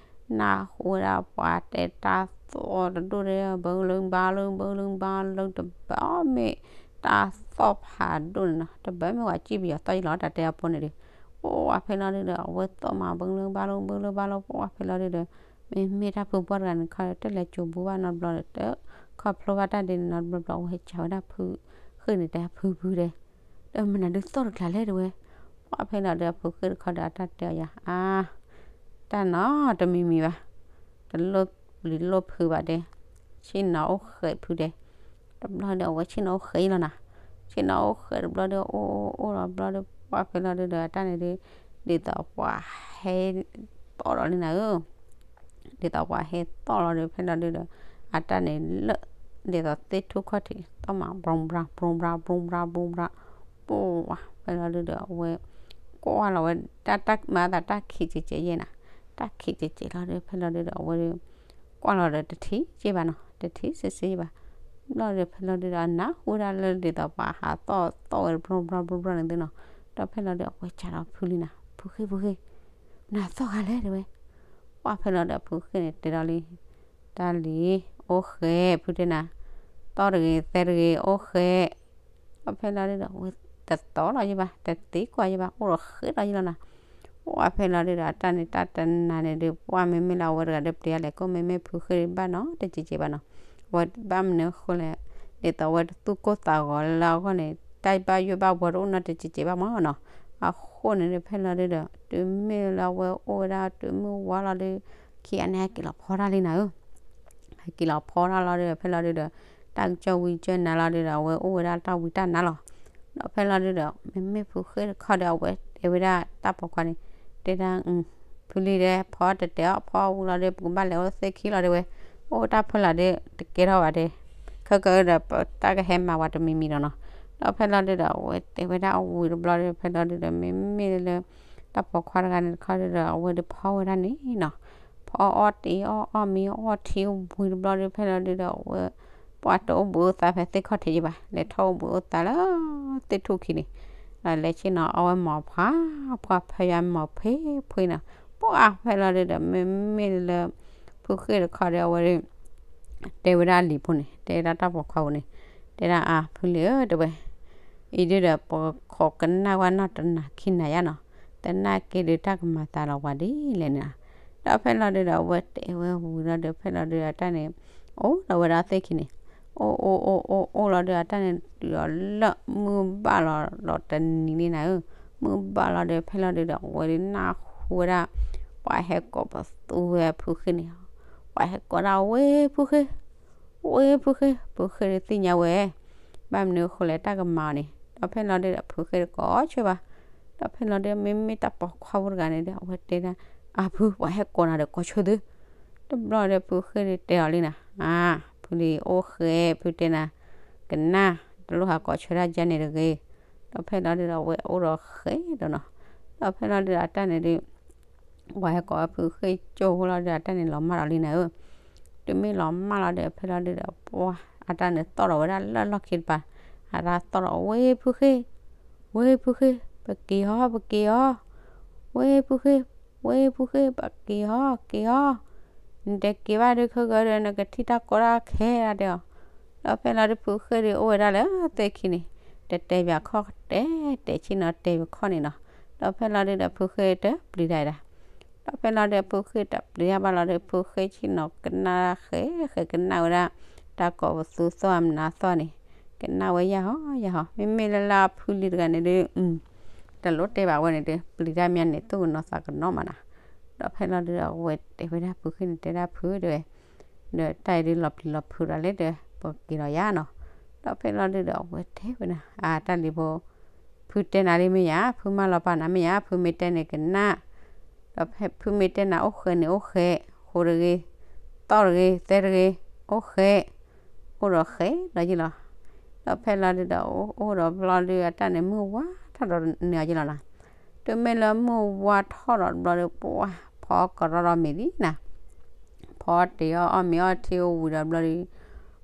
နၢ်ဟူဝဲဒၣ်ပှၤတဲတၢ်သီၣ်တဒိၣ်ဒီး ဘၢလၢဘါလၢ ဘၢလၢဘါလၢ တဘၣ်မ့ၢ်တၢ်သီၣ်ဖးဒိၣ်န့ၣ်နီၤ, တဘၣ်မ့ၢ်ဝဲစံၣ်ပယီၤသီၣ်ယံၤလီၤ တၢ်တဲအဖိန့ၣ်ဒီး ပှၢ်ဖဲလီၤဒုဒီး အဝဲသီၣ်မး ဘၢလၢဘါလၢ ဘၢလၢဘါလၢ ပှၢ်ဖဲလီၤဒုဒီး မ့မ့ၢ်တၢ်ဖုပှၢ်တဂၤန့ၣ်ခီ တလဲၤကၠိၤဘူးဘၣ်နီတဘျီဒီး တခီဖျိဘၣ်တၢ်ဒ်န့ၣ်နီတဘျီဘျီ အဝဲစံးဝဲဒၣ်ဖုဃ့ၢ်န့ၣ် တဲဖုဖုတဲ ဒီးမနုၤဒုးသီၣ်တကျါလဲၣ်တဲဝဲ, ပှၢ်ဖဲလီၤဒုဒီး ဖုဃ့ၢ်တခီဒီး အတၢ်တဲအီၤယၤ အါ တၢ်နီၤတမံၤမံၤဘၣ်, တလိၣ်ပျံၤလိၣ်ဖုးဘၣ်တဲ, ဆ့ၣ်နီၤအိၣ်ဃဲးဖုတဲ, တဘျီဒီး အဝဲဆ့ၣ်နီၤအိၣ်ဃဲးလီၤနီၤ, ဆ့ၣ်နီၤအိၣ်ဃဲးတဘျီဒီး အိၣ်အိၣ်အိၣ်လီၤဘျီဒီး ပှၢ်ဖဲလီၤဒုဒီး အတၢ်န့ၣ်ဒုး ဒ်သိးပှၤဟဲသီၣ်ဒီးလံနၤဧၢ ဒ်သိးပှၤဟဲသီၣ်လီၤဒီး ဖဲလီၤဒုဒီး အတၢ်န့ၣ်လၢ ဒ်သိးသ့ၣ်ထူၣ်ခီၣ်ထံး သီၣ်မး ဘြူဘြါ ဘြူဘြါ ဘြူဘြါ ဘြူဘြါ ပှၢ် ဖဲလီၤဒုဒီး အဝဲ ကွၢ်လီၤဝဲ တၢ်တၢ်မၤသးတၢ်ခံးကဲးကဲးယဲၢ်နၤ, တၢ်ခံးကဲးကဲးလီၤဒီး ဖဲလီၤဒုဒီး အဝဲ ကွၢ်လီၤဒီးတထံၣ်က့ဘၣ်နီၤ, တထံၣ်စ့စ့ဘၣ်, ဘျီဒီး ဖဲလီၤဒုဒီး အနၢ်ဟူဝဲဒၣ်လၢဒ်သိးပှၤဟးသီၣ်သီၣ်ဝဲ ဘြူဘြါ ဘြူဘြါန့ၣ်သုနီၤ, ဒီးဖဲလီၤဒုဒီး အဝဲစံးဒီးဖုလံနၤ ဖုဃ့ၢ် ဖုဃ့ၢ် နၤသီၣ်ဂၤလဲၣ်တဲဝဲ, ပှၢ်ဖဲလီၤဒုဒီး ဖုဃ့ၢ်န့ၣ်တဲဒီးလံ တၢ်လံၤ အိၣ်ဃဲးဖုတဲနၤ, သီၣ်တဂ့ၤ သဲတဂ့ၤ အိၣ်ဃဲး, ပှၢ်ဖဲလီၤဒုဒီး အဝဲတသီၣ်လီၤယဲဘၣ် တသံကွၢ်ယဲဘၣ် အိၣ်ဒီးဃ့ၢ်ဒီးယဲလီၤနၤ, ပှၢ်ဖဲလီၤဒုဒီး အတၢ်န့ၣ်တၢ်တနၤန့ၣ်ဒုး ပှၢ်မ့မ့ၢ်လၢအဝဲတဂၤဒီး ပျံၤအါလဲၣ်ကိၣ် မ့မ့ၢ်ဖုဃ့ၢ်ဘၣ်နီၤ တစဲးကဲးဘၣ်နီၤ, အဝဲဘၣ်မနုၤအဃိလဲၣ်, ဒ်သိးအဝဲတသူၣ်ကိၢ်သးဂီၤလၢအဂီၢ်န့ၣ် တၢ်ဘၣ်ယိၣ်ဘၣ်ဘှီတအိၣ်နီတစဲးကဲးဘၣ်မးနီၤ, အဃိန့ၣ်ဒုး ဖဲလီၤဒုဒီး တုၤမ့ၢ်လၢအဝဲအိၣ်ဝဲဒၣ်တုၤမုၢ်ဝါလီၤဒီး ခံဂၤန့ၣ်ဟဲက့ၤလီၤဖီတၢ်လံနၤဧၢ ဟဲက့ၤလီၤဖီတၢ်လီၤဒီး ဖဲလီၤဒုဒီး တၢ်ကစၢၢ်ဝံကစၢၢ်နၤလီၤဒုဒီး အဝဲအိၣ်ဝဲဒၣ်တၢ်ဝံတၢ်နါလီၤ, ဒီးဖဲလီၤဒုဒီး မ့မ့ၢ်ဖုဃ့ၢ်တခီဒီး အဝဲတဲဝဲဒၣ်တၢ်ပိာ်ခွါန့ၣ် တဲဒၣ် ဖုလံဒီး ဖီတတဲာ်အီၤ ဖီဝံၤလီၤဒီး ပကဘၣ်လဲၤအိၣ်သ့ၣ်ခံလီၤတဲဝဲ, အိၣ်တၢ်ဖဲလီၤဒု တကဲထီၣ်ဘၣ်တဲ, ခဲကဒီး တၢ်ကဟဲမၤဝဲတမံၤမံၤဒီးနီၤ, ဒီးဖဲလီၤဒုဒီး အဝဲတဲဝဲဒၣ်အဝံၤတဘျီဒီး ဖဲလီၤဒုဒီး မ့မ့ၢ်လၢ တၢ်ပိာ်ခွါတဂၤန့ၣ်တခီဒုဒီး အဝဲဒုးဖီဝဲဒၣ်န့ၣ်နီၤ, ဖီအီၣ်တ့ၤအီၣ်အီၣ်မ့ၤအီၣ်ထံဝံၤတဘျီဒီး ဖဲလီၤဒုဒီး အဝဲ ပှၢ်တအိၣ်ဘှံးအိၣ်သါဖဲသ့ၣ်ခီၣ်ထံးယဲဘၣ် လဲၤထီၣ်အိၣ်ဘှံးအိၣ်သါလၢ သ့ၣ်ထူၣ်ခံန့ၣ်, လဲၤဆ့ၣ်နီၤအီၣ်ဝဲမီၤဖး ပှၢ်ဖဲယွၤမီၤဖှ့ဖှ့နီၤ, ပှၢ်ဖဲလီၤဒုဒီး မ့မ့ၢ်လၢ ဖုဃ့ၢ်တခီဒီး အဝဲဒုး တဲဝဲဒၣ်လံၤဖိန့ၣ် တဲဒၣ်တၢ်ပိာ်ခွါဖိန့ၣ် တဲဒၣ်အါ ဖုလံၤဧၢ တဲဝဲ, အံၤဒုဒီး ပခိးကနၣ်ဝဲနီၢ်တနၤခံနၤယါနီၤ, သနာ်က့ဒုးတၢ်ကမၤသးလီၤပှၤဒ်လဲၣ်န့ၣ်, ဒီးဖဲလီၤဒုဒီး အဝဲတဲဝဲဝံၤလီၤဒီး ဖဲလီၤဒုဒီး တၢ်န့ၣ် အိၣ်ဒီးဝဲဒၣ်သ့ၣ်ခံန့ၣ်, အိၣ်အိၣ်အိၣ်အိၣ်အိၣ်လီၤဒီး အတၢ်န့ၣ်တုၤအီၤလၢမုၢ်ဘၣ်လီၤလီၤတနံၤန့ၣ်နၤဧၢ, မုၢ်ဘၣ်လီၤဒီး ဖဲလီၤဒုဒီး အဝဲဒုးနၢ်ဟူဝဲဒၣ် ပှၤဟဲကိးပသူဝဲဖုဃ့ၢ်န့ၣ်, ပှၤဟဲကိးဒၣ်ဝဲဖုဃ့ၢ် ဝဲဖုဃ့ၢ် ဖုဃ့ၢ်ဒုးသ့ၣ်ညါဝဲ, ဘၣ်မနုၤအဃိလဲၣ် တၢ်ကမၤအီၤန့ၣ်, ဒီးဖဲလီၤဒုဒီး ဖုဃ့ၢ်တကိးဆၢဘၣ်, ဒီးဖဲလီၤဒုဒီး မ့မ့ၢ်တၢ်ပိာ်ခွါဖိတဂၤန့ၣ်ဒီး အဝဲတဲဒၣ် အါဖု ပှၤဟဲကိးနၤဒီးကိးဆၢသု, တဘျီဒီး ဖုဃ့ၢ်ဒုးတဲအီၤလံနၤ, အါ ဖုလံၤအိၣ်ဃဲး ဖုတဲနၤ, ကနၣ် တလိၣ်ဟးကိးဆၢတၢ်ယါန့ၣ်တဂ့ၤ, ဒီးဖဲလီၤဒုဒီး အဝဲအိၣ်ဒီးဃဲးဒီးနီၤ, ဒီးဖဲလီၤဒုဒီး အတၢ်န့ၣ်ဒုး ပှၤဟဲကိးဝဲဖုဃ့ၢ်ကၠိဖိလီၤဒီး အတၢ်န့ၣ်လီၤမၢ်ဒီးလံနၤဧၢ, တုၤမ့ၢ်လီၤမၢ်လီၤဒီး ဖဲလီၤဒုဒီး ပှၢ် အတၢ်န့ၣ်သီၣ်ဒီးဝဲဒၣ်လၢလီၢ်ခံတပၤ, အတၢ်သီၣ်ဒီး ဝဲဖုဃ့ၢ် ဝဲဖုဃ့ၢ် ပက့ၤအီၤ ပက့ၤအီၤ, ဝဲဖုဃ့ၢ် ဝဲဖုဃ့ၢ် ပက့ၤအီၤ က့ၤအီၤ, နတက့ၤဘၣ်ဒုးခဲကဒီး နကထံၣ်တၢ်ကီတၢ်ခဲဒၣ်တဲအီၤ, ဒီးဖဲလီၤဒုးဖုဃ့ၢ်ဒုးအိၣ်ဝဲဒၣ်လၢသ့ၣ်ခံန့ၣ်, တတဲဘၣ်ခီၣ်တဲ တဲဆ့ၣ်နီၤတဲဘၣ်ခီၣ်န့ၣ်နီၤ, ဒီးဖဲလီၤဒုဒီးဖုဃ့ၢ်တပျံၤတၢ်ဒၣ် ဒီးဖဲလီၤဒုးဖုဃ့ၢ်တပျံၤတၢ်ဘၣ်လီၤဒီး ဖုဃ့ၢ်ဆ့ၣ်နီၤကနၣ်ဃဲးဃဲးကနၣ်ဝဲဒၣ် တၢ်ကိးပသူသီၣ်အမနုၤသီၣ်န့ၣ်, ကနၣ်ဝဲယၢ်ဟီယၢ်ဟီ, မ့မ့ၢ်လၢလၢအဖုလံၤတဂၤန့ၣ်ဒုး တလိၣ်တဲဘၣ်ဝဲန့ၣ်ဒီး ပျံၤတၢ်မးန့ၣ် သူၣ်ကနီၤသးကနီၤမးနီၤ, ဒီးဖဲလီၤဒုဒီးအဝဲတဲဝဲဒၣ်ဖုဃ့ၢ်န့ၣ် တဲဒၣ်ဖုတဲဝဲ, ဒီးတၢ်အံၤဒုးလီၤပျံၤလီၤဖုးဒီးလဲၣ်တဲဝဲ ပက့ၤလီၤယၤနီၤ. ဒီးဖဲလီၤဒုဒီးအဝဲတဲဝဲဒၣ် အတၢ်လံၤဖိ ဖုတဲနၤဒ်မ့ၢ်ယၤ, ဖုမၢလီၤပာ်နၤမ့ၢ်ယၤ, ဖုမ့ၢ်တဲန့ၣ်ကနၣ်, ဒီးဖဲဖုမ့ၢ်တဲနၤအိၣ်ဃဲးန့ၣ်အိၣ်ဃဲး, ဃိးတဂ့ၤ, သီၣ်တဂ့ၤ, သဲတဂ့ၤ, အိၣ်ဃဲး, အိၣ်ဒီးဃဲးလီၤယ့ၢ်လီၤ. ဒီးဖဲလီၤဒုဒီး အိၣ်ဒီးဘျီဒု အတၢ်န့ၣ်မုၢ်ဝါထီၣ်ဒီးန့ၢ်အီၤယ့ၢ်လီၤနီၤ. တုၤမ့ၢ်လၢမုၢ်ဝါထီၣ်ဒီးဘျီဒု ပှၤဖီကရီဒီးမ့ၤလံနီၤ. ဖီတ့ၢ်အီၤအီၣ်မ့ၤအီထံအိၣ်ဝံၤဒီးဘျီဒု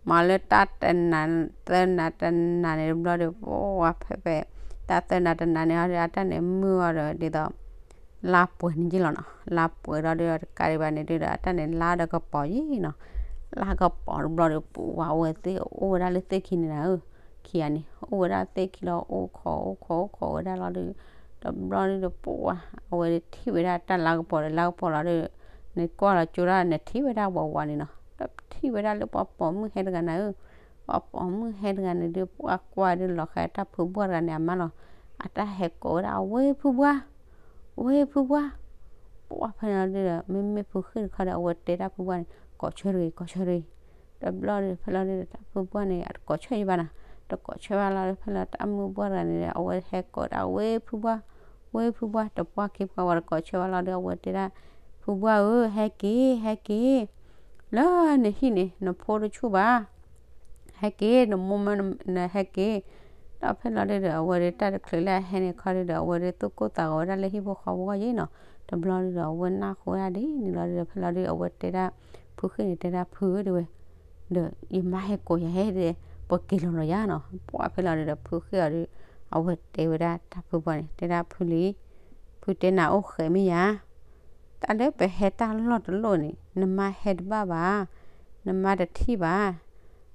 မၤလၢတၢ်တနၤသၢနၤတနၤန့ၣ်တဘျီဒီး ပှၤဖဲဖဲ တၢ်သၢနၤတနၤန့ၣ် အတၢ်န့ၣ်မုၢ်အီၤဒီးဒ်သိး လါပှဲၤန့ၣ်ယ့ၢ်လီၤနီၤ. လါပှဲၤဒီးဒုဒီးတကးဒံးဘၣ်န့ၣ်ဒုဒီး အတၢ်န့ၣ်လါဒီးကပီၤယ့ၢ်နီၤ. လါကပီၤတဘျီဒီး ပှၤအဝဲသ့ၣ်အိၣ်ဝဲဒၣ်လၢသ့ၣ်ခံန့ၣ်နၤဧၢ, ခံဂၤန့ၣ် အိၣ်ဝဲဒၣ်သ့ၣ်ခံလီၤ အိၣ်ခိးအိၣ်ခိးအိၣ်ခိးဝဲဒၣ်လီၤဒု တဘျီဒုဒီး ပှၤအဝဲထံၣ်ဝဲဒၣ်တၢ်လါကပီၤဒီး လါကပီၤလီၤဒု နကွၢ်လီၤကၠိဒၣ် နထံၣ်ဝဲဒၣ်ဝးဝးန့ၣ်နီၤ. ဒီးထံၣ်ဝဲဒၣ်လၢပှၤပိာ်မုၣ်ဟဲတဂၤနၤဧၢ, ပှၤပိာ်မုၣ်ဟဲတဂၤန့ၣ်ဒု ပှၤကွၢ်ဒုလီၤဃဲတၢ်ဖုဘှၢ်တဂၤန့ၣ်အမါလီၤ. အတၢ်ဟဲကိးဝဲဒၣ် အဝဲဖုဘှၢ်, ဝဲဖုဘှၢ်, ပှၤဖဲန့ၣ်လီၤဒုဒီး မ့မ့ၢ်ဖုဃ့ၢ်တခီဒီး အဝဲတဲတၢ်ဖုဘှၢ်န့ၣ် ကိးဆၢတဂ့ၤ ကိးဆၢတဂ့ၤ. တဘျီဒုဖဲလီၤဒုဒီး တၢ်ဖုဘှၢ်န့ၣ် အတကိးဆၢယဘၣ်နီၤ. တကိးဆၢဘၣ်လီၤဒုဖဲလီၤ တၢ်မုၢ်ဘှၢ်တဂၤန့ၣ်ဒီး အဝဲဟဲကိးဒၣ် ဝဲဖုဘှၢ်, ဝဲဖုဘှၢ်, တပှၢ်ခံပှၢ်ဝဲတကိးဆၢဘၣ်လီၤဒု အဝဲတဲဒၣ် ဖုဘှၢ်ဧၢ ဟဲက့ၤ ဟဲက့ၤ လၢနဟံၣ်န့ၣ် နဖိတဆူၣ်ဘၣ် ဟဲက့ၤ နမိၢ်မၢနဟဲက့ၤ. ဒီးဖဲလီၤဒုဒီး အဝဲဒုတၢ်တချုးလၢအဟဲန့ၣ်ခီဒုဒီး အဝဲဒုသူၣ်ကိၢ်သးဂီၤဝဲဒၣ်လၢဟံၣ်ဖိဃီဖိအဂီၢ်ယ့ၢ်နီၤ. တဘျီဒုဒီး အဝဲနၢ်ဃိဒၣ်ဒ်န့ၣ်လီၤဒုဒီး ဖဲလီၤဒု အဝဲတဲဒၣ် ဖုဃ့ၢ်န့ၣ်တဲဒၣ် ဖုဧၢ တဲဝဲ ဒီးယမါဟဲကိးယၤဟဲဒီး ပက့ၤလီၤလီၤယၤနီၤ. ပှၤဖဲလီၤဒုဒီး ဖုဃ့ၢ်အီၤဒု အဝဲတဲဝဲဒၣ်တၢ်ဖုဘှၢ်န့ၣ် တဲဒၣ်ဖုလံ ဖုတဲနၤအိၣ်ဃဲးမ့ၢ်ယၤ တၢ်လၢပဟဲတၢ်လီၢ်တလီၢ်န့ၣ် နမါဟဲတဘၣ်ဘၣ်, နမါတထံၣ်ဘၣ်,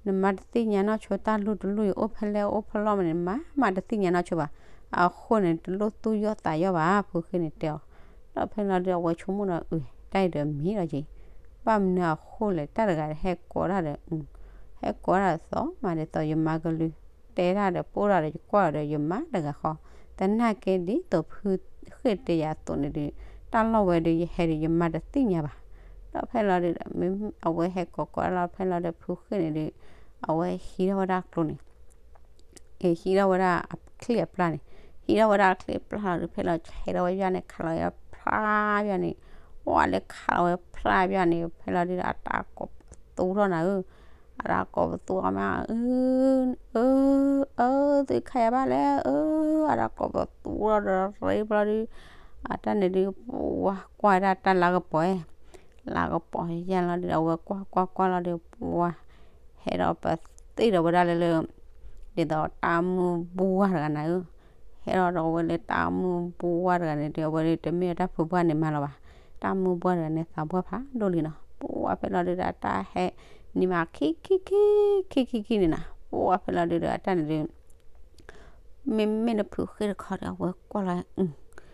နမါတသ့ၣ်ညါနီၢ်ဆိတၢ်လူၢ်တလူၢ်အံၤ အိၣ်ဖဲလဲၣ်အိၣ်ဖဲလဲၣ်မးန့ၣ် မါမးတသ့ၣ်ညါနီၢ်ဆိဘၣ်. အဃိန့ၣ် တလိၣ်သူၣ်ယီၣ်သးယီၣ်ဘၣ် ဖုဃ့ၢ်န့ၣ်တဲအီၤ. ဒီးဖဲလီၤဒု အဝဲဆိကမိၣ်ဒီး အၢ တၢ်အံၤဒီးမ့ၢ်လီၤက့ၤ, ဘၣ်မနုၤအဃိလဲၣ် တၢ်တဂၤဟဲကိးတၢ်ဒီး ဟဲကိးတၢ်ဒီးသီမးဒ်သိးယမါကလုၢ် တဲတၢ်ဒီးပိၢ်တၢ်ဒီးယကွၢ်ဒီး ယမါတဂၤဃီ, သနာ်က့ဒ်သိးဖုဃ့ၢ်တဲယၤအသိးန့ၣ်ဒု တၢ်လီၢ်ဝဲဒု ယဟဲဒု ယမါတသ့ၣ်ညါဘၣ်. ဒီးဖဲလီၤဒုဒီး မ့မ့ၢ်အဝဲဟဲကိးကိးတၢ်လီၤ ဖဲလီၤဒု ဖုဃ့ၢ်န့ၣ်ဒု အဝဲဟံးထီၣ်ဝဲဒၣ်ကျိန့ၣ် အ့ ဟံးထီၣ်ဝဲဒၣ်အချံၣ်အပျၢ်န့ၣ်, ဟံးထီၣ်ဝဲဒၣ်အချံၣ်အပျၢ်လီၤဒု ဖဲလီၤဆဲးထီၣ်ဝဲယွၤန့ၣ် ခးလီၤဝဲဖျါယွၤန့ၣ်, ဝဲလၢခးလီၤဝဲဖျါယွၤန့ၣ် ဖဲလီၤဒုဒီး အတၢ်ကိးပသူထီၣ်နၤဧၢ, အတၢ်ကိးပသူအီၤမး အၢ အၢ အၢ သုခးယၤဘၣ်လဲၣ် အၢ အတၢ်ကိးပသူထီၣ်ဒီးရ့ဖဲလီၤဒု အတၢ်န့ၣ်ဒု ပှၤကွၢ်ဝဲဒၣ်တၢ်လါကပီၤ လါကပီၤယဲၢ်လီၤဒု အဝဲကွၢ်ကွၢ်ကွၢ်လီၤဒု ပှၤ ဟဲဒီးပသ့ၣ်ဒီးဝဲဒၣ်လၢလၢ ဒ်သိးတၢ်မုၢ်ဘှၢ်တဂၤနၤဧၢ, ဟဲဒီးဒီးဝဲလၢတၢ်မုၢ်ဘှၢ်တဂၤန့ၣ်ဒု အဝဲဒုတမ့ၢ်တၢ်ဖုဘှၢ်န့ၣ်မးလီၤဘၣ်, တၢ်မုၢ်ဘှၢ်တဂၤန့ၣ်သးပှၢ်ဖးဒိၣ်လံနီၤ, ပှၤဖဲလီၤဒုဒီးအတၢ်ဟဲနံၤမးခံခံခံခံခံခံန့ၣ်နီၤ, ပှၤဖဲလီၤဒုဒီးအတၢ်န့ၣ်ဒု မ့မ့ၢ်နဖုဃ့ၢ်တခီဒီး အဝဲကွၢ်လီၤ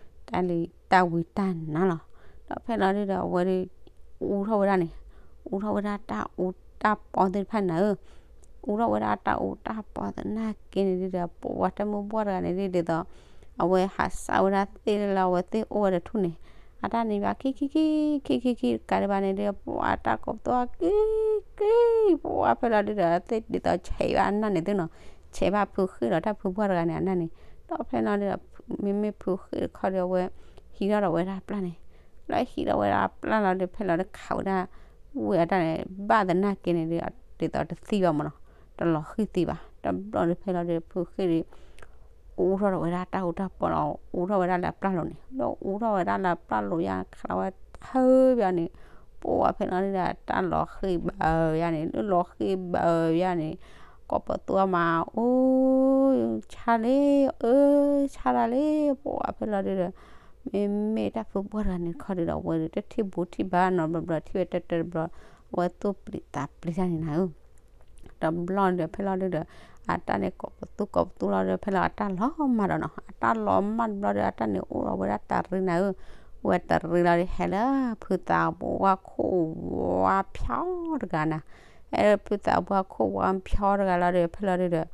တၢ်လံၤတၢ်ဝံၤတၢ်နါလီၤ. ဒီးဖဲလီၤဒုဒီး အဝဲဒု အူထီၣ်ဝဲဒၣ်န့ၣ်, အူထီၣ်ဝဲဒၣ်တၢ်အူတၢ်ပီသ့ၣ်တဖၣ်န့ၣ်ဧၢ, အူထီၣ်ဝဲဒၣ်တၢ်အူတၢ်ပီသနာ်က့န့ၣ်ဒုဒီး ပှၤတၢ်မုၢ်ဘှၢ်တဂၤန့ၣ်ဒု ဒ်သိး အဝဲဟးစၢ်ဝဲဒၣ်သ့ၣ်လၢအဝဲသ့ၣ်အိၣ်ဝဲတထူၣ်န့ၣ်, အတၢ်နံၤဘၣ်ခံခံခံ ခံခံခံ ကးဒံးဘၣ်န့ၣ်ဒု ပှၤတၢ်ကိးပသူကံကံ, ပှၤဖဲလီၤဒုဒီး သ့ၣ်ဒ်သိးဆဲးဘၣ်အနၢ်န့ၣ်သ့ၣ်နီၤ, ဆဲးဘၣ်ဖုဃ့ၢ်ဒီးတၢ်ဖုဘှၢ်တဂၤန့ၣ်အနၢ်န့ၣ်, ဒီးဖဲလီၤဒုဒီး မ့မ့ၢ်ဖုဃ့ၢ်တခီဒီးအဝဲ ဟံးထီၣ်ဒီးဝဲဒၣ်ပျၢ်န့ၣ်, လၢဟံးထီၣ်ဝဲဒၣ်ပျၢ်လီၤဒု ဖဲလီၤဒုခးဝဲဒၣ် ဝဲအတၢ်န့ၣ် ဘၣ်သနာ်က့န့ၣ်ဒု ဒ်သိးတသံဘၣ်မးနီၤ, တလီၤဃံၢ်သံဘၣ်, တဘျီဒုဖဲလီၤဒု ဖုဃ့ၢ်ဒု အူထီၣ်ဒီးဝဲဒၣ်တၢ်အူတၢ်ပီလီၤ, အူထီၣ်ဝဲဒၣ်လၢအပျၢ်လိၤန့ၣ်, ဒီးအူထီၣ်ဝဲဒၣ်လၢအပျၢ်လိၤယါ ခးလီၤဝဲထၢဘၣ်န့ၣ်, ပှၤဖဲလီၤဒုဒီး တၢ်လီၤဃံၢ်ဘၣ်ယါန့ၣ် လၢလီၤဃံၢ်ဘၣ်ယါန့ၣ်, ကိးပသူအမး အိၣ် ဆါလံ, အၢ ဆါတၢ်လံ, ပှၤဖဲလီၤဒုဒီး မ့မ့ၢ်တၢ်ဖုဘှၢ်တဂၤန့ၣ်တခီဒုဒီး အဝဲဒုတထံၣ်ဘူးထံၣ်ဘၣ်နီတဘျီဘျီ ထံၣ်ဝဲတၢၢ်တၢၢ်တဘျီ, အဝဲသူၣ်ပျံၤသးပျံၤတၢ်န့ၣ်နၤဧၢ တဘျီဒုး ဖဲလီၤဒုဒီး အတၢ်န့ၣ်ကိးပသူကိးပသူလီၤဒီး ဖဲလီၤအတၢ်လီၤမၢ်ဒီးနီၤ, အတၢ်လီၤမၢ်တဘျီဒီး အတၢ်န့ၣ်အိၣ်ဒီးဝဲဒၣ်တရံးနၤဧၢ, ဝဲတရံးလီၤဒီး ဟဲလၢဖုသးပှၢ်ခိၣ်ဝါဖျီတဂၤနၤ, ဟဲလၢဖုသးပှၢ်ခိၣ်ဝါဖျီတဂၤလီၤဒီး ဖဲလီၤဒုဒီး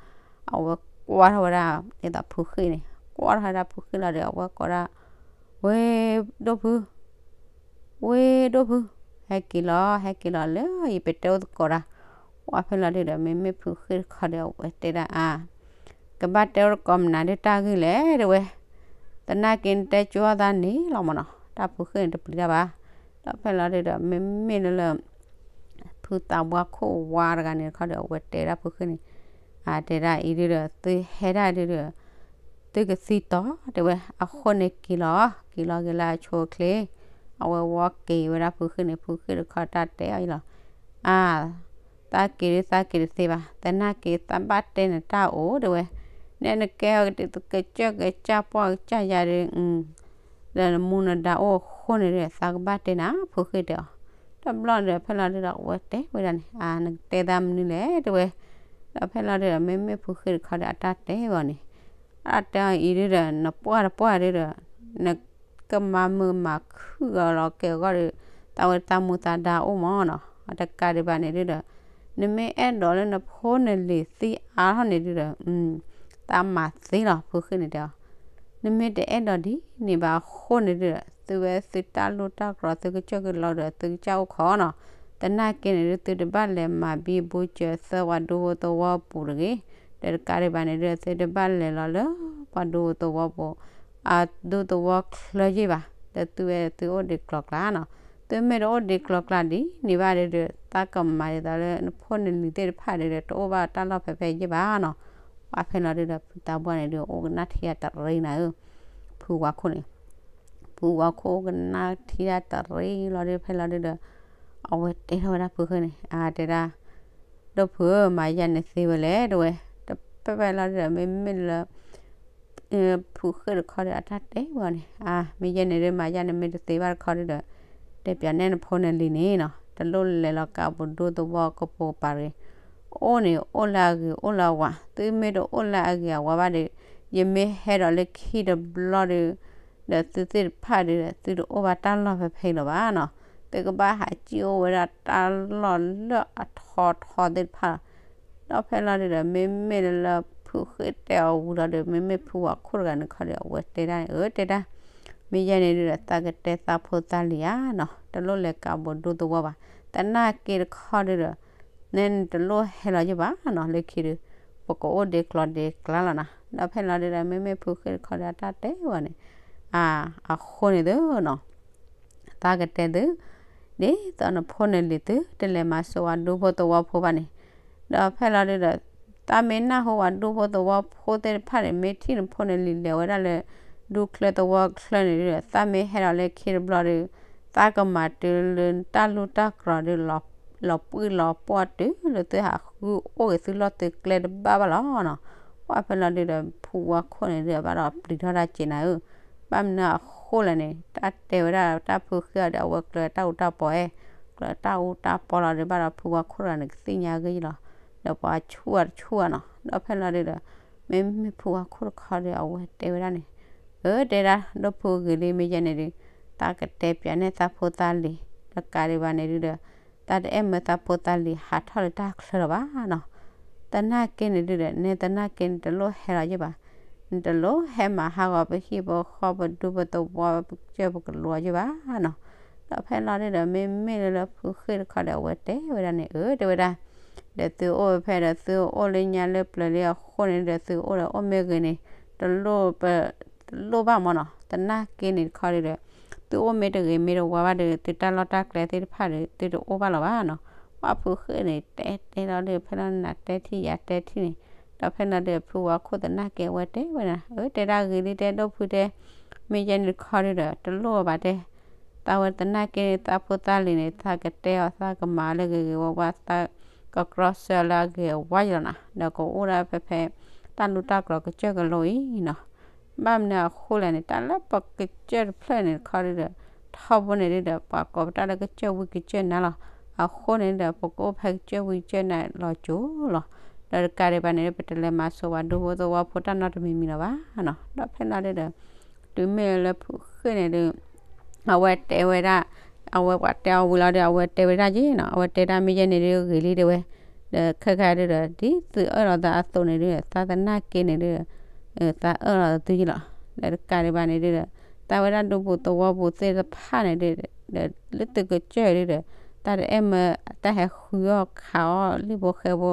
အဝဲကွၢ်ထီၣ်ဝဲဒၣ် ဒ်သိးဖုဃ့ၢ်န့ၣ် ကွၢ်ထီၣ်ဝဲဒၣ်ဖုဃ့ၢ်လီၤဒီး အဝဲကိးဒၣ် ဝ့ၢ်ဒိၣ်ဖု ဝ့ၢ်ဒိၣ်ဖု, ဟဲက့ၤလီၤ ဟဲက့ၤလီၤလၢယပတဲအိၣ်သကိးတၢ်, ပှၤဖဲလီၤဒုဒီး မ့မ့ၢ်ဖုဃ့ၣ်တခီဒီး အဝဲတဲဒၣ်အါ ကဘၣ်တဲအိၣ်တကိးမနုၤဒုတၢ်ဂ့ၢ်လဲၣ် တဲဝဲ, သနာ်က့နတဲကၠိအီၣ်သးန့ၣ်လီၤမၢ်နီၤ, တၢ်ဖုဃ့ၣ်န့ၣ်တပျံၤတၢ်ဘၣ်. ဒီးဖဲလီၤဒုဒီး မ့မ့ၢ်လၢလၢ ဖုသးပှၢ်ခိၣ်ဝါတဂၤန့ၣ်တခီဒီး အဝဲတဲဒၣ်ဖုဃ့ၣ်န့ၣ်, အတဲဒၣ်အံၤဒုဒီး သုဟဲဒၣ်ဒုဒီး သုကသံတီၤ တဲဝဲ, အဃိန့ၣ်က့ၤလီၤ, က့ၤလီၤက့ၤလၢအဆိအချ့, အဝဲဝီက့ၤဝဲဒၣ်ဖုဃ့ၣ်န့ၣ် ဖုဃ့ၣ်တခီတၢ်တဲအီၤအံၤလီၤ. အါ သးက့ၤဒု သးက့ၤတသ့ဘၣ်, သနာ်က့သးဘၣ်တဲနတၢ်အိၣ် တဲဝဲ, နဲနကဲအီၤကစၢၢ်ကစၢ်ပှၢ်ကစၢ်ယၤဒု ဒီးနမူနဒါအိၣ်အဃိန့ၣ်ဒီး သးကဘၣ်တဲနၤ ဖုဃ့ၣ်တဲအီၤ. တဘျီဒီးဖဲလီၤဒုဒီး အဝဲတဲဝဲဒၣ်န့ၣ် အါ နကတဲသးမနုၤလဲၣ် တဲဝဲ. ဒီးဖဲလီၤဒုဒီး မ့မ့ၢ်ဖုဃ့ၣ်တခီဒီး အတၢ်တဲဝဲအီၤန့ၣ်, အတၢ်တဲအီၤအံၤဒုဒီး နပှၢ်တပှၢ်ဒုဒီး န ကမၤမုာ်မၤခုၣ်အီၤလီၤကဲအဂီၢ်ဒီး သးဝဲသးမူသးဒါအိၣ်မၢ်နီၤ, တကးဒံးဘၣ်န့ၣ်ဒုဒီး နမ့ၢ်အဲၣ်ဒိးလၢနဖိနလံၤသံအါထီၣ်န့ၣ်ဒုဒီး သးမၤသ့လီၤ ဖုဃ့ၣ်န့ၣ်တဲအီၤ. နမ့ၢ်တအဲၣ်ဒိးဒ်န့ၣ်ဘၣ်အဃိန့ၣ်ဒုဒီး သုဝဲသုတၢ်လိၣ်တၢ်ကြီ သုကစၢၢ်ကလိဒီး သုကစၢ်အိၣ်ခိးနီၤ, သနာ်က့န့ၣ်ဒု သုတဘၣ်လဲၤမၤဘံဘူစၢၤသၢပှၤဒူဖိသဝီပူၤတဂ့ၤ, ဒီးတကးဒံးဘၣ်န့ၣ်ဒု သုတဘၣ်လဲၤလီၤလၢ ပှၤဒူဖိသဝီပူၤ အဒူသဝီချၢယ့ၢ်ဘၣ်, ဒီးသုဝဲသုအိၣ်ဒံးကျီၤကျါနီၤ, သုမ့ၢ်တအိၣ်ဒံးကျီၤကျါဒ်န့ၣ်ဘၣ်ဒုဒီး သးကမၤဒ်သိးလၢနဖိနလံၤသ့ၣ်တဖၣ်ဒုဒီး တအိၣ်ဘၣ်တၢ်လီၢ်ဖဲဖဲယ့ၢ်ဘၣ်နီၤ. ပှၤဖဲလီၤဒုဒီး ဖုသးပှၢ်န့ၣ်ဒု အိၣ်ကနၣ်ထံအတရံနၤဧၢ, ဖုဝါခိၣ်န့ၣ် ဖုဝါခိၣ်ကနၣ်ထံဒၣ်တရံလီၤဒု ဖဲလီၤဒုဒီး အဝဲတဲထီၣ်ဝဲဒၣ်ဖုဃ့ၣ်န့ၣ် အါ တဲဒၣ် ဒိၣ်ဖုဧၢ မၤယဲန့ၣ်သ့ဝဲလဲၣ် တဲဝဲ, တဖဲဖဲလီၤဒုဒီး မ့မ့ၢ်လၢ ဖုဃ့ၣ်တခီဒီး အတၢ်တဲဝဲအီၤန့ၣ် အါ မ့ၢ်ယဲန့ၣ်ဒု မၤယဲန့ၣ်မ့ၢ်တသ့ဘၣ်တခီဒုဒီး တဲပၠးနဲနဖိနလံၤန့ၣ်နီၤ တလိၣ်လဲၤလီၤကးပူၤဒူသဝီကပိာ်ကပၤတဂ့ၤ, အိၣ်န့ၣ်အိၣ်လၢအဂ့ၤအိၣ်လၢအဝါ, သုမ့ၢ်တအိၣ်လၢအဂ့ၤအဝါဘၣ်ဒီး ယမ့ၢ်ဟဲဒီးလၢခံတဘျီဒု ဒီးသုသ့ၣ်တဖၣ်ဒုဒီး သုတအိၣ်ဘၣ်တၢ်လီၢ်ဖဲဖဲလီၤဘၣ်နီၤ, သုကဘၣ်ဟးစံၣ်အိၣ်ဝဲဒၣ်တၢ်လီၢ်လၢအထီထီသ့ၣ်တဖၣ်လီၤ. ဒီးဖဲလီၤဒုဒီး မ့မ့ၢ်လၢလၢဖုဃ့ၣ်တဲအီၤဝံၤလီၤဒီး မ့မ့ၢ်ဖုဝါခိၣ်တဂၤန့ၣ်ခီဒီး အဝဲတဲဒၣ်န့ၣ် အၢ တဲဒၣ် မ့ၢ်ယဲန့ၣ်ဒုဒီး သးကတဲသးဖိသးလံၤဧါနီၤ, တလိၣ်လဲၤကးပူၤဒူသဝီဘၣ်, သနာ်က့တခီဒုဒီး နဲနတလိၣ်ဟဲလီၤယ့ၢ်ဘၣ်နီၤ, လၢခံဒု ပကအိၣ်ဒံးကျီၤဒံးကျါလီၤနီၤ. ဒီးဖဲလီၤဒုဒီး မ့မ့ၢ်ဖုဃ့ၣ်တခီဒီး အတၢ်တဲဝဲန့ၣ် အါ အဃိန့ၣ်သုနီၤ သးကတဲသု ဒ်သိးနဖိနလံၤသု တလဲၤမၤစိာ်ဝဲဒူဖိသဝီဖိဘၣ်န့ၣ်, ဒီးဖဲလီၤဒုဒီး သးမ့ၢ်နၢ်ဟူဝဲဒူဖိသဝီဖိသ့ၣ်တဖၣ်န့ၣ် မ့ၢ်ထံၣ်နဖိနလံၤလဲၤဝဲဒၣ်လၢ ဒူချၢသဝီချၢန့ၣ်ဒုဒီး သးမ့ၢ်ဟဲဒီးလၢခံတဘျီဒု သးကမၤတုၤလၢတၢ်လူၢ်တၢ်ကြီၤဒု လီၤပှံၢ်လီၤပှီၢ်တုၤလၢသုဟးဃုအိၣ်ဂ့ၤသုလီၢ်သုကျဲတဘၣ်ဘၣ်လီၤနီၤ. ပှၤဖဲလီၤဒုဒီး ဖုဝါခိၣ်န့ၣ်ဒု အဘၣ်ဒီးပျံၤထီၣ်တၢ်စ့နၤဧၢ, ဘၣ်မနုၤအဃိလဲၣ်န့ၣ် တၢ်တဲဝဲဒၣ်တၢ်ဖုဃ့ၣ်အီၤဒီး အဝဲကျၢၤတၢ်အူတၢ်ပီအဲ, ကျၢၤတၢ်အူတၢ်ပီလီၤဒု ဘၣ်ဒီးဖုဝါခိၣ်တဂၤန့ၣ် ကသ့ၣ်ညါဂ့ၢ်လီၤ, ဒီးပှၤဆူၣ်အီၤတဆူၣ်အီၤနီၤ. ဒီးဖဲလီၤဒုဒီး မ့မ့ၢ်ဖုဝါခိၣ်တခီဒီး အဝဲတဲဝဲဒၣ်န့ၣ်, အၢ တဲဒၣ် ဒိၣ်ဖုဂ့ၤလံ မ့ၢ်ယဲန့ၣ်ဒု သးကတဲပၠးနဲၣ်သးဖိသးလံၤ, တကးဒံးဘၣ်န့ၣ်ဒုဒီး သးတအဲၣ်မၢသးဖိသးလံၤဟးထီၣ်လၢတၢ်ချၢလၢၤဘၣ်နီၤ. သနာ်က့န့ၣ်ဒုဒီး နဲသနာ်က့န့ၣ် တလိၣ်ဟဲလီၤယ့ၢ်ဘၣ်, နတလိၣ်ဟဲမၤဟးဂီၤပဟံၣ်ပဃီပဒူပသဝီပကစၢၢ်ပကလိၤယ့ၢ်ဘၣ် နီၤ. ဒီးဖဲလီၤဒုဒီး မ့မ့ၢ်လၢလၢဖုဃ့ၣ်တခီဒီး အဝဲတဲဝဲဒၣ်န့ၣ် အၢ တဲဝဲဒၣ်, ဒီးသုအိၣ်ဝဲဖဲဒီး သုအိၣ်လၢညါလၢပျၢၤလံအဃိန့ၣ်ဒီး သုအိၣ်ဒီးအိၣ်မ့ၢ်ဂ့ၤန့ၣ် တလိၣ်ပ တလိၣ်ဘၣ်မၢ်နီၤ. သနာ်က့န့ၣ်တခီဒုဒီး သုအိၣ်မ့ၢ်တဂ့ၤမ့ၢ်တဝါဘၣ်ဒီး သုတၢ်လီၢ်တၢ်ကျဲသ့ၣ်တဖၣ်ဒီး သုတအိၣ်ဘၣ်လီၤဘၣ်နီၤ. ပှၤဖုဃ့ၣ်န့ၣ် တဲတဲလီၤဒုး ဖဲလီၤနၤတဲထံၣ်ယၤတဲထံၣ်န့ၣ်, ဒီးဖဲလီၤဒုး ဖုဝါခိၣ်သနာ်က့အဝဲတဲဝဲဒၣ် အၢ တဲဒၣ်ဂ့ၤလံတဲဒိၣ်ဖုတဲ, မ့ၢ်ယဲန့ၣ်တခီဒုဒီး တလိၣ်ဘၣ်တဲ သးဝဲသနာ်က့န့ၣ် သးဖိသးလံၤန့ၣ် သးကတဲအီၤ သးကမၤလၢဂ့ၤဂ့ၤဝါဝါ သးကကြီဆၢလၢအဂ့ၤအဝါယလီၤနီၤ, ဒီးကအိၣ်ဒၣ်ဖဲဖဲ တၢ်လူၢ်တၢ်ကြီၤကစၢၢ်ကလိအံၤနီၤ. ဘၣ်မနုၤအဃိလဲၣ်န့ၣ် တၢ်လၢပကစၢၢ်တဖျၢၣ်န့ၣ်တခီဒုဒီး ထီဘိန့ၣ်ဒုဒီး ပှၤကိးပတၢ်လၢကစၢၢ်ဝံကစၢၢ်နါလီၤ. အဃိန့ၣ်ဒီး ပကအိၣ်ဖဲကစၢၢ်ဝံကစၢၢ်နါလီၤကၠိလီၤ. ဒီးတကးဒံးဘၣ်န့ၣ်ဒု ပတလဲၤမၤစိာ်ဝဲဒူဖိသဝီဖိတၢ်နီတမံၤမံၤလီၤဘၣ်နီၤ. ဒီးဖဲလီၤဒုဒီး တုၤမ့ၢ်လၢဖုဃ့ၣ်န့ၣ်ဒု အဝဲတဲဝဲဒၣ်, အဝဲပှၤတဲအီၤဝံၤလီၤဒီး အဝဲတဲဝဲဒၣ်က့နီၤ, အဝဲတဲဒၣ်မ့ၢ်ယဲန့ၣ်ဒုဂ့ၤလံတဲဝဲ, ဒီးခဲခါဒုဒီး ဒ်သုအၢၣ်လီၤသးအသိးန့ၣ်ဒု သးသနာ်က့န့ၣ်ဒု သးအၢၣ်လီၤသုယလီၤ. ဒီးတကးဒံးဘၣ်န့ၣ်ဒုဒီး သးဝဲဒၣ်ဒူပူၤသဝီပူၤသ့ၣ်တဖၣ်န့ၣ်ဒု ဒီးလၢသုကစၢၢ်ဒုဒီး တၢ်တအဲၣ်မၢ တၢ်ဟဲဃုအီၣ်ခးအီၣ်လံာ်ဖိဃဲဖိ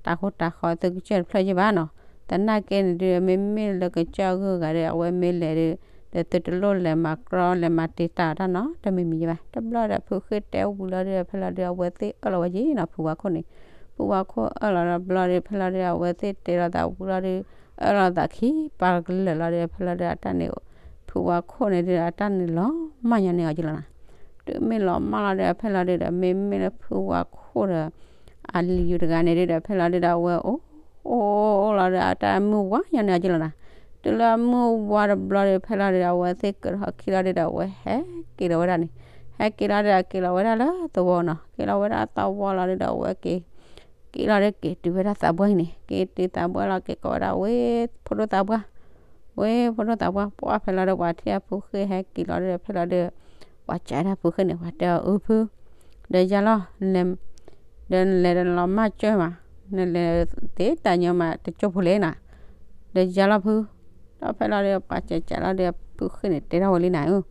တၤဟီတၤဃီသုကစၢၢ်တဖျၢၣ်ယဘၣ်နီၤ. သနာ်က့န့ၣ်ဒုး မ့မ့ၢ်လၢကစၢၢ်အဂုၤအဂၤဒီး အဝဲမ့ၢ်လဲၤဒီး ဒီးသုတလိၣ်လဲၤမၤကြီလဲၤမၤတ့ၤတၢ်အီၤတၢ်နီတမံၤမံၤယဘၣ်. တဘျီဒီးဖုဃ့ၢ်တဲဝံၤလီၤဒုးဒီး ဖဲလီၤဒုး အဝဲသ့ၣ်အၢၣ်လီၤဝဲယ့ၣ်နီၤ ဖုဝါခိၣ်န့ၣ်. ဖုဝါခိၣ်အၢၣ်လီၤဒီးဘျီဒီး ဖဲလီၤဒုး အဝဲသ့ၣ်တဲလိာ်သးဝံၤလီၤဒုး အၢၣ်လီၤသးခံပာ်ကလၢာ်လီၤဒုး ဖဲလီၤဒုး အတၢ်န့ၣ် ဖုဝါခိၣ်န့ၣ်ဒုး အတၢ်န့ၣ်လီၤမၢ်ညီန့ၢ်အီၤက့လီၤနီၤ. တုၤမ့ၢ်လီၤမၢ်လီၤဒီး ဖဲလီၤဒုးဒီး မ့မ့ၢ်လၢဖုဝါခိၣ်ဒီး အလံၤယိၤတဂၤန့ၣ်ဒုးဒီး ဖဲလီၤဒုးဒီး အဝဲအိၣ် အိၣ်အိၣ်လီၤဒီး အတၢ်မုၢ်ဝါညီန့ၢ်အီၤက့လီၤနီၤ. တုၤလၢအမုၢ်ဝါတဘျီဒီး ဖဲလီၤဒုးဒီး အဝဲသ့ၣ်ကၢၤထီၣ်ခံလီၤဒုးဒီး အဝဲဟဲက့ၤလီၤဝဲဒၣ်န့ၣ်, ဟဲက့ၤလီၤဒုးဒီး က့ၤလီၤဝဲဒၣ်လၢသဝီနီၤ. က့ၤလီၤဝဲဒၣ်သဝီလီၤဒုးဒီး အဝဲက့ၤ က့ၤလီၤဒီးက့ၤတုၤဝဲဒၣ်သးပှၢ်အံၤန့ၣ်, က့ၤတုၤသးပှၢ်လီၤ က့ၤကိးဝဲဒၣ်ဝဲ ဖိဒိၣ်သးပှၢ်, ဝဲဖိဒိၣ်သးပှၢ် ပှၢ်ဖဲလီၤဒီး ပှၤထံၣ်အဖုဃ့ၢ်ဟဲက့ၤလီၤဒုးဒီး ဖဲလီၤဒုး ပှၤစံးဒၣ်ဖုဃ့ၢ်န့ၣ် ပှၤတဲအီၤ အုဖု, ဒီးယၤလီၤ နလဲၤ, ဒီးနလဲၤဒီးနလီၤမၢ်ကၠၢၢ်မး, နလဲၤသ့တၢ်ညီမး တကၠိၢ်ဖိလဲၣ်နီၤ, ဒီးယၤလီၤဖု, ဒီးဖဲလီၤဒုး ပှၤစံးစံးလီၤဒီး ဖုဃ့ၢ်န့ၣ် တဲဒၣ်ဝဲလံနၤဧၢ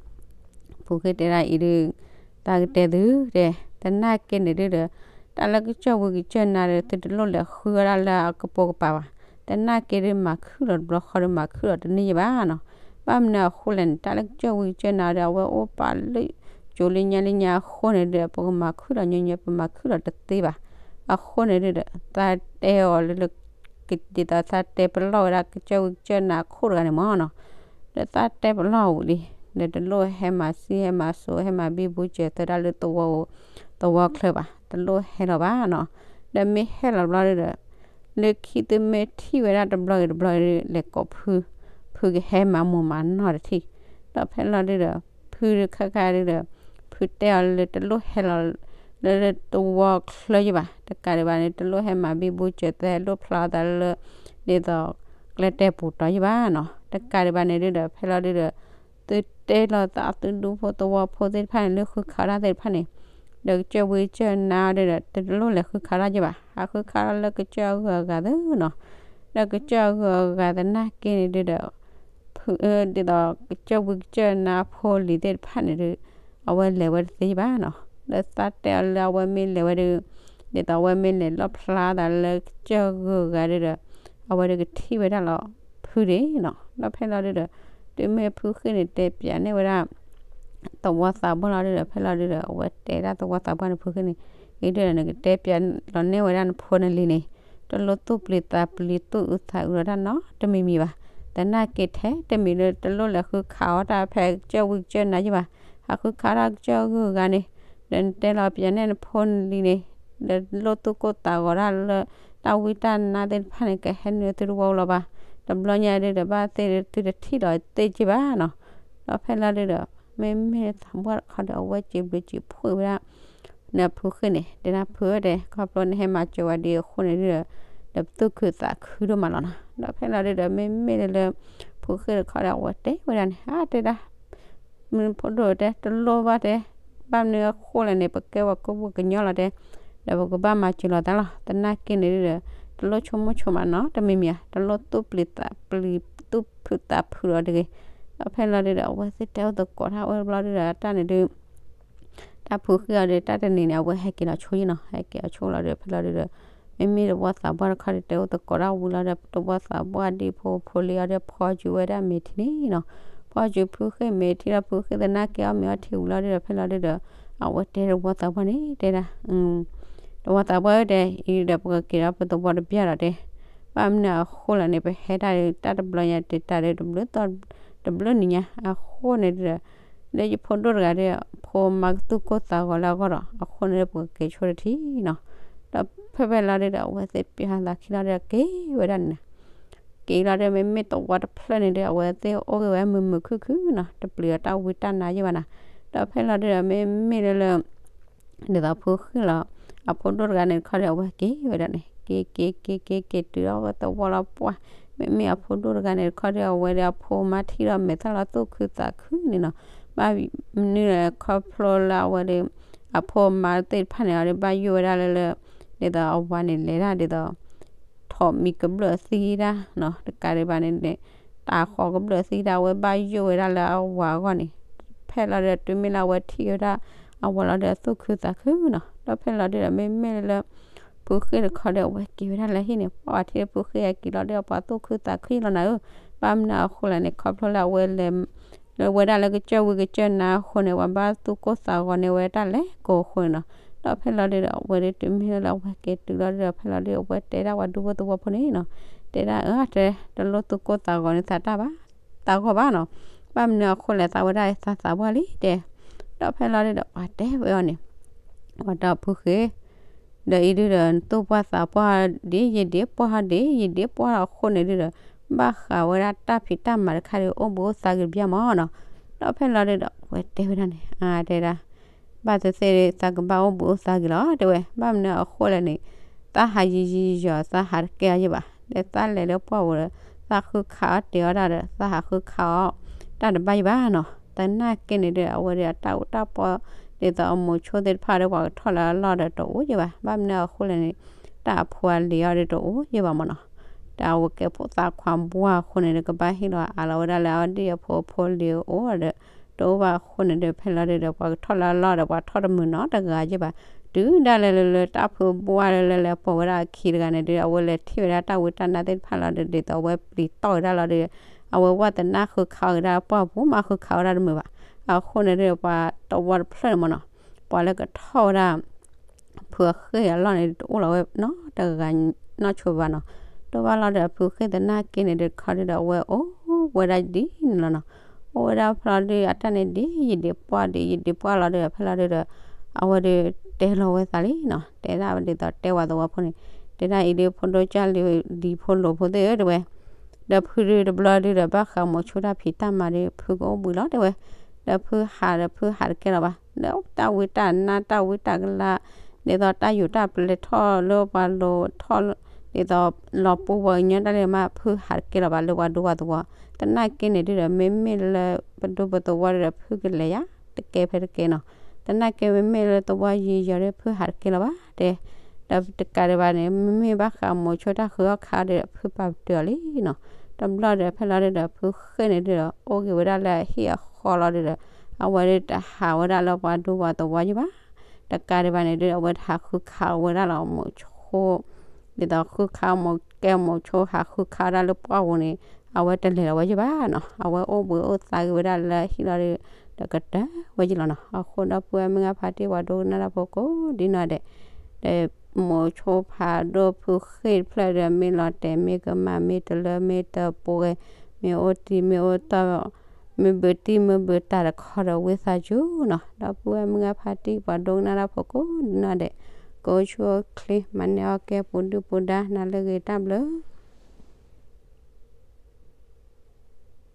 ဖုဃ့ၢ်တဲဒၣ်အံၤဒုး သးကတဲသုတဲ, သနာ်က့န့ၣ်ဒုးဒီး တၢ်လၢကစၢၢ်ဝံကစၢၢ်နါဒီး သုတလိၣ်လဲၤဃုအီၣ်ဒၣ်လၢအကပိာ်ကပၤဘၣ်. သနာ်က့ဒုး မၤခုၣ်လီၤတဘျီဃီဒီး မၤခုၣ်လီၤတန့ၢ်ယဘၣ်နီၤ. ဘၣ်မနုၤအဃိလဲၣ်န့ၣ် တၢ်လၢကစၢၢ်ဝံကစၢၢ်နါဒီး အဝဲအိၣ်ပာ်လၢကၠိလၢညါလၢညါအဃိန့ၣ်ဒီး ပကမၤခုၣ်လီၤညီညီ ပမၤခုၣ်လီၤတသ့ဘၣ်. အဃိန့ၣ်ဒုးဒီး သးတဲအီၤလၢ ဒ်သိးသးတဲပလီၢ်ဝဲဒၣ်ကစၢၢ်ဝံကစၢၢ်နါအခိၣ်တဂၤန့ၣ်မ့ၢ်နီၤ, ဒီးသးတဲပလီၢ်ဝံၤလံ, ဒီးတလိၣ်ဟဲမၤစံၣ်ဟဲမၤစိး ဟဲမၤဘံဘူစၢၤသၢတၢ်လၢသဝီ, သဝီချၢဘၣ်, တလိၣ်ဟဲလီၤဘၣ်နီၤ. ဒီးမ့ၢ်ဟဲလီၤဘျီဒုးဒီး လၢခံသုမ့ၢ်ထံၣ်ဝဲဒၣ်တဘျီဂ့ၤတဘျီဂ့ၤဒုး လဲၤကိးဖု, ဖုကဟဲမၤမိၢ်မၤနီၢ်တထံၣ်. ဒီးဖဲလီၤဒုးဒီး ဖုခါခါဒုးဒီး ဖုတဲအီၤလၢတလိၣ်ဟဲလီၤ လၢသဝီချၢယဘၣ်, တကးဒံးဘၣ်န့ၣ် တလိၣ်ဟဲမၤဘံဘူစၢၤသၢ ဟဲလိၣ်ဖျါအသးလၢ ဒ်သိး ကျဲတဲပူၤတီၤယဘၣ်နီၤ. တကးဒံးဘၣ်န့ၣ်ဒုးဒီး ဖဲလီၤဒုးဒီး သုတဲလီၤသးသုဒူဖိသဝီဖိသ့ၣ်တဖၣ်န့ၣ် လၢဃုခးတၢ်သ့ၣ်တဖၣ်န့ၣ်, ဒီးကစၢၢ်ဝံကစၢၢ်နါဒုးဒီး တလိၣ်လဲၤဃုခးတၢ်ယဘၣ်, ဟးဃုခးတၢ်လၢကစၢၢ်အဂုၤအဂၤသ့နီၤ. ဒီးကစၢၢ်အဂုၤအဂၤသနာ်က့န့ၣ်ဒုးဒီး ဖု ဒ်သိးကစၢၢ်ဝံကစၢၢ်နါဖိလံၤသ့ၣ်တဖၣ်န့ၣ်ဒုး အဝဲလဲၤဝဲတသ့ဘၣ်နီၤ. ဒီးသးတဲအီၤလၢအဝဲမ့ၢ်လဲၤဝဲဒုး ဒ်သိးအဝဲမ့ၢ်လဲၤလီၣ်ဖျါသးလၢကစၢၢ်အဂုၤအဂၤဒုးဒီး အဝဲဒုးကထံၣ်ဝဲဒၣ်လီၤဖုဒံးနီၤ. ဒီးဖဲလီၤဒုးဒီး တုၤမ့ၢ်ဖုဃ့ၢ်န့ၣ် တဲပၠးန့ၢ်ဝဲဒၣ် သဝီသးပှၢ်လီၤဒုးဒီး ဖဲလီၤဒုးဒီး အဝဲတဲဒၣ်သဝီသးပှၢ်န့ၣ် ဖုဃ့ၢ်န့ၣ် အံၤဒုးဒီး နကတဲပၠးလီၤန့ၢ်ဝဲဒၣ်နဖိနလံၤန့ၣ် တလိၣ်သူၣ်ပျံၤသးပျံၤ သူၣ်အုးသးအုးလီၤတၢ်နီတမံၤမံၤဘၣ်. သနာ်က့ထဲတမံၤလၢတလိၣ်လဲၤဃုခးအီၣ်တၢ်ဖဲကစၢၢ်ဝံကစၢၢ်နါယဘၣ်, ဟးဃုခးတၢ်ကစၢၢ်အဂုၤအဂၤန့ၣ် ဒီးနတဲလီၤပၠးန့ၢ်နဖိနလံၤန့ၣ် ဒီးလိၣ်သူၣ်ကိၢ်သးဂီၤတၢ်လၢ တၢ်ဝံတၢ်နါသ့ၣ်တဖၣ်န့ၣ် ကဟဲနုာ်သုတဝီလီၤဘၣ်. တဘျီညါဒုးဒီး ဘၣ်သ့ၣ်သုတထံၣ်လီၤသ့ၣ်က့ဘၣ်နီၤ. ဒီးဖဲလီၤဒုးဒီး မ့မ့ၢ်သးပှၢ်တခီဒီး အဝဲစံးဘျုးစံးဖှိၣ်ဝဲဒၣ် နဖုဃ့ၢ်န့ၣ် တဲဒၣ်ဖုဧၢတဲ ခီဖျိနဟဲမၤစၢၤဝဲဒ်အဃိန့ၣ်ဒုးဒီး ဒီးပသူၣ်ခုသးခုဒိၣ်မးလီၤနီၤ. ဒီးဖဲလီၤဒုးဒီး မ့မ့ၢ်လၢ ဖုဃ့ၢ်တခီဒီး အဝဲတဲဝဲဒၣ်န့ၣ် အါတဲဒၣ် မ့ၢ်ဖိဒိၣ်တဲ တလိၣ်ဘၣ်တဲ, ဘၣ်မနုၤအဃိလဲၣ်န့ၣ် ပကဲဝဲကိးပကညီလီၤတဲ, ဒီးပကဘၣ်မၤစၢၤလီၤသးလီၤ. သနာ်က့န့ၣ်ဒုးဒီး တလိၣ်ဆိကမိၣ်ဆိကမးနီတမံၤမံၤဧါ, တလိၣ်သူၣ်ပျံၤသးပျံၤ သူၣ်ဖုးသးဖုးလီၤတဂ့ၤ. ဒီးဖဲလီၤဒုးဒီး အဝဲသ့ၣ်တဲအိၣ်သကိးတၢ်ဝဲတဘျီဒုးဒီး တၢ်န့ၣ်ဒုး တၢ်ဖုဃ့ၢ်အီၤဒီး တၢ်တနံၤန့ၣ် အဝဲဟဲက့ၤလီၤဆိယ့ၣ်နီၤ, ဟဲက့ၤလီၤဆိလီၤဒီး ဖဲလီၤဒုးဒီး မ့မ့ၢ်သဝီသးပှၢ်တခီဒီး တဲအိၣ်သကိးတၢ်ဝံၤလီၤဒီး သဝီသးပှၢ်ဒ်ဖိဖိလံၤအီၤဒီး ဖီကၠူၤဝဲဒၣ်မ့ၤထံန့ၣ်နီၤ, ဖီကၠူၤဖုဃ့ၢ်မ့ၤထံဒီး ဖုဃ့ၢ်သနာ်က့အီၣ်မ့ၤအီထံဝံၤလီၤဒုးဒီး ဖဲလီၤဒုးဒီး အဝဲတဲသဝီသးပှၢ်န့ၣ် တဲဒၣ် သဝီသးပှၢ်ဧၢတဲ အံၤဒီးပကက့ၤဒီးပသဝီတဘျီလီၤတဲ, ဘၣ်မနုၤအဃိလဲၣ်န့ၣ် ပဟဲတၢ်တဘျီညါတတၢ်ဒီး တဘျုးသီ တဘျုးနံၤညါအဃိန့ၣ်ဒီး လၢယဖိဒိၣ်တဂၤဒီး ဖိမါကသူၣ်ကိၢ်သးဂီၤလၢအဂီၢ်ဒီး အဃိန့ၣ်ဒီး ပကက့ၤဆိတထံၣ်နီၤ. ဒီးဖဲဖဲလီၤဒုးဒီး အဝဲသ့ၣ်ပျၢ်သးခံလီၤဒီး က့ၤဝဲဒၣ်န့ၣ်နီၤ. က့ၤလီၤဒီး မ့မ့ၢ်သဝီတဖျၢၣ်န့ၣ်ဒီး အဝဲသ့ၣ်အိၣ်ဂ့ၤဝဲမုာ်မုာ်ခုၣ်ခုၣ်နီၤ, တပျံၤအီၤတၢ်ဝံတၢ်နါယ့ၢ်ဘၣ်နီၤ. ဒီးဖဲလီၤဒုးဒီး မ့မ့ၢ်လၢလၢ ဒ်သိးဖုဃ့ၢ်လီၤ အဖိဒိၣ်တဂၤန့ၣ်တခီဒီး အဝဲက့ၤဝဲဒၣ်န့ၣ် က့ၤက့ၤက့ၤက့ၤက့ၤတုၤဒီးဝဲသဝီလီၤပှၢ်, မ့မ့ၢ်အဖိဒိၣ်တဂၤန့ၣ်တခီဒီး အဝဲဒီးအဖိမါထံၣ်ဒီးမဲာ်သၣ်လီၤ သူၣ်ခုသးခုန့ၣ်နီၤ. ဘၣ်မနုၤလဲၣ် ခီဖျိလၢအဝဲဒီး အဖိမါသ့ၣ်တဖၣ်န့ၣ် အီၤဒီးဘၣ်ယိၣ်ဝဲဒၣ်လၢလၢ ဒ်သိးအဝၤန့ၣ်လဲၤတၢ်ဒ်သိး ထိးမံၤကဘျၢၣ်သံတၢ်နီၤ, တကးဒံးဘၣ်န့ၣ်န့ၣ် တၢ်ဃီကဘျၢၣ်သံတၢ် အဝဲဘၣ်ယိၣ်ဝဲဒၣ်လၢအဝၤအဂီၢ်န့ၣ်, ဖဲလီၤဒီးတုၤမ့ၢ်လၢအဝဲထံၣ်ဝဲဒၣ် အဝၤလီၤဒီးအသူၣ်ခုသးခုနီၤ. ဒီးဖဲလီၤဒုဒီး မ့မ့ၢ်လၢ ဖုဃ့ၢ်တခီဒီး အဝဲက့ၤဝဲဒၣ်လၢဟံၣ်န့ၣ် ပှၢ်ဝဲထံၣ်လၢဖုဃ့ၢ်အက့ၤလီၤဒီး ပှၤသူၣ်ခုသးခုလီၤနၤဧၢ. ဘၣ်မနုၤအဃိလဲၣ်န့ၣ် ခီဖျိလၢအဝဲလဲၤ လၢဝဲဒၣ်လၢကစၢၢ်ဝံၤကစၢၢ်နါအဃိန့ၣ် ပှၤဘၣ်သူၣ်ကိၢ်သးဂီၤန့ၢ်ဝဲတၢ်လဲၤကိးအဃိန့ၣ်နီၤ. ဒီးဖဲလီၤဒုဒီး အဝဲဒုတုၤမ့ၢ်လၢအဝဲက့ၤတုၤလီၤဒုဒီး ဖဲလီၤဒုဒီး အဝဲတဲဒၣ်ပှၤဒူဖိသဝီဖိန့ၣ်နီၤ, တဲဒၣ်အၢ တဲ တလိၣ်သူၣ်ကိၢ်သးဂီၤန့ၢ်သးတၢ်ဘၣ် သးဂီၢ်ဘၣ်နီၤ. ဘၣ်မနုၤအဃိလဲၣ် သးဝဲဒၣ်သးသးပှၢ်လံတဲ. ဒီးဖဲလီၤဒုဒီး ပှၤတဲဝဲအီၤန့ၣ် ပှၤဒီးဖုဃ့ၢ် ဒီးအံၤဒုဒီး သူၣ်ပှၢ်သးပှၢ်ဒ် ယဒ့ပှၢ်ဒ် ယဒ့ပှၢ်အဃိန့ၣ်ဒုဒီး ဘၣ်ဃးဝဲဒၣ်တၢ်ဖံးတၢ်မၤတခါဒီး အိၣ်ဘှံးအိၣ်သါဂ့ၤတဘျီမးနီၤ. ဒီးဖဲလီၤဒုဒီး အဝဲတဲဝဲဒၣ်န့ၣ် အတဲဒၣ် ဘၣ်သ့ၣ်သ့ၣ် သးကဘၣ်အိၣ်ဘှံးအိၣ်သါဂ့ၤလီၤ တဲဝဲ. ဘၣ်မနုၤအဃိလဲၣ်န့ၣ် သးဟးယံာ်ယံာ်ယီၤ သးဟးတကဲအီၤယဲၢ်ဘၣ်. ဒီးသးလဲၤလၢပှၢ်ပူၤဒီး သးဃုခးအီၣ်တ့ၤအီၣ်တၢ်ဒီး သးဟးဃုခးအီၣ်တၢ်တဘၣ်ယဲၢ်ဘၣ်နီၤ. သနာ်က့န့ၣ်ဒုဒီး အဝဲဒုးအတၢ်အူတၢ်ပီ ဒ်သိးအမိၤဆိသ့ၣ်တဖၣ်ဒီး ပှၤကထီၣ်လၢအလီၢ်ဒီးတအိၣ်ယဲၢ်ဘၣ်. ဘၣ်မနုၤအဃိလဲၣ်န့ၣ် တၢ်အဖိအလံၤအီၤဒီးတအိၣ်ယဲၢ်ဘၣ်မးနီၤ. တၢ်အဝဲကဲဖိသၣ်ခွါဘှၢ်အဃိန့ၣ်ဒီး ကဘၣ်ဟ့ၣ်လီၤအးလီၤဝဲဒၣ်လၢအဝဲဒၣ်အဖိအဖိလံၤအိၣ်ဒီး တအိၣ်ဘၣ်အဃိန့ၣ်ဒီး ဖဲလီၤဒုဒီး ပှၤကထီၣ်လၢအလီၢ်ဒီး ပှၤထီၣ်တမုာ်နီတဂၤယဲၢ်ဘၣ်. တုၤဒၣ်လဲာ်လၢလၢတၢ်ဖုဘှၢ်လၢလၢလဲၤပိာ်ဝဲဒၣ် အခံတဂၤန့ၣ်ဒီး အဝဲလဲၤထံၣ်ဝဲဒၣ်တၢ်ဝံတၢ်နါသ့ၣ်တဖၣ်လီၤဒီး ဒ်သိးအဝဲပျံၤတီၢ်ဝဲဒၣ်လီၤဒီး အဝဲဝဲသနာ်ဃုခးအီၣ်ကဒါပှၢ်ပူၤ မ့ၢ်ဃုခးအီၣ်ဝဲဒၣ်တမုာ်ဘၣ်. အဃိန့ၣ်ဒီး ပှၤတဝီတဖျၢၣ်န့ၣ်မးနီၤ, ပှၤလၢကထီၣ်ဝဲဒၣ် ဖုအဃ့ၢ်အလီၢ်န့ၣ် တအိၣ်လီၤဝဲနီတဂၤနီဆိဘၣ်နီၤ. တဘၣ်လီၤဒီး ဖုဃ့ၢ်သနာ်က့န့ၣ်ဒီး တခီဒုဒီး အဝဲအိၣ်ဝဲဒၣ်ဒ်န့ၣ်လီၤနီၤ. အိၣ်ဝဲဒၣ်ဖဲလီၤဒု အတၢ်န့ၣ်ဒ် ယဒ့ပှၢ်ဒ် ယဒ့ပှၢ်လီၤဒီး ဖဲလီၤဒုဒီး အဝဲဒုးတဲလီၤဝဲသးလံနီၤ. တဲဒၣ်ဒ်သိးတဲဝဲသဝီဖိန့ၣ် တဲဒၣ်အံၤဒု ဖိဒိၣ်ကၢ်လံၤ ဒံဖိလိၤဖိသ့ၣ်ဧၢ တဲဝဲ ဒီးဖုဒုတဘျီဒုဒီး ဘၣ်ဃးမိၤဆိတၢ်ဖံးတၢ်မၤဒီး ဖုကအိၣ်ဘှံးလီၤ တဲဝဲ. ဒီးဖုဟးဒီး ဖုဟးတကဲလီၤဘၣ်. ဒီးတၢ်ဝံတၢ်နါ တၢ်ဝံတၢ်ကလၤ ဒ်သိးတၢ်ယူၤတၢ်ပျဲၤထီၣ်လၢပှၤလိၤထီၣ် ဒ်သိးလီၤပူၤပှၤကညီတၢ်လၢမး ဖုဟးတကဲလီၤဘၣ် လၢပှၤဒူပှၤသဝီ. သနာ်က့န့ၣ်ဒုဒီး မ့မ့ၢ်လၢပဒူပသဝီဒုဒီး ဖုကလဲၤယါတကဲဖဲတကဲနီၤ. သနာ်က့မ့မ့ၢ်လၢသဝီယံာ်ယီၤဒီး ဖုဟးတကဲလီၤဘၣ် တဲ ဒီးတကးဒံးဘၣ်န့ၣ် မ့မ့ၢ်ဘၣ်ဃးမိၤဆိတၢ်ဃုအီၣ်ခးအီၣ်ဒီး ဖုပာ်ပတုာ်အီၤလံနီၤ. တဘျီဒီး ဖဲလီၤဒုဒီး ဖုဃ့ၢ်န့ၣ်ဒုဒီး အိၣ်က့ၤဝဲဒၣ်လၢအဟံၣ်အဃီလီၤဒုဒီး အဝဲဒုတဟးဝဲဒၣ်လၢပှၤဒူပှၤသဝီယဲၢ်ဘၣ်. တကးဒံးဘၣ်န့ၣ်ဒု အဝဲတဟးဃုခးဝဲဒၣ်လီၤမိၤဆိ ဒ်သိးဃုခးမိၤကဲမိၤဆိ ဟးဃုခးဝဲဒၣ်လၢပှၢ်ပူၤန့ၣ် အဝဲတလဲၤလီၤဝဲယဲၢ်ဘၣ်နီၤ. အဝဲအိၣ်ဘှံးအိၣ်သါက့ၤဝဲဒၣ်လၢဟံၣ်လီၤဒီး ဒီးကတၢၢ်ဝဲယဲၢ်လီၤနီၤ. အဃိဒီပုၢ်ဝဲၢ်မုၢ်ဂၢ်ဖါတံၢ် ပှၤဒိကနၣ်တၢ်ဖိကိးဒ်နီၢ်ဒဲး ဒီးမိၤဆိဖးဒိၣ်ဖုဃ့ၢ်တဖျၢၣ်ဒီး မ့ၢ်လီၤတဲာ်မ့ၢ်ကမၣ် မ့ၢ်တလၢမ့ၢ်တပှဲၤ မ့ၢ်အိၣ်တံၢ်မ့ၢ်အိၣ်တီၢ် မ့ၢ်ဘုးတံၢ်မ့ၢ်ဘုးတၢ်တခီဒီး ဝံသးစူၤနီၤ ဒီပုၢ်ဝဲၢ်မုၢ်ဂၢ်ဖါတံၢ် ပှၤဒိကနၣ်တၢ်ဖိကိးဒ်နီၢ်ဒဲး ကအိၣ်ဆူၣ်အိၣ်ချ့ မၤန့ၢ်အီၣ်ကဲပူၤဒုၣ်ပူၤဒါ နၤလၢအဂ့ၤ တၢ်ဘျုး